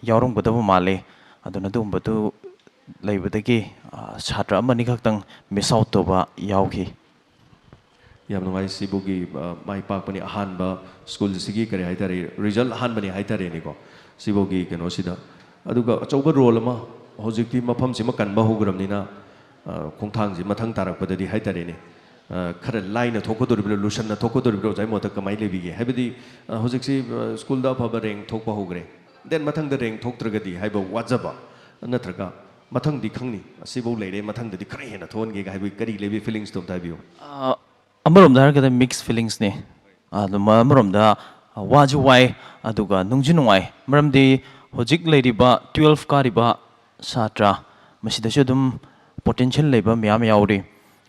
ꯌꯥꯎꯔꯝꯒꯗꯕ ꯃꯥꯜꯂꯦ꯫ ꯑꯗꯨꯅ ꯑꯗꯨꯒꯨꯝꯕꯗꯨ ꯂꯩꯕꯗꯒꯤ, ꯑ, ꯁꯥꯇ꯭ꯔ ꯑꯃꯅꯤ ꯈꯛꯇꯪ miss out ꯇꯧꯕ ꯌꯥꯎꯈꯤ꯫ ꯌꯥꯝ ꯅꯨꯡꯉꯥꯏ꯫ ꯁꯤꯕꯨꯒꯤ, ꯑ, ꯃꯥꯏ ꯄꯥꯛꯄꯅꯤ, ꯑꯍꯥꯟꯕ ꯁ꯭ꯀꯨꯜꯁꯤꯒꯤ ꯀꯔꯤ ꯍꯥꯏꯇꯥꯔꯦ, result ꯑꯍꯥꯟꯕꯅꯤ ꯍꯥꯏꯇꯥꯔꯦꯅꯦꯀꯣ, ꯁꯤꯕꯨꯒꯤ ꯀꯩꯅꯣꯁꯤꯗ꯫ ꯑꯗꯨꯒ ꯑꯆꯧꯕ role ꯑꯃ, ꯍꯧꯖꯤꯛꯇꯤ ꯃꯐꯝꯁꯤꯃ ꯀꯟꯕ ꯍꯧꯈ꯭ꯔꯕꯅꯤꯅ, ꯑ, ꯈꯣꯡꯊꯥꯡꯁꯤ ꯃꯊꯪ ꯇꯥꯔꯛꯄꯗꯗꯤ ꯍꯥꯏꯇꯥꯔꯦꯅꯦ, ꯑ, ꯈꯔ ꯂꯥꯏꯅ ꯊꯣꯛꯀꯗꯧꯔꯤꯕ꯭ꯔꯥ, ꯂꯨꯁꯟꯅ ꯊꯣꯛꯀꯗꯧꯔꯤꯕ꯭ꯔꯥ, ꯑꯣꯖꯥꯒꯤ ꯃꯣꯠꯇ ꯀꯃꯥꯏꯅ ꯂꯩꯕꯤꯒꯦ? ꯍꯥꯏꯕꯗꯤ, ꯑ, ꯍꯧꯖꯤꯛꯁꯤ, ꯑ, ꯁ꯭ꯀꯨꯜꯗ ꯑꯐꯕ ꯔꯦꯡ ꯊꯣꯛꯄ ꯍꯧꯈ꯭ꯔꯦ, ꯗꯦꯟ ꯃꯊꯪꯗ ꯔꯦꯡ ꯊꯣꯛꯇ꯭ꯔꯒꯗꯤ ꯍꯥꯏꯕ ꯋꯥꯖꯕ, ꯅꯠꯇ꯭ꯔꯒ ꯃꯊꯪꯗꯤ ꯈꯪꯅꯤ, ꯑꯁꯤꯐꯥꯎ ꯂꯩꯔꯦ, ꯃꯊꯪꯗꯗꯤ ꯈꯔ ꯍꯦꯟꯅ ꯊꯣꯛꯍꯟꯒꯦꯒ ꯍꯥꯏꯕꯒꯤ ꯀꯔꯤ ꯂꯩꯕꯤ, ꯐꯤꯂꯤꯡꯁꯇꯣ ꯑꯝꯇ ꯍꯥꯏꯕꯤꯌꯨ꯫ ꯑ, ꯑꯃꯔꯣꯝꯗ ꯍꯥꯏꯔꯒꯗꯤ ꯃꯤꯛꯁ ꯐꯤꯂꯤꯡꯁꯅꯤ꯫ ꯑꯗꯨꯝ ꯑꯃꯔꯣꯝꯗ ꯋꯥꯁꯨ ꯋꯥꯏ, ꯑꯗꯨꯒ ꯅꯨꯡꯁꯨ ꯅꯨꯡꯉꯥꯏ꯫ ꯃꯔꯝꯗꯤ ꯍꯧꯖꯤꯛ ꯂꯩꯔꯤꯕ ꯇꯨꯋꯦꯜꯐ ꯀꯥꯔꯤꯕ ꯁꯥꯇ꯭ꯔ ꯃꯁꯤꯗꯁꯨ ꯑꯗꯨꯝ ꯄꯣꯇꯦꯟꯁꯤꯌꯦꯜ ꯂꯩꯕ ꯃꯌꯥꯝ ꯌꯥꯎꯔꯤ꯫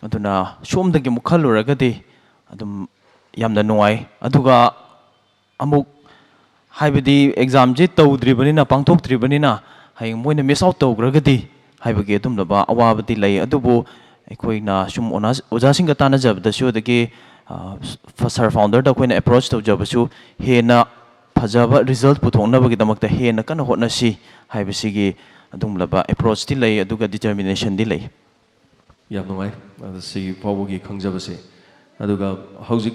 ꯑꯗꯨꯅ ꯁꯣꯝꯗꯒꯤ ꯑꯃꯨꯛ ꯈꯜꯂꯨꯔꯒꯗꯤ ꯑꯗꯨꯝ ꯌꯥꯝꯅ ꯅꯨꯡꯉꯥꯏ꯫ ꯑꯗꯨꯒ ꯑꯃꯨꯛ ꯍꯥꯏꯕꯗꯤ ꯑꯦꯛꯖꯥꯝꯁꯦ ꯇꯧꯗ꯭ꯔꯤꯕꯅꯤꯅ, ꯄꯥꯡꯊꯣꯛꯇ꯭ꯔꯤꯕꯅꯤꯅ, ꯍꯌꯦꯡ ꯃꯣꯏꯅ ꯃꯤꯁ ꯑꯥꯎꯠ ꯇꯧꯈ꯭ꯔꯒꯗꯤ ꯍꯥꯏꯕꯒꯤ ꯑꯗꯨꯝꯂꯕ ꯑꯋꯥꯕꯗꯤ ꯂꯩ꯫ ꯑꯗꯨꯕꯨ ꯑꯩꯈꯣꯏꯅ ꯁꯨꯝ ꯑꯣꯅꯥ-, ꯑꯣꯖꯥꯁꯤꯡꯒ ꯇꯥꯟꯅꯖꯕꯗꯁꯨ, ꯑꯗꯒꯤ, ꯑ, ꯐ-, ꯁꯥꯔ ꯐꯥꯎꯟꯗꯔꯗ ꯑꯩꯈꯣꯏꯅ ꯑꯦꯄ꯭ꯔꯣꯆ ꯇꯧꯖꯕꯁꯨ, ꯍꯦꯟꯅ ꯐꯖꯕ ꯔꯤꯖꯜꯠ ꯄꯨꯊꯣꯛꯅꯕꯒꯤꯗꯃꯛꯇ ꯍꯦꯟꯅ ꯀꯟꯅ ꯍꯣꯠꯅꯁꯤ ꯍꯥꯏꯕꯁꯤꯒꯤ ꯑꯗꯨꯝꯂꯕ ꯑꯦꯄ꯭ꯔꯣꯆꯇꯤ ꯂꯩ, ꯑꯗꯨꯒ ꯗꯤꯇꯔꯃꯤꯅꯦꯁꯟꯗꯤ ꯂꯩ꯫ ꯌꯥꯝ ꯅꯨꯡꯉꯥꯏ, ꯑꯗ ꯁꯤ ꯐꯥꯎꯕꯒꯤ ꯈꯪꯖꯕꯁꯦ꯫ ꯑꯗꯨꯒ ꯍꯧꯖꯤꯛ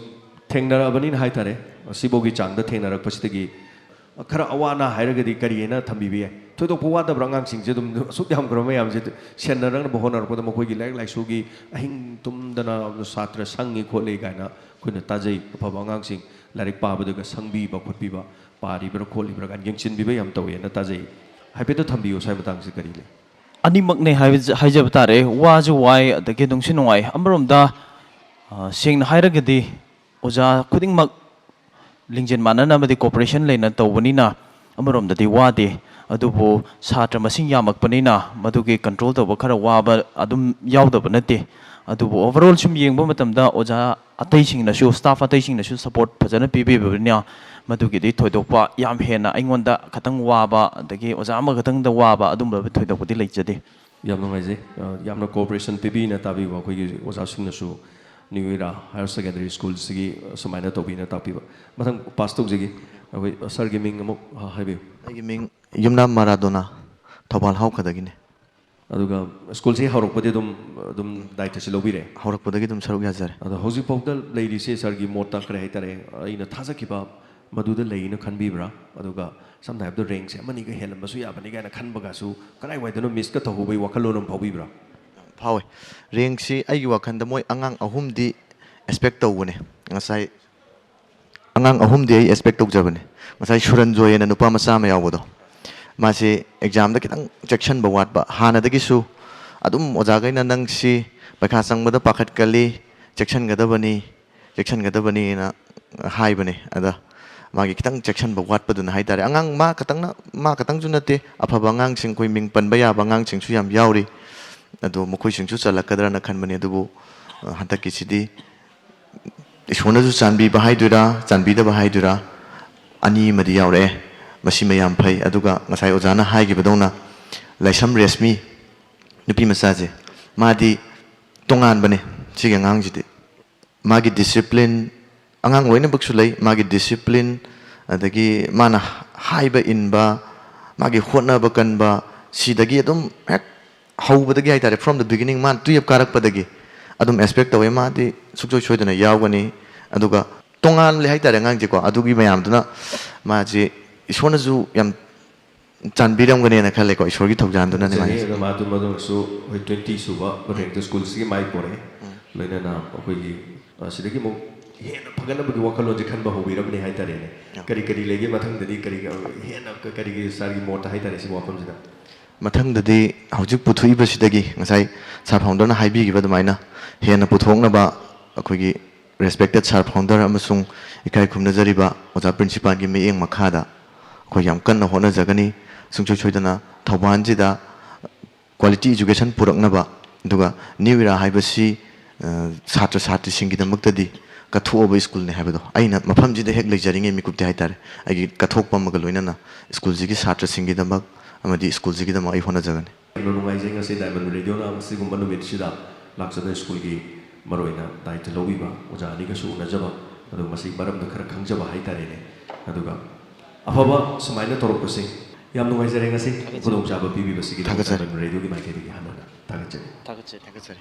ꯊꯦꯡꯅꯔꯛꯑꯕꯅꯤꯅ ꯍꯥꯏꯇꯥꯔꯦ, ꯑꯁꯤꯐꯥꯎꯒꯤ ꯆꯥꯡꯗ ꯊꯦꯡꯅꯔꯛꯄꯁꯤꯗꯒꯤ ꯈꯔ ꯑꯋꯥ ꯑꯅꯥ ꯍꯥꯏꯔꯒꯗꯤ ꯀꯔꯤ ꯍꯥꯏꯅ ꯊꯝꯕꯤꯕ ꯌꯥꯏ? ꯊꯣꯏꯗꯣꯛꯄ ꯋꯥꯗꯕ꯭ꯔꯥ? ꯑꯉꯥꯡꯁꯤꯡꯁꯦ ꯑꯗꯨꯝ ꯑꯁꯨꯛ ꯌꯥꯝꯈ꯭ꯔꯕ ꯃꯌꯥꯝꯁꯦ ꯁꯦꯟꯅꯔꯛꯅꯕ ꯍꯣꯠꯅꯔꯛꯄꯗ ꯃꯈꯣꯏꯒꯤ ꯂꯥꯏꯔꯤꯛ ꯂꯥꯏꯁꯨꯒꯤ ꯑꯍꯤꯡ ꯇꯨꯝꯗꯅ ꯁꯥꯇ꯭ꯔ ꯁꯪꯉꯤ ꯈꯣꯠꯂꯤ ꯀꯥꯏꯅ ꯑꯩꯈꯣꯏꯅ ꯇꯥꯖꯩ꯫ ꯑꯐꯕ ꯑꯉꯥꯡꯁꯤꯡ ꯂꯥꯏꯔꯤꯛ ꯄꯥꯕꯗꯒ ꯁꯪꯕꯤꯕ ꯈꯣꯠꯄꯤꯕ, ꯄꯥꯔꯤꯕ꯭ꯔꯥ ꯈꯣꯠꯂꯤꯕ꯭ꯔꯥ ꯀꯥꯏꯅ ꯌꯦꯡꯁꯤꯟꯕꯤꯕ ꯌꯥꯝ ꯇꯧꯋꯦꯅ ꯇꯥꯖꯩ꯫ ꯍꯥꯏꯐꯦꯠꯇ ꯊꯝꯕꯤꯌꯨ, ꯁ꯭ꯋꯥꯏ ꯃꯇꯥꯡꯁꯦ ꯀꯔꯤ ꯂꯩ? ꯑꯅꯤꯃꯛꯅꯦ ꯍꯥꯏꯕ-, ꯍꯥꯏꯖꯕ ꯇꯥꯔꯦ꯫ ꯋꯥꯁꯨ ꯋꯥꯏ, ꯑꯗꯒꯤ ꯅꯨꯡꯁꯨ ꯅꯨꯡꯉꯥꯏ꯫ ꯑꯃꯔꯣꯝꯗ, ꯑ, ꯁꯦꯡꯅ ꯍꯥꯏꯔꯒꯗꯤ ꯑꯣꯖꯥ ꯈꯨꯗꯤꯡꯃꯛ ꯂꯤꯡꯖꯦꯜ ꯃꯥꯟꯅꯅ ꯑꯃꯗꯤ ꯀꯣꯑꯣꯄꯔꯦꯁꯟ ꯂꯩꯅ ꯇꯧꯕꯅꯤꯅ ꯑꯃꯔꯣꯝꯗꯗꯤ ꯋꯥꯗꯦ꯫ ꯑꯗꯨꯕꯨ ꯁꯥꯇ꯭ꯔ ꯃꯁꯤꯡ ꯌꯥꯝꯃꯛꯄꯅꯤꯅ ꯃꯗꯨꯒꯤ ꯀꯟꯇ꯭ꯔꯣꯜ ꯇꯧꯕ ꯈꯔ ꯋꯥꯕ ꯑꯗꯨꯝ ꯌꯥꯎꯗꯕ ꯅꯠꯇꯦ꯫ ꯑꯗꯨꯕꯨ ꯑꯣꯚꯔꯑꯣꯜ ꯁꯨꯝ ꯌꯦꯡꯕ ꯃꯇꯝꯗ ꯑꯣꯖꯥ ꯑꯇꯩꯁꯤꯡꯅꯁꯨ, ꯁ꯭ꯇꯥꯐ ꯑꯇꯩꯁꯤꯡꯅꯁꯨ ꯁꯄꯣꯔꯠ ꯐꯖꯅ ꯄꯤꯕꯤꯕꯅꯤꯅ ꯃꯗꯨꯒꯤꯗꯤ ꯊꯣꯏꯗꯣꯛꯄ ꯌꯥꯝ ꯍꯦꯟꯅ ꯑꯩꯉꯣꯟꯗ ꯈꯇꯪ ꯋꯥꯕ, ꯑꯗꯒꯤ ꯑꯣꯖꯥ ꯑꯃꯈꯛꯇꯪꯗ ꯋꯥꯕ ꯑꯗꯨꯝꯕ ꯊꯣꯏꯗꯣꯛꯄꯗꯤ ꯂꯩꯖꯗꯦ꯫ ꯌꯥꯝ ꯅꯨꯡꯉꯥꯏꯖꯩ꯫ ꯑ, ꯌꯥꯝꯅ ꯀꯣꯑꯣꯄꯔꯦꯁꯟ ꯄꯤꯕꯤꯅ ꯇꯥꯕꯤꯕ ꯑꯩꯈꯣꯏꯒꯤ ꯑꯣꯖꯥꯁꯤꯡꯅꯁꯨ ꯅ꯭ꯌꯨ ꯏꯔꯥ ꯍꯥꯌꯔ ꯁꯦꯀꯦꯟꯗꯔꯤ ꯁ꯭ꯀꯨꯜꯁꯤꯒꯤ ꯑꯁꯨꯃꯥꯏꯅ ꯇꯧꯕꯤꯅ ꯇꯥꯛꯄꯤꯕ꯫ ꯃꯊꯪ ꯄꯥꯁ ꯇꯧꯖꯒꯦ꯫ ꯑꯩꯈꯣꯏ ꯁꯥꯔꯒꯤ ꯃꯤꯡ ꯑꯃꯨꯛ, ꯑ, ꯍꯥꯏꯕꯤꯌꯨ꯫ ꯑꯩꯒꯤ ꯃꯤꯡ ꯌꯨꯝꯅꯥꯝ ꯃꯔꯥꯗꯣꯅꯥ, ꯊꯧꯕꯥꯜ ꯍꯥꯎꯈꯗꯒꯤꯅꯦ꯫ ꯑꯗꯨꯒ ꯁ꯭ꯀꯨꯜꯁꯤ ꯍꯧꯔꯛꯄꯗꯤ ꯑꯗꯨꯝ, ꯑꯗꯨꯝ ꯗꯥꯏꯇꯁꯤ ꯂꯧꯕꯤꯔꯦ? ꯍꯧꯔꯛꯄꯗꯒꯤ ꯑꯗꯨꯝ ꯁꯔꯨꯛ ꯌꯥꯖꯔꯦ꯫ ꯑꯗꯣ ꯍꯧꯖꯤꯛꯐꯥꯎꯗ ꯂꯩꯔꯤꯁꯦ ꯁꯥꯔꯒꯤ ꯃꯣꯠꯇ ꯀꯔꯤ ꯍꯥꯏꯇꯥꯔꯦ, ꯑꯩꯅ ꯊꯥꯖꯈꯤꯕ ꯃꯗꯨꯗ ꯂꯩꯅ ꯈꯟꯕꯤꯕ꯭ꯔꯥ? ꯑꯗꯨꯒ ꯁꯝꯅ ꯍꯥꯏꯔꯕꯗ ꯔꯦꯡꯁꯦ ꯑꯃꯅꯤꯒ ꯍꯦꯜꯂꯝꯕꯁꯨ ꯌꯥꯕꯅꯤ ꯀꯥꯏꯅ ꯈꯟꯕꯒꯁꯨ ꯀꯗꯥꯏꯋꯥꯏꯗꯅꯣ ꯃꯤꯁꯀ ꯇꯧꯍꯧꯕꯒꯤ ꯋꯥꯈꯜꯂꯣꯟ ꯑꯃ ꯐꯥꯎꯕꯤꯕ꯭ꯔꯥ? ꯐꯥꯎꯋꯦ꯫ ꯔꯦꯡꯁꯤ ꯑꯩꯒꯤ ꯋꯥꯈꯜꯗ ꯃꯣꯏ ꯑꯉꯥꯡ ꯑꯍꯨꯝꯗꯤ ꯑꯦꯛꯁꯄꯦꯛ ꯇꯧꯕꯅꯦ꯫ ꯉꯁꯥꯏ ꯑꯉꯥꯡ ꯑꯍꯨꯝꯗꯤ ꯑꯩ ꯑꯦꯛꯁꯄꯦꯛ ꯇꯧꯖꯕꯅꯦ꯫ ꯉꯁꯥꯏ ꯁꯨꯔꯟꯖꯣꯏ ꯍꯥꯏꯅ ꯅꯨꯄꯥ ꯃꯆꯥ ꯑꯃ ꯌꯥꯎꯕꯗꯣ, ꯃꯥꯁꯤ ꯑꯦꯛꯖꯥꯝꯗ ꯈꯤꯇꯪ ꯆꯦꯛꯁꯤꯟꯕ ꯋꯥꯠꯄ, ꯍꯥꯟꯅꯗꯒꯤꯁꯨ ꯑꯗꯨꯝ ꯑꯣꯖꯥꯈꯩꯅ "ꯅꯪꯁꯤ ꯄꯩꯈꯥ ꯆꯪꯕꯗ ꯄꯥꯈꯠꯀꯜꯂꯤ, ꯆꯦꯛꯁꯤꯟꯒꯗꯕꯅꯤ, ꯆꯦꯛꯁꯤꯟꯒꯗꯕꯅꯤꯅ" ꯍꯥꯏꯕꯅꯦ꯫ ꯑꯗ ꯃꯥꯒꯤ ꯈꯤꯇꯪ ꯆꯦꯛꯁꯤꯟꯕ ꯋꯥꯠꯄꯗꯨꯅ ꯍꯥꯏꯇꯥꯔꯦ꯫ ꯑꯉꯥꯡ ꯃꯥ ꯈꯛꯇꯪꯅ, ꯃꯥ ꯈꯛꯇꯪꯁꯨ ꯅꯠꯇꯦ, ꯑꯐꯕ ꯑꯉꯥꯡꯁꯤꯡ, ꯑꯩꯈꯣꯏ ꯃꯤꯡ ꯄꯟꯕ ꯌꯥꯕ ꯑꯉꯥꯡꯁꯤꯡꯁꯨ ꯌꯥꯝ ꯌꯥꯎꯔꯤ꯫ ꯑꯗꯣ ꯃꯈꯣꯏꯁꯤꯡꯁꯨ ꯆꯜꯂꯛꯀꯗ꯭ꯔꯅ ꯈꯟꯕꯅꯤ꯫ ꯑꯗꯨꯕꯨ, ꯑ, ꯍꯟꯗꯛꯀꯤꯁꯤꯗꯤ ꯏꯁꯣꯔꯅꯁꯨ ꯆꯥꯟꯕꯤꯕ ꯍꯥꯏꯗꯣꯏꯔꯥ, ꯆꯥꯟꯕꯤꯗꯕ ꯍꯥꯏꯗꯣꯏꯔꯥ, ꯑꯅꯤ ꯑꯃꯗꯤ ꯌꯥꯎꯔꯛꯑꯦ꯫ ꯃꯁꯤꯃ ꯌꯥꯝ ꯐꯩ꯫ ꯑꯗꯨꯒ ꯉꯁꯥꯏ ꯑꯣꯖꯥꯅ ꯍꯥꯏꯈꯤꯕꯗꯧꯅ, ꯂꯥꯏꯁ꯭ꯔꯝ ꯔꯦꯁꯃꯤ, ꯅꯨꯄꯤ ꯃꯆꯥꯁꯦ, ꯃꯥꯗꯤ ꯇꯣꯉꯥꯟꯕꯅꯦ꯫ ꯁꯤꯒꯤ ꯑꯉꯥꯡꯁꯤꯗꯤ ꯃꯥꯒꯤ ꯗꯤꯁꯤꯄ꯭ꯂꯤꯟ, ꯑꯉꯥꯡ ꯂꯣꯏꯅꯃꯛꯁꯨ ꯂꯩ, ꯃꯥꯒꯤ ꯗꯤꯁꯤꯄ꯭ꯂꯤꯟ, ꯑꯗꯒꯤ ꯃꯥꯅ ꯍꯥꯏꯕ ꯏꯟꯕ, ꯃꯥꯒꯤ ꯍꯣꯠꯅꯕ ꯀꯟꯕ, ꯁꯤꯗꯒꯤ ꯑꯗꯨꯝ ꯍꯦꯛ ꯍꯧꯕꯗꯒꯤ ꯍꯥꯏꯇꯥꯔꯦ, from the beginning, ꯃꯥꯅ ꯇꯨꯌꯦꯞ ꯀꯥꯔꯛꯄꯗꯒꯤ ꯑꯗꯨꯝ ꯑꯦꯛꯁꯄꯦꯛ ꯇꯧꯋꯦ, ꯃꯥꯗꯤ ꯁꯨꯡꯁꯣꯏ ꯁꯣꯏꯗꯅ ꯌꯥꯎꯒꯅꯤ꯫ ꯑꯗꯨꯒ ꯇꯣꯉꯥꯜꯂꯦ ꯍꯥꯏꯇꯥꯔꯦ ꯑꯉꯥꯡꯁꯦꯀꯣ꯫ ꯑꯗꯨꯒꯤ ꯃꯌꯥꯝꯗꯨꯅ ꯃꯥꯁꯦ ꯏꯁꯣꯔꯅꯁꯨ ꯌꯥꯝ ꯆꯥꯟꯕꯤꯔꯝꯒꯅꯦꯅ ꯈꯜꯂꯦꯀꯣ, ꯏꯁꯣꯔꯒꯤ ꯊꯧꯖꯥꯜꯗꯨꯅꯅꯦ ꯊꯥꯒꯠꯆꯔꯤ꯫ ꯃꯥꯁꯦ꯫ ꯑꯗꯣ ꯃꯥꯗꯨ ꯃꯗꯨꯃꯁꯨ ꯑꯩꯈꯣꯏ ꯇ꯭ꯋꯦꯟꯇꯤ ꯁꯨꯕ ꯔꯦꯡꯛꯇ ꯁ꯭ꯀꯨꯜꯁꯤꯒꯤ ꯃꯥꯏ ꯄꯨꯔꯛꯑꯦ꯫ ꯎꯝ꯫ ꯂꯣꯏꯅꯅ ꯑꯩꯈꯣꯏꯒꯤ, ꯑ, ꯁꯤꯗꯒꯤ ꯑꯃꯨꯛ ꯍꯦꯟꯅ ꯐꯒꯠꯅꯕꯒꯤ ꯋꯥꯈꯜꯂꯣꯟꯁꯦ ꯈꯟꯕ ꯍꯧꯕꯤꯔꯕꯅꯦ ꯍꯥꯏꯇꯥꯔꯦꯅꯦ꯫ ꯑꯥ꯫ ꯀꯔꯤ ꯀꯔꯤ ꯂꯩꯒꯦ ꯃꯊꯪꯗꯗꯤ? ꯀꯔꯤ, ꯍꯦꯟꯅ ꯀꯔꯤꯒꯤ ꯁꯥꯔꯒꯤ ꯃꯣꯠꯇ ꯍꯥꯏꯇꯥꯔꯦ ꯁꯤꯒꯤ ꯋꯥꯐꯝꯁꯤꯗ? ꯃꯊꯪꯗꯗꯤ ꯍꯧꯖꯤꯛ ꯄꯨꯊꯣꯛꯏꯕꯁꯤꯗꯒꯤ, ꯉꯁꯥꯏ ꯁꯥꯔ ꯐꯥꯎꯟꯗꯔꯅ ꯍꯥꯏꯕꯤꯈꯤꯕ ꯑꯗꯨꯃꯥꯏꯅ ꯍꯦꯟꯅ ꯄꯨꯊꯣꯛꯅꯕ ꯑꯩꯈꯣꯏꯒꯤ ꯔꯦꯁꯄꯦꯛꯇꯦꯠ ꯁꯥꯔ ꯐꯥꯎꯟꯗꯔ ꯑꯃꯁꯨꯡ ꯏꯀꯥꯏ ꯈꯨꯝꯅꯖꯔꯤꯕ ꯑꯣꯖꯥ ꯄ꯭ꯔꯤꯟꯁꯤꯄꯥꯜꯒꯤ ꯃꯤꯠꯌꯦꯡ ꯃꯈꯥꯗ ꯑꯩꯈꯣꯏ ꯌꯥꯝ ꯀꯟꯅ ꯍꯣꯠꯅꯖꯒꯅꯤ꯫ ꯁꯨꯡꯁꯣꯏ ꯁꯣꯏꯗꯅ ꯊꯧꯕꯥꯜꯁꯤꯗ ꯀ꯭ꯋꯥꯂꯤꯇꯤ ꯏꯖꯨꯀꯦꯁꯟ ꯄꯨꯔꯛꯅꯕ, ꯑꯗꯨꯒ ꯅ꯭ꯌꯨ ꯏꯔꯥ ꯍꯥꯏꯕꯁꯤ, ꯑ, ꯁꯥꯇ꯭ꯔ ꯁꯥꯇ꯭ꯔꯤꯁꯤꯡꯒꯤꯗꯃꯛꯇꯗꯤ ꯀꯠꯊꯣꯛꯑꯕ ꯁ꯭ꯀꯨꯜꯅꯤ ꯍꯥꯏꯕꯗꯣ ꯑꯩꯅ ꯃꯐꯝꯁꯤꯗ ꯍꯦꯛ ꯂꯩꯖꯔꯤꯉꯩ ꯃꯤꯀꯨꯞꯇꯤ ꯍꯥꯏꯇꯥꯔꯦ, ꯑꯩꯒꯤ ꯀꯠꯊꯣꯛꯄ ꯑꯃꯒ ꯂꯣꯏꯅꯅ ꯁ꯭ꯀꯨꯜꯁꯤꯒꯤ ꯁꯥꯇ꯭ꯔꯁꯤꯡꯒꯤꯗꯃꯛ ꯑꯃꯗꯤ ꯁ꯭ꯀꯨꯜꯁꯤꯒꯤꯗꯃꯛ ꯑꯩ ꯍꯣꯠꯅꯖꯒꯅꯤ꯫ ꯌꯥꯝꯅ ꯅꯨꯡꯉꯥꯏꯖꯩ ꯉꯁꯤ ꯗꯥꯏꯃꯟ ꯔꯦꯗꯤꯑꯣꯅ ꯑꯁꯤꯒꯨꯝꯕ ꯅꯨꯃꯤꯠꯁꯤꯗ ꯂꯥꯛꯆꯗꯨꯅ ꯁ꯭ꯀꯨꯜꯒꯤ ꯃꯔꯨꯑꯣꯏꯅ ꯗꯥꯏꯇ ꯂꯧꯕꯤꯕ ꯑꯣꯖꯥ ꯑꯅꯤꯒꯁꯨ ꯎꯅꯖꯕ, ꯑꯗꯨꯒ ꯃꯁꯤꯒꯤ ꯃꯔꯝꯗ ꯈꯔ ꯈꯪꯖꯕ ꯍꯥꯏꯇꯥꯔꯦꯅꯦ꯫ ꯑꯗꯨꯒ ꯑꯐꯕ ꯁꯨꯃꯥꯏꯅ ꯇꯧꯔꯛꯄꯁꯦ ꯌꯥꯝ ꯅꯨꯡꯉꯥꯏꯖꯔꯦ ꯉꯁꯤ ꯊꯥꯒꯠꯆꯔꯤ꯫ ꯈꯨꯗꯣꯡꯆꯥꯕ ꯄꯤꯕꯤꯕꯁꯤꯒꯤꯗꯃꯛ ꯊꯥꯒꯠꯆꯔꯤ꯫ ꯗꯥꯏꯃꯟ ꯔꯦꯗꯤꯑꯣꯒꯤ ꯃꯥꯏꯀꯩꯗꯒꯤ ꯍꯟꯅ ꯊꯥꯒꯠꯆꯔꯤ꯫ ꯊꯥꯒꯠꯆꯔꯤ꯫ ꯊꯥꯒꯠꯆꯔꯤ꯫